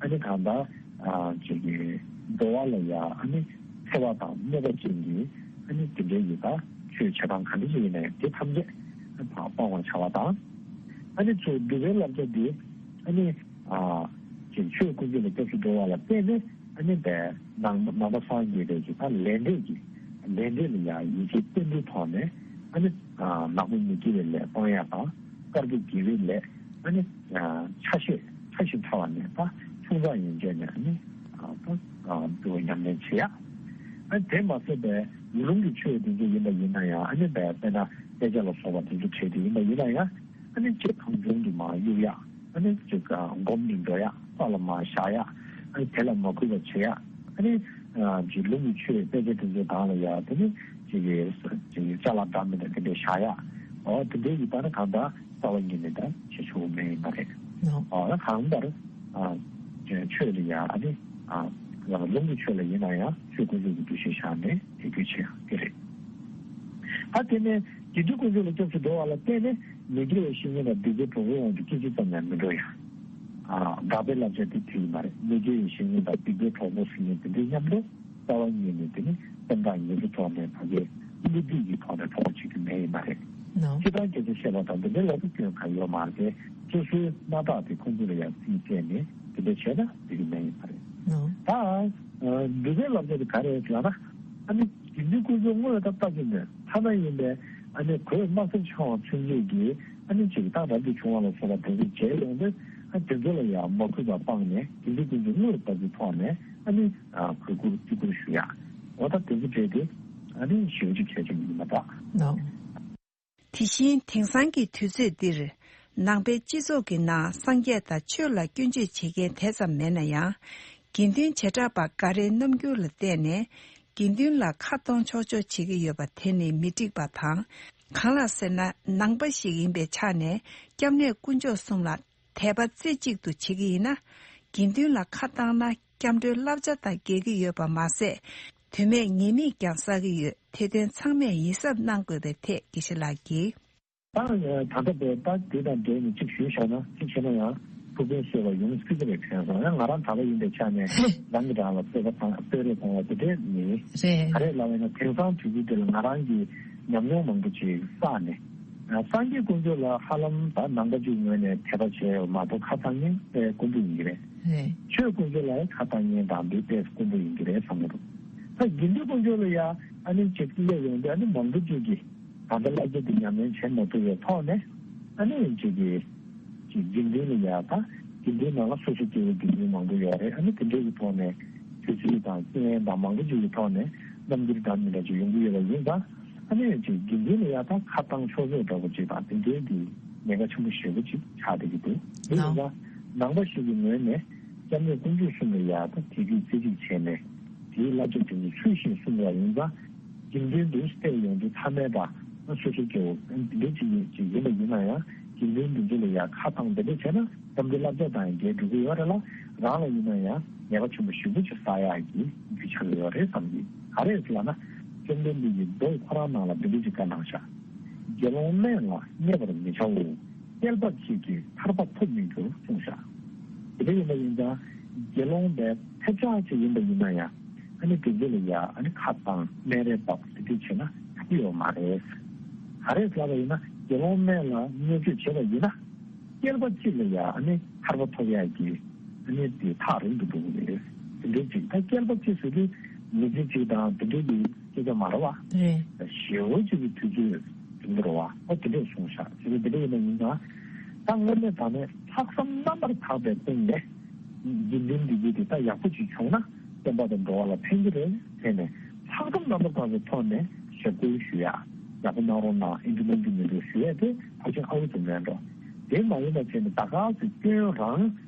ཨ་ནི་གང་ལྟར་ཨ་ཅིག་གི་འགྲོ་བ་ལ་ཡ་ཨ་ནི་ ཆེ་བ་དང་གནོད་པ་ཅན་གྱི་ཨ་ནི་དེ་འདྲའི་ཡི་དྭགས་ཆོས་བྱེད་སྟངས་ག་འདྲ་ཞིག་ཡིན་ན་ཡང་དེ་ཐམས་ཅད་སྤང་བར་བྱ་བ་དང་། ཨ་ནི་ཚུར་སྒྲུབ་པའི་བསླབ་བྱ་འདི་ཨ་ནི་ཅིག་ཆོས་དཀོན་མཆོག་ལ་སྐྱབས་སུ་འགྲོ་བ་ལ་བརྟེན་ནས་ཨ་ནི་པའི་ནང་ནང་པ་སངས་རྒྱས་པའི་ཅིག་ད་ལས་འབྲས་ཀྱི་ལས་འབྲས་ལ་ཡང་ཡིད་ཆེས་བརྟན་པོའི་ཐོག་ནས་ཨ་ནི་ནག་པོ་མི་དགེ་བའི་ལས་སྤང་ཡག་དང་། དཀར་པོ་དགེ་བའི་ལས་ཨ་ནི་ཆ་ཤས་ཕྲ་ཞིང་ཕྲ་བ་ནས་ད་ཆུང་ཙག་ཡན་ཆད་ནས་ཨ་ནི་ད་འདུལ་བ་ཉམས་ལེན་བྱེད་ཡག་ཨ་ནི་དེ་མ་ཟད་པའི་ལུང་གི་ཆོས་དེ་ཚོ་ཡིན་པ་ཡིན་ན་ཡང་ཨ་ནི་པའི་དཔེར་ན་དཔེ་ཆ་ལ་སོགས་པ་དེ་ཚོ་བྲིས་ཏེ་ཡིན་པ་ཡིན་ན་ཡང་ཨ་ནི་ཅིག་གང་བྱུང་དུ་མ་གཡུག་ཡག་ཨ་ནི་ཅིག་སྒོམ་དུ་འགྲོ་ཡག་རྩ་ལ་མ་བཞག་ཡག་ཨ་ནི་དེ་ལ་མ་གུས་པ་བྱེད་ཡག་ཨ་ནི་ཅིག་ལུང་གི་ཆོས་དཔེ་ཆ་དེ་ཚོ་སྒང་ལ་ཡང་དེ་ནི་ཅིག་ཅིག་ཅ་ལག་འདྲ་མི་འདྲ་དེ་འདྲ་བཞག་ཡག་ཨོ་དེ་འདྲའི་ཡིན་པ་ན་གང་ལྟར་རྩ་བ་ཉིད་ནས་ད་བྱེད་ཆོག་མེད་ཡིན་པ་རེད། ནོ། ཨོ་ད་གང་ལྟར་ཨ་ཆོས་ལ་ཡང་ཨ་ནི་ཨ་ལུང་གི་ཆོས་ལ་ཡིན་ན་ཡང་ཆོས་དཀོན་མཆོག་གི་འདུ་ཤེས་བཞག་ནས་དད་གུས་བྱེད་ཡག་དེ་རེད། ད་དེ་ནས་དགེ་འདུན་དཀོན་མཆོག་ལ་སྐྱབས་སུ་འགྲོ་བ་ལ་བརྟེན་ནས་མི་དགེ་བའི་བཤེས་གཉེན་དང་སྡིག་པའི་གྲོགས་པོའི་དབང་དུ་སྐད་ཅིག་ཙམ་ཡང་མི་འགྲོ་ཡ། ཨ་དགག་པའི་བསླབ་བྱ་དེ་དེ་ཡིན་པ་རེད། མི་དགེ་བའི་བཤེས་གཉེན་དང་སྡིག་པའི་གྲོགས་པོ་ཟེར་མཁན་དེ་འདྲའི་མཉམ་དུ་རྩ་བ་ཉིད་ནས་དེ་ནི་སེམས་ཐག་ཉེ་པོའི་ཐོག་ནས་ཕ་གིའི་བསླུ་བྲིད་ཀྱི་ཐོག་ནས་གྲོགས་པོ་བྱེད་རྒྱུ་མེད་ཡིན་པ་རེད། ནོ། སྤྱིར་བཏང་སྐད་ཆ་བཤད་པ་དང་འདི་འདྲའི་ལབ་རྒྱུ་སྐྱོན་གང་ཡོད་མ་རེད་དེ། སོ་སོའི་སྣ་ཐག་དེ་ཁོང་ཚོ་ལ་ཡང་རྩིས་སྤྲད་ནས་དེ་འདྲ་བྱས་ན་འགྲིག་གི་མེད་ཡིན་པ་རེད། ནོ། ད་སྡིག་པའི་བསླབ་བྱ་དེ་ག་རེ་རེད་ལབ་ན། ཨ་ནི་དགེ་འདུན་དཀོན་མཆོག་དངོས་ལ་ད་ལྟ་ཅི་འདོད་ཐ་ན་ཡིན་པས་ཨ་ནི་གོས་དམར་སེར་འཆང་བ་ཚུན་ཆད་ཀྱིས་ཨ་ནི་ཅིག་ད་རབ་ཏུ་བྱུང་བ་ལ་སོགས་པ་དེ་ཚོ་མཇལ་ཡོང་དུས་ཨ་དེ་ཚོ་ལ་ཡང་མ་གུས་པ་སྤངས་ནས་དགེ་འདུན་དཀོན་མཆོག་དངོས་ལ་ལྟ་བུའི་ཐོག་ནས་ཨ་ནི་གུས་བཀུར་བརྩི་བཀུར་ཞུ་ཡག་འོ་ད་དེ་ཚོ་བྲལ་ཏེ་ཨ་ནི་ཞེ་པོ་ཅིག་གལ་ཆེན་པོ་ཡིན་པ་འདྲ། ནོ། དེ་བཞིན་དེང་སང་གི་དུས་ཚོད་འདིར་ནང་པའི་སྤྱི་ཚོགས་ཀྱི་ནང་སངས་རྒྱས་དང་ཆོས་ལ་སྐྱོན་བརྗོད་བྱེད་མཁན་དེ་ཙམ་མེད་ན་ཡང་། དགེ་འདུན་བྱེ་བྲག་པ་འགའ་རེའི་རྣམ་འགྱུར་ལ་བལྟས་ནས་དགེ་འདུན་ལ་ཁ་གཏོང་ཆོག་ཆོག་བྱེད་ཀྱི་ཡོད་པ་དེ་ནི་མི་འགྲིག་པ་དང་། གང་ལགས་ཟེར་ན་ནང་པ་ཞིག་ཡིན་པའི་ཆ་ནས་སྐྱབས་གནས་དཀོན་མཆོག་གསུམ་ལ་དད་པ་རྩེ་གཅིག་ཏུ་བྱེད་ཀྱི་ཡིན་ན། དགེ་འདུན་ལ་ཁ་བཏང་ན་སྐྱབས་འགྲོའི་བསླབ་བྱ་དང་འགལ་གྱི་ཡོད་པ་མ་ཟད། དོན་མེད་ཉེས་དམིགས་ཀྱང་བསགས་ཀྱི་ཡོད། དེ་དོན་ཚང་མས་ཡིད་གཟབ་གནང་དགོས་པའི་ཐད་དགེ་བཤེས་ལགས་ཀྱིས། ད་ད་ལྟ་བའི་ད་དེ་དང་འབྲེལ་ནས་གཅིག་ཞུས་བཞག་ན་གཅིག་བྱས་ན་ཡང་ཐུགས་ཕན་གསོས་པ་ཡོང་སྲིད་ཀྱི་རེད་དྲན་སོང་། ཡང་ང་རང་གྲྭ་པ་ཡིན་པའི་ཆ་ནས་རང་གི་རང་ལ་གསོལ་བ་དང་གསོལ་རས་གཏོང་བ་དེ་འདྲས་མིན། རེད། ག་རེ་ལབ་ཡིན་ན་དེང་སང་དུས་ཚོད་འདི་ལ་ང་རང་གིས་ཉམས་མྱོང་མང་པོ་ཅིག་བསགས་ནས། སངས་རྒྱས་དཀོན་མཆོག་ལ་ཧ་ལམ་ད་ནང་པ་ཅིག་ངོས་ནས་དད་པ་བྱས་ཡོད་མ་གཏོགས་ཁ་བཏང་མཁན་དཔེ་དཀོན་པོ་ཡིན་གྱི་རེད། རེད། ཆོས་དཀོན་མཆོག་ལ་ཡང་ཁ་བཏང་མཁན་དང་འདི་དཔེ་དཀོན་པོ་ཡིན་གྱི་རེད་བསམ་གྱི་འདུག་ད་དགེ་འདུན་དཀོན་མཆོག་ལ་ཡང་ཨ་ནི་ཅིག་སླེབས་ཡོང་དུས་ཨ་ནི་མང་པོ་ཅིག་གིས་ད་ལྟ་བསླབ་བྱ་འདི་ཉམས་ལེན་བྱེད་མ་ཐུབ་པའི་ཐོག་ནས་ཨ་ནི་ཅིག་གིས་ཅིག་དགེ་འདུན་ལ་ཡང་ད་དགེ་འདུན་ནང་ལ་སོ་སོ་སྐྱེ་བོ་དགེ་འདུན་མང་པོ་ཡོད་རེད། ཨ་ནི་དེ་འདྲའི་གི་ཐོག་ནས་དུས་ཚོད་དང་རྐྱེན་དང་མང་པོ་ཅིག་གི་ཐོག་ནས་རྣམ་འགྱུར་འདྲ་མི་འདྲ་ཅིག་ཡོང་གི་ཡོད་པ་ཡིན་ཙང་། ཨ་ནི་ཅིག་དགེ་འདུན་ལ་ཡང་ད་ཁ་བཏང་ཆོག་ཆོག་འདྲ་པོ་ཅིག་དང་དེ་འདྲའི་གི་ཉེན་ཁ་ཆེན་པོ་ཞེ་པོ་ཅིག་ཆགས་བསྡད་ཀྱི་འདུག་དེ་ཡིན་ཙང་ནང་པ་ཞིག་གི་ངོས་ནས་སྐྱབས་གནས་དཀོན་མཆོག་གསུམ་ལ་ཡང་ད་དད་གུས་རྩེ་གཅིག་བྱས་ནས་དེའི་བསླབ་བྱ་དེ་ཚོ་ཚུལ་བཞིན་སྲུང་བ་ཡིན་ཙང་དགེ་འདུན་དུ་སླེབས་ཡོང་དུས་ཐ་མལ་པ་སོ་སོ་སྐྱེ་བོ་འདི་འདྲ་ཅིག་ཡིན་ཅིག་ཡིན་པ་ཡིན་ན་ཡང་དགེ་འདུན་འདི་ཚོ་ལ་ཡང་ཁ་བཏང་དེ་འདྲ་བྱས་ན་སྐྱབས་འགྲོའི་བསླབ་བྱ་དང་འགལ་འགྲོ་གི་ཡོད་རེད་ལ། རང་ལ་ཡིན་ན་ཡང་ཉེས་པ་ཆེན་པོ་ཞེ་པོ་ཅིག་བསགས་ཡག་གི་རྒྱུ་ཆགས་ཀྱི་ཡོད་རེད་བསམ་གྱི། ག་རེ་ཟེར་ལབ་ན། བཅོམ་ལྡན་འདས་ཀྱིས་མདོ་ཁོ་རང་ནང་ལ་འདི་འདྲ་ཅིག་བཀའ་གནང་ཤག་དགེ་སློང་དམན་ལ་བརྙས་པར་མི་བྱའོ། སྐྱེས་པ་གཅིག་གིས་ཐར་པ་ཐོབ་མི་འགྱུར་གསུངས་ཤག་དེ་འདྲ་ཡིན་པ་ཡིན་ཙང་དགེ་སློང་དེ་ཐལ་ཆ་ཅིག་ཡིན་པ་ཡིན་ན་ཡང་ཨ་ནི་དེ་ཚོ་ལ་ཡ་ཨ་ནི་ཁ་བཏང་སྨད་རེ་བཏབ་དེ་འདྲ་བྱས་ན་ཡག་པོ་ཡོད་མ་རེད། ག་རེ་ལབ་པ་ཡིན་ན་དགེ་སློང་དམན་ལ་བརྙས་བཅོས་བྱས་པ་ཡིན་ན། སྐྱེས་པ་གཅིག་ལ་ཡང་ཨ་ནི་ཐར་པ་ཐོབ་ཡག་གི་ཨ་ནི་དེ་ཐག་རིང་དུ་འགྲོ་གི་རེད། དེ་འདྲའི་ཅིག་ད་སྐྱེས་པ་གཅིག་ཟེར་དུས་མི་ཚེ་གཅིག་དང་དེ་འདྲའི་གི་སྐད་ཆ་མ་རེད་བ། རེད། ཞེ་པོ་ཅིག་གི་དུས་ཚོད་རིང་པོ་རེད་བ། ཨོ་དེ་འདྲས་གསུངས་ཤག་དེ་འདྲ་དེ་འདྲ་ཡིན་པ་ཡིན་ཙང་། ད་དངོས་གནས་དྲང་གནས་ལྷག་བསམ་རྣམ་པར་དག་པའི་སྟེང་ནས་དགེ་འདུན་འདི་གའི་དེ་ད་ཡག་པོ་ཅིག་བྱུང་ན་བསྟན་པ་དང་འགྲོ་བ་ལ་ཕན་གྱི་རེད་ཟེར་ནས་ལྷག་བསམ་རྣམ་པར་དག་པའི་ཐོག་ནས་ཞབས་སྐུལ་ཞུ་ཡག་ཡག་པོ་གནང་རོགས་གནང་ཨེ་འདྲ་གནང་རྒྱུ་མི་འདུག་ཞུ་ཡག་དེ་ཕལ་ཆེར་ཨ་ལུ་ཙམ་མེད་འགྲོ། དེ་མ་ཡིན་པ་བྱས་ནས་ད་ག་སེ་སྐྱོན་རང་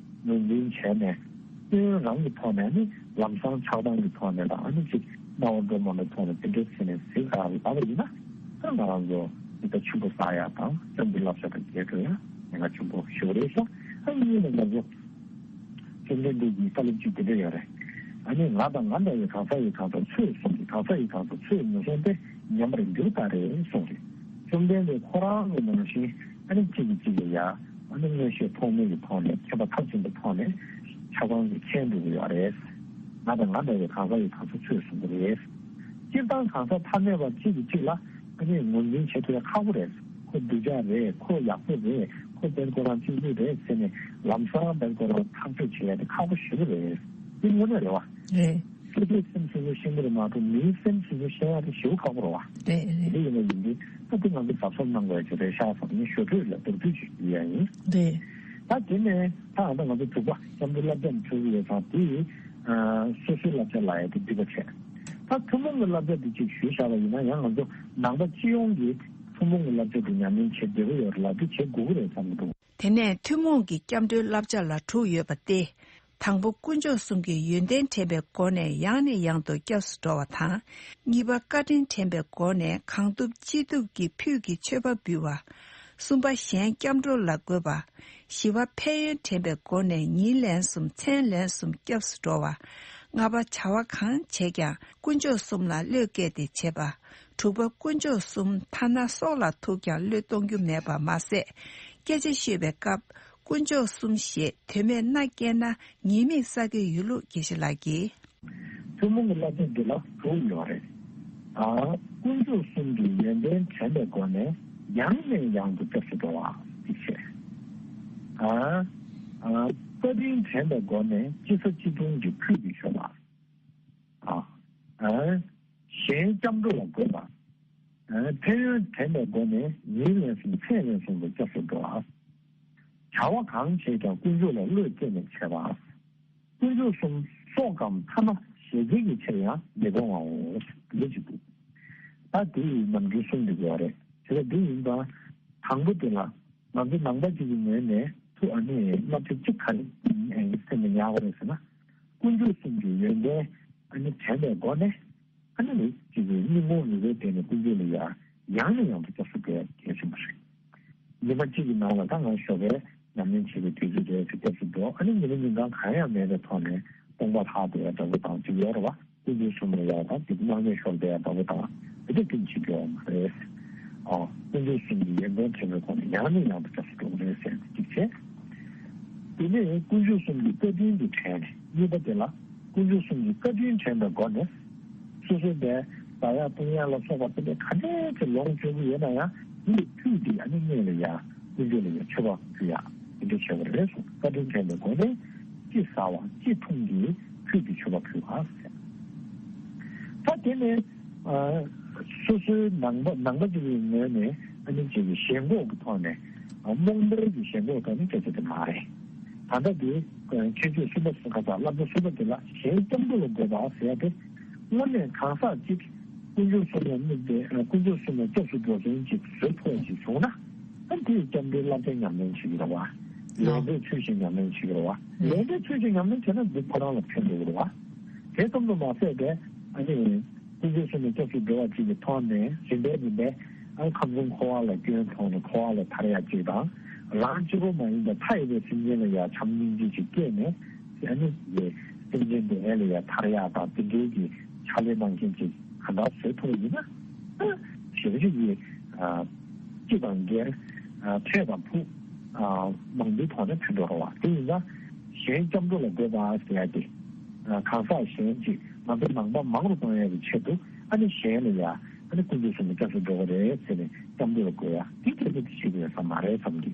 ངོས་འཛིན་བྱས་ནས་སྐྱོན་རང་གི་ཐོག་ནས་ནི་ལམ་སང་ཆགས་སྡང་གི་ཐོག་ནས་དང་ཨ་ནི་ཅིག་སྨྲ་བ་འགྲོ་མ་འགྲོ་ཐོག་ནས་དེ་འདྲ་བྱས་ནས་ཟེར་ག་ལབ་པ་ཡིན་ན་ཨ་ང་རང་ཚོ་ད་ཆུ་བོ་ཟ་ཡག་དང་སྐྱབས་འགྲོའི་བསླབ་བྱ་དང་འགལ་འགྲོ་ཡག་ཉེན་ཁ་ཆེན་པོ་ཞེ་པོ་རེད་ཤག་ཨ་གཉིས་ནས་ང་ཚོ་བཅོམ་ལྡན་འདས་ཀྱི་བཀའ་སློབ་ཅིག་དེ་འདྲ་ཡོད་རེད། ཨ་ནི་ང་དང་ང་འདྲ་བའི་གང་ཟག་ཡིས་གང་དང་ཚོས་གསུངས་ཏེ་གང་ཟག་ཡིས་གང་དང་ཚོས་མི་གསུངས་ཏེ་ཉམས་པར་འགྱུར་ལྟར་རེ་གསུངས་རེད། བཅོམ་ལྡན་འདས་ཁོ་རང་གི་ནང་བཞིན་ཨ་ནི་གཅིག་གིས་གཅིག་ལ་ཡ་ཨ་ནི་མངོན་ཤེས་ཐོགས་མེད་ཀྱི་ཐོག་ནས་མཁྱེན་པ་མཐར་ཕྱིན་པའི་ཐོག་ནས་ཆབ་ཁང་གི་མཁྱེན་འགྲོ་གི་ཡོད་རེད། ང་དང་ང་འདྲ་བའི་གང་ཟག་ཡིས་གང་དང་ཚོས་གསུང་གི་རེད། སྤྱིར་བཏང་གང་ཟག་ཐ་མལ་པ་གཅིག་གིས་གཅིག་ལ་ཨ་ནི་ངོས་འཛིན་བྱེད་ཐུབ་ཡ་ཁག་པོ་རེད། ཁོ་སྡུག་ཅག་རེད། ཁོ་ཡག་པོ་རེད། ཁོ་དཔལ་ཁོ་རང་གཅིག་པུ་རེད་ཟེར་ནས་ལམ་སང་དཔལ་ཁོ་རང་ཐག་གཅོད་བྱེད་ཡ་དེ་ཁག་པོ་ཞེ་པོ་རེད། དེ་དངོས་གནས་རེད་བ། རེད། སོ་སོའི་སེམས་སོ་སོས་ཤེས་ཀྱི་རེད་མ་གཏོགས་མིའི་སེམས་སོ་སོས་ཤེས་ཡ་དེ་ཞེ་པོ་ཁག་པོ་རེད་བ། རེད་རེད། འདི་ཡིན་ན་ཡིན་དུས་ད་དེ་ང་ཚོ་གཟབ་གཟབ་གནང་དགོས་ཡ་ཅིག་རེད་ཤག་བསམ་ནས་ཞོར་འཕྲོས་ལ་མདོར་བསྡུས་ཅིག་ཞུ་ཡ་ཡིན། རེད། ད་དེ་ནས་ད་ང་ཚོ་དྲུག་པ་སྐྱབས་འགྲོའི་བསླབ་བྱ་ནས་འཁྲུལ་གྱི་ཡོད་ཙང་དེ་ཡིས་སོ་སོའི་བསླབ་བྱ་ལ་ཡ་དེ་སྒྲིབ་པ་བྱས། ད་ཐུན་མོང་གི་བསླབ་བྱ་དེ་ཅིག་ཞུས་བཞག་པ་ཡིན་ན་ཡང་ང་ཚོ་ནང་པ་སྤྱི་ཡོངས་ཀྱིས་ཐུན་མོང་གི་བསླབ་བྱ་དེ་ཉམས་ལེན་བྱེད་བདེ་པོ་ཡོད་རེད་ལ་དེ་བྱེད་དགོས་ཀྱི་རེད་བསམ་གྱི་འདུག་དེ་ནས་ཐུན་མོང་གི་སྐྱབས་འགྲོའི་བསླབ་བྱ་ལ་དྲུག་ཡོད་པ་སྟེ། དང་པོ་དཀོན་མཆོག་གསུམ་གྱི་ཡོན་ཏན་དྲན་པའི་སྒོ་ནས་ཡང་ནས་ཡང་དུ་སྐྱབས་སུ་འགྲོ་བ་དང་། གཉིས་པ་བཀའ་དྲིན་དྲན་པའི་སྒོ་ནས་གང་ཐུབ་ཅི་ཐུབ་ཀྱིས་ཕུད་ཀྱིས་མཆོད་པ་འབུལ་བ། གསུམ་པ་གཞན་སྐྱབས་འགྲོ་ལ་འགོད་པ། བཞི་པ་ཕན་ཡོན་དྲན་པའི་སྒོ་ནས་ཉིན་ལན་གསུམ་མཚན་ལན་གསུམ་སྐྱབས་སུ་འགྲོ་བ། ལྔ་པ་བྱ་བ་གང་བྱས་ཀྱང་དཀོན་མཆོག་གསུམ་ལ་བློས་བཀལ་ཏེ་བྱེད་པ། དྲུག་པ་དཀོན་མཆོག་གསུམ་ཐ་ན་སྲོག་ལ་ཐུག་ཀྱང་བློས་གཏོང་རྒྱུ་མེད་པ་མ་ཟད། སྐད་ཆ་ཤོད་པའི་སྐབས་དཀོན་མཆོག་གསུམ་ཞེས་དོན་མེད་མནའ་སྐྱེལ་ན་ཉེས་དམིགས་བསགས་ཀྱི་ཡོད་ལུགས་དགེ་བཤེས་ལགས་ཀྱིས། ཐུན་མོང་གི་བསླབ་བྱ་འདི་ལ་དྲུག་ཡོད་རེད། ཨ། དཀོན་མཆོག་གསུམ་གྱི་ཡོན་ཏན་དྲན་པའི་སྒོ་ནས་ཡང་ནས་ཡང་དུ་སྐྱབས་སུ་འགྲོ་བ་ཞིག་བྱས། ཨ། ཨ། བཀའ་དྲིན་དྲན་པའི་སྒོ་ནས་ཅི་བསགས་ཅི་འཐུང་གི་ཕུད་ཀྱིས་མཆོད་པ། ཨ། ཨ། གཞན་སྐྱབས་འགྲོ་ལ་འགོད་པ། ཨ། ཕན་ཡོན་དྲན་པའི་སྒོ་ནས་ཉིན་ལན་གསུམ་མཚན་ལན་གསུམ་དུ་སྐྱབས་སུ་འགྲོ་བ། བྱ་བ་གང་བྱས་ཀྱང་དཀོན་མཆོག་ལ་བློས་བཀལ་ནས་བྱེད་པ། དཀོན་མཆོག་གསུམ་སྲོག་གམ་ཐ་ན་ཞེ་འགྲས་ཀྱི་ཕྱིར་ཡང་མི་སྤོང་བའོ། འདི་ཅིག་འདུག་ད་དེ་ཡི་ནམ་རྒྱུན་གསུངས་འདུག་ཡོད་རེད། དེ་ལ་འདི་ཡིན་ཙང་དང་པོ་དེ་ལ་ང་ཚོ་ནང་པ་ཅིག་གི་ངོས་ནས་ཐུགས་ཨ་ནི་བསླབ་བྱ་གཅིག་ག་རེ་སེམས་ལ་ཉར་དགོས་རེད་ཟེར་ན། དཀོན་མཆོག་གསུམ་གྱི་ཡོན་ཏན་ཨ་ནི་དྲན་པའི་སྒོ་ནས། ཨ་ནི་ཅིག་གི་སྙིང་ཁོང་རུས་པའི་གཏིང་ནས་དཀོན་མཆོག་ལ་ཡ་ཡང་ནས་ཡང་དུ་སྐྱབས་སུ་འགྲོ་ཡ་གལ་ཆེན་པོ་རེད། ཉི་མ་གཅིག་གི་ནང་ལ་ད་ང་ཞོགས་པའི་ཉམས་ལེན་བྱེད་པའི་དུས་ཚོད་རེད་ཟེར་སྐྱབས་སུ་འགྲོ། ཨ་ནི་ཉི་མ་ཉིན་གང་གང་ཡང་མེད་པའི་ཐོག་ནས་སྟོང་པ་ལྷག་བསྡད་ཡ་འདྲ་པོ་དང་ཅིག་ཡོད་རེད་བ། དཀོན་མཆོག་གསུམ་ལ་ཡ་དང་ཅིག་སྣང་མེད་ཤོར་བསྡད་ཡ་འདྲ་པོ་དང་དེ་འདྲ་རྒྱུན་ཆད་ཡོད་མ་རེད། ཨ། དཀོན་མཆོག་གསུམ་གྱི་ཡོན་ཏན་དྲན་པའི་སྒོ་ནས་ཡང་ནས་ཡང་དུ་སྐྱབས་སུ་འགྲོ་གི་རེད་ཟེར་ཏེ་གཅིག་བྱས། དེ་ནས་དཀོན་མཆོག་གསུམ་གྱི་བཀའ་དྲིན་དུ་དྲན་ནས་གཉིས་པ་དེ་ལ། དཀོན་མཆོག་གསུམ་གྱི་བཀའ་དྲིན་དྲན་པའི་སྒོ་ནས། སོ་སོ་དེ་ཟ་ཡག་འཐུང་ཡག་ལ་སོགས་པ་དེ་འདྲའི་ག་འདྲའི་ཅིག་ལོངས་སྤྱོད་ཀྱི་ཡོད་ན་ཡང་དེ་ལས་ཕུད་དེ་ཨ་ནི་སྔོན་ལ་ཡ་དཀོན་མཆོག་ལ་ཡ་མཆོད་པ་ཕུལ་ཡག་དེ་འདྲ་བྱེད་དགོས་རེད་གསུངས། བཀའ་དྲིན་དྲན་པའི་སྒོ་ནས་ཅི་ཟ་བ་ཅི་འཐུང་གི་ཕུད་དེ་མཆོད་པ་ཕུལ་བ་ཟེར། ད་དེ་ནས་ཨ། སོ་སོའི་ནང་པ་ནང་པ་ཅིག་གི་ངོས་ནས་ཨ་ནི་ཅིག་གི་ཞེན་ཁོག་གི་ཐོག་ནས་ཨ། རྨོངས་པའི་གི་ཞེན་ཁོག་ཐོག་ནས་སྐད་ཆ་དེ་མ་རེད། ད་ལྟ་དེ་ཁྱད་ཆོས་གསུམ་པ་གསུམ་ཁ་ཚ་བསླབ་བྱ་གསུམ་པ་དེ་ལ་གཞན་སྐྱབས་འགྲོ་ལ་འགོད་པ་ཟེར་ཡ་དེ། དངོས་གནས་གང་ཟག་ཅིག་དཀོན་མཆོག་གསུམ་ལ་དམིགས་ཏེ་དཀོན་མཆོག་གསུམ་ལ་སྐྱབས་སུ་འགྲོ་མཁན་ཅིག་བཟོ་ཐུབ་པ་ཅིག་བྱུང་ན། ཨ། དེ་ཡི་སྐྱབས་འགྲོའི་བསླབ་བྱ་ཉམས་ལེན་བྱེད་ཀྱི་རེད་བ། ལས་འབྲས་ཚུལ་བཞིན་ཉམས་ལེན་བྱེད་ཀྱི་རེད་བ། ལས་འབྲས་ཚུལ་བཞིན་ཉམས་ལེན་བྱས་ན་འདི་ཁོ་རང་ལ་ཕན་འགྲོ་གི་རེད་བ། དེ་ཙམ་དུ་མ་ཟད་པའི་ཨ་ནི། དཀོན་མཆོག་གསུམ་ལ་སྐྱབས་སུ་འགྲོ་བ་ཅིག་གི་ཐོག་ནས་རིམ་པས་རིམ་པས་ཨ་ཁམས་གསུམ་འཁོར་བ་ལ་སྐྱོན་མཐོང་ནས་འཁོར་བ་ལས་ཐར་ཡག་ཅིག་དང་། རང་གཅིག་པོ་མ་ཡིན་པར་མཐའ་ཡས་པའི་སེམས་ཅན་ལ་ཡང་བྱམས་སྙིང་རྗེ་ཅིག་སྐྱེས་ནས་ཨ་ནི་སེམས་ཅན་དེ་ཨེ་ལ་ཡང་ཐར་ཡག་དང་དེ་འདྲའི་གི་ཕྱག་ལས་གནང་མཁན་ཅིག་གང་ལྟར་བཟོས་ཐུབ་པ་ཡིན་ན། ཨ་ཞེ་པོ་ཅིག་གི་ཨ་སྤྱི་དང་སྒེར་ཨ་འཕྲད་དང་ཕུགས་ཨ་མང་པོའི་ཐོག་ནས་ཕན་ཐོགས་རེད་བ། དེ་ཡིན་ཙང་གཞན་སྐྱབས་འགྲོ་ལ་འགོད་པ་ཟེར་ཡག་དེ། གང་ཟག་གཞན་གཅིག་ང་ཚོ་ནང་པ་མང་རུ་གཏོང་ཡག་གི་ཆེད་དུ་ཨ་ནི་གཞན་ལ་ཡ་ཨ་ནི་དཀོན་མཆོག་གསུམ་ལ་སྐྱབས་སུ་འགྲོ་གི་རེད་ཟེར་ནས་སྐྱབས་འགྲོ་ལ་འགོད་ཡག་དེ་གལ་ཆེ་དེ་ཤེས་དགོས་ས་མ་རེད་བསམ་གི།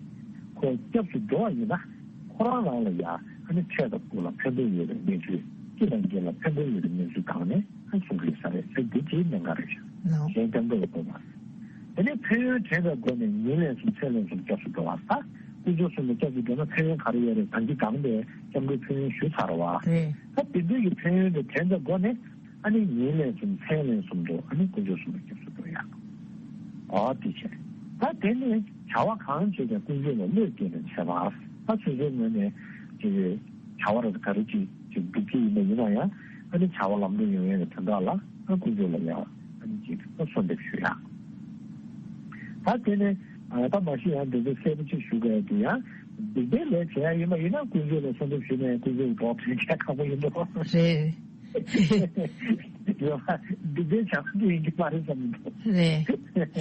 ཁོ་སྐྱབས་སུ་འགྲོ་བ་ཡིན་ན་ཁོ་རང་རང་ལ་ཡ་ཨ་ནི་འཕྲད་དང་ཕུགས་ལ་ཕན་ཐོགས་ཡོད་པའི་གནས་ཚུལ་སྤྱི་དང་སྒེར་ལ་ཕན་ཐོགས་ཡོད་པའི་གནས་ཚུལ་སྒང་ནས་ཨ་གསུང་གི་ཡོད་ས་རེད་ཟེར་འདི་ཅིའི་གནད་འགག་རེད། གཞན་སྐྱབས་འགྲོ་ལ་འགོད་པ། དེ་ནས་ཕན་ཡོན་དྲན་པའི་སྒོ་ནས་ཉིན་ལན་གསུམ་མཚན་ལན་གསུམ་སྐྱབས་སུ་འགྲོ་བ་ལ། དཀོན་མཆོག་གསུམ་ལ་སྐྱབས་སུ་འགྲོ་ན་ཕན་ཡོན་ག་རེ་ཡོད་རེད། ད་གིན་གང་དེ་སྐྱབས་འགྲོའི་ཕན་ཡོན་ཞུས་ཚར་བ། རེད། ད་དེ་འདྲའི་གི་ཕན་ཡོན་དེ་དྲན་པའི་སྒོ་ནས་ཨ་ནི་ཉིན་ལན་གསུམ་མཚན་ལན་གསུམ་དུ་ཨ་ནི་དཀོན་མཆོག་གསུམ་ལ་སྐྱབས་སུ་འགྲོ་ཡག་ཨོ་དེ་བྱས། ད་དེ་ནས་བྱ་བ་གང་བྱས་ཀྱང་དཀོན་མཆོག་ལ་བློས་བཀལ་ནས་བྱས་པ། ད་སོ་སོའི་ངོས་ནས་ཅིག་བྱ་བ་རེ་ག་རེ་ཅིག་ཅིག་སྒྲུབ་ཀྱི་ཡིན་པ་ཡིན་ན་ཡང་ཨ་ནི་བྱ་བ་ལམ་འགྲོ་ཡོང་ཡས་ཀྱི་དོན་དག་ལ་ཨ་དཀོན་མཆོག་ལ་ཡང་ཨ་ནི་ཅིག་ཨ་གསོལ་འདེབས་ཞུ་ཡག་ད་དེ་ནས་ཨ་ད་མ་གཞི་ཡང་འདི་ཚོ་གསལ་པོ་ཅིག་ཞུ་དགོས་ཡ་དེ་ཡང་སྡིག་པའི་ལས་བྱེད་ཡ་ཡིན་པ་ཡིན་ན་དཀོན་མཆོག་ལ་གསོལ་འདེབས་ཞུས་ནས་དཀོན་མཆོག་གི་གྲོགས་བྱེད་མཁན་ཁག་པོ་ཡིན་འགྲོ། རེད། ཡོད་པ། སྡིག་པའི་བྱ་བ་དེ་ཡིན་གྱི་མ་རེད་བསམ་གྱི་འདུག་རེད།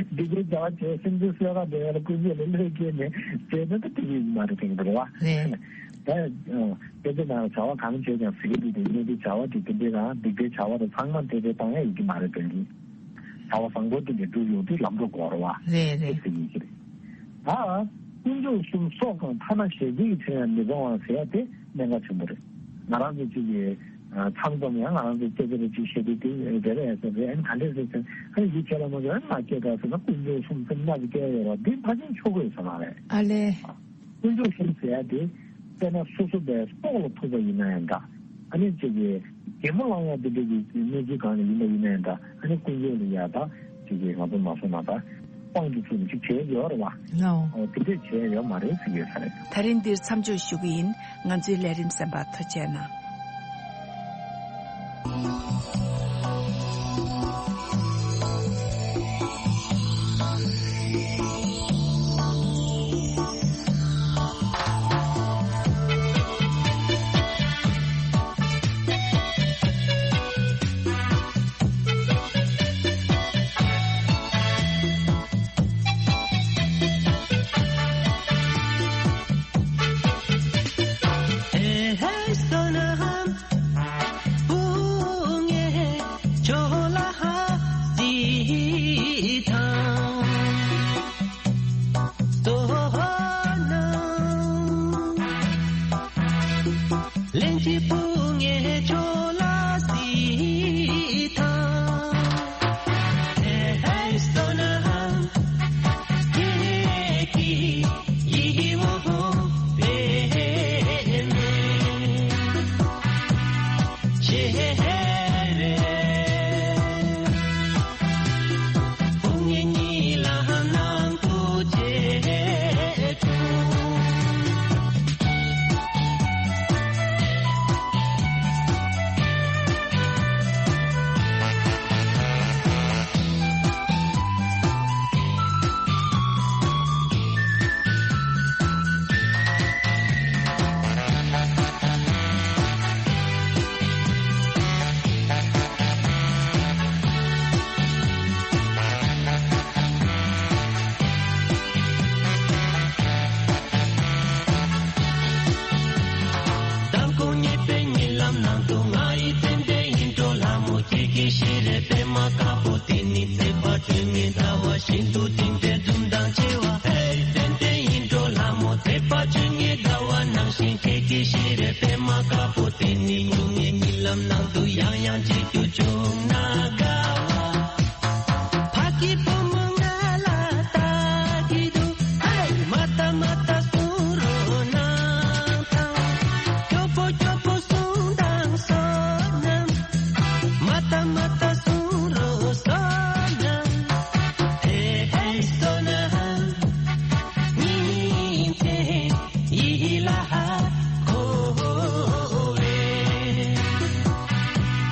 སྡིག་པའི་བྱ་བ་བྱས་སེམས་ཅན་གསོད་པ་འདྲ་ཡོད་ལ་ཀུན་སྤྱོད་ལ་བློས་བཀལ་ནས་བྱས་ན་ད་སྡིག་པ་ཡིན་གྱི་མ་རེད་དྲན་གྱི་འདུག་རེད་བ། རེད། ད་དཔེ་ཆ་ནང་བྱ་བ་གང་བྱས་ཀྱང་ཟེར་གྱི་འདུག་དེ་གནས་དེ་བྱ་བ་དེ་དེ་འདྲའི་རང་སྡིག་པའི་བྱ་བ་དེ་ཚང་མ་དེ་འདྲའི་བཏང་ཡ་ཡིན་གྱི་མ་རེད་དྲན་གྱི། བྱ་བ་བཟང་པོ་དེ་འདྲ་སྒྲུབ་ཡོང་དུས་ལམ་འགྲོ་དགོས་རེད་བ། རེད་རེད། དེ་ཟེར་གྱི་རེད། ད་དཀོན་མཆོག་གསུམ་སྲོག་དང་ཐ་ན་ཞལ་གྱི་མཚན་ཡང་མི་གཏོང་བ་ཟེར་ཡ་དེ་གནད་འགག་ཆེན་པོ་རེད། ང་རང་ཚོ་གཅིག་གིས་མཚམས་ཙམ་ཡང་ང་རང་ཚོ་སྐད་ཆ་རེ་གཅིག་བཤད་དུས་དེ་རེ་རེ་ཟེར་རེད། ཨ་ནི་ག་འདྲས་ཟེར་ཟེར་ཨ་ནི་ཡིད་ཆེས་ལ་མ་ཟེར་ཨ་ནི་ང་སྐད་ག་ཟེར་ན་དཀོན་མཆོག་གསུམ་ཟེར་ན་གི་སྐད་ཡོད་ར་འདི་ཕལ་ཆེར་ཆོག་གི་ཡོད་ས་མ་རེད། ཨ་ལས། དཀོན་མཆོག་གསུམ་ཟེར་ཡ་དེ་དཔེར་ན་སོ་སོ་པའི་སྲོག་ལ་ཐུག་པ་ཡིན་ན་ཡང་འདྲ། ཨ་ནི་གཅིག་གིས་གད་མོ་བླངས་ཡ་དེ་འདྲ་གི་གནས་ཚུལ་གང་ལ་ཡིན་པ་ཡིན་ན་ཡང་འདྲ། ཨ་ནི་དཀོན་མཆོག་ལ་ཡ་ད་གཅིག་གིས་ང་ཚོ་མ་སོང་ན་ད་དཔང་གི་ཚུལ་ནས་ཅིག་བྱས་ཡོད་རེད་བ། ལའོ། ཨོ་དེ་འདྲས་བྱས་ཡོད་མ་རེད་ཟེར་ཡོད་ས་རེད། ད་རིང་འདིར་མཚམས་འཇོག་ཞུ་གི་ཡིན། ང་ཚོའི་ལས་རིམ་གསན་པར་ཐུགས་རྗེ་གནང་། དང་པོ་ཉེས་པའི་ཉེ་ལམ་ནང་དུ་ང་ཡི་ཙན་དན་ཡིད་འགྲོ་ལྷ་མོ་ཁྱེད་ཀྱི་ཤེས་རབ་པད་མ་དཀར་པོ་དེ་ནི་ཚེ་དཔག་བཅོ་ལྔའི་ཟླ་བ་བཞིན་དུ་དེ་འདྲའི་འཛུམ་མདངས་ཆེ་བ། ཧེ་ཙན་དན་ཡིད་འགྲོ་ལྷ་མོ་ཚེ་དཔག་བཅོ་ལྔའི་ཟླ་བ་ནང་བཞིན་ཁྱེད་ཀྱི་ཤེས་རབ་པད་མ་དཀར་པོ་དེ་ནི་སྨྱུང་གནས་ཉིན་ལམ་ནང་དུ་ཡང་ཡང་མཇལ་རྒྱུ་བྱུང་ན་དགའ་བ། ཕ་གི་བུ་མོ་ང་ལ་ལྟ་གི་འདུག་ཧེ། མ་ལྟ་མ་ལྟ་གསུང་རོགས་གནང་དང་། སྐྱོ་པོ་སྐྱོ་པོ་གསུང་དང་བསོད་ནམས། མ་ལྟ་མ་ལྟ་གསུང་རོགས་བསོད་ནམས། ཧེ་ཧེ་བསོད་ནམས། ཉིན་མཚན་ཡིད་ལ་འཁོར་བའི་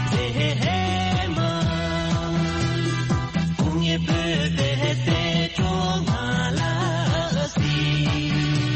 མཛེས་མ། སྐུ་ངལ་སྤོབས་པའི་རྩེ་གྲོགས་ང་ལ་གཟིགས།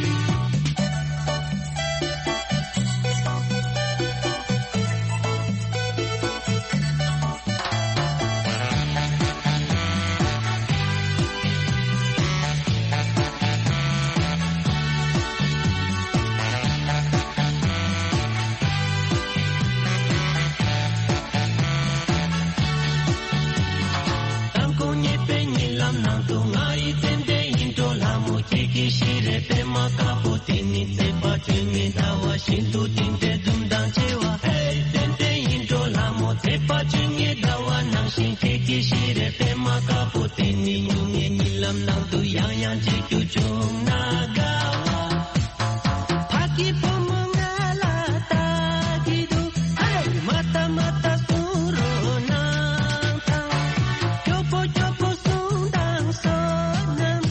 དང་པོ་ཉེས་པའི་ཉེ་ལམ་ནང་དུ་ང་ཡི་ཙན་དན་ཡིད་འགྲོ་ལྷ་མོ་ཁྱེད་ཀྱི་ཤེས་རབ་པད་མ་དཀར་པོ་དེ་ནི་ཚེ་དཔག་བཅོ་ལྔའི་ཟླ་བ་བཞིན་དུ་དེ་འདྲའི་འཛུམ་མདངས་ཆེ་བ། ཧེ་ཙན་དན་ཡིད་འགྲོ་ལྷ་མོ་ཚེ་དཔག་བཅོ་ལྔའི་ཟླ་བ་ནང་བཞིན་ཁྱེད་ཀྱི་ཤེས་རབ་པད་མ་དཀར་པོ་དེ་ནི་སྨྱུང་གནས་ཉིན་ལམ་ནང་དུ་ཡང་ཡང་མཇལ་རྒྱུ་བྱུང་ན་དགའ་བ། ཕ་གི་བུ་མོ་ང་ལ་ལྟ་གི་འདུག་ཧེ། མ་ལྟ་མ་ལྟ་གསུང་རོགས་གནང་དང་། སྐྱོ་པོ་སྐྱོ་པོ་གསུང་དང་བསོད་ནམས།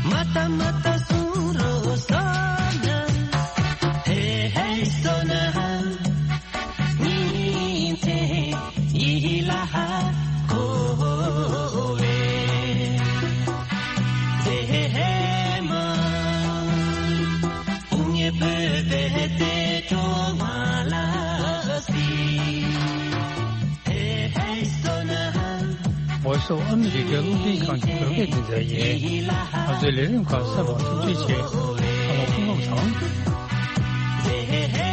མ་ལྟ་མ་ལྟ་གསུང་རོགས་བསོད་ནམས། ཧེ་ཧེ་བསོད་ནམས། ཉིན་མཚན་ཡིད་ལ་འཁོར་བའི་མཛེས་མ། སྐུ་ངལ་སྤོབས་པའི་རྩེ་གྲོགས་ང་ལ་གཟིགས། ཨ་མི་རི་ཀའི་རླུང་འཕྲིན་ཁང་གི་བོད་སྐད་སྡེ་ཚན་ཡིན། ང་ཚོའི་ལས་རིམ་ཁག་གསན་པར་ཐུགས་རྗེ་ཆེ། ཨ་མ་སྐུ་ཁམས་བཟང་།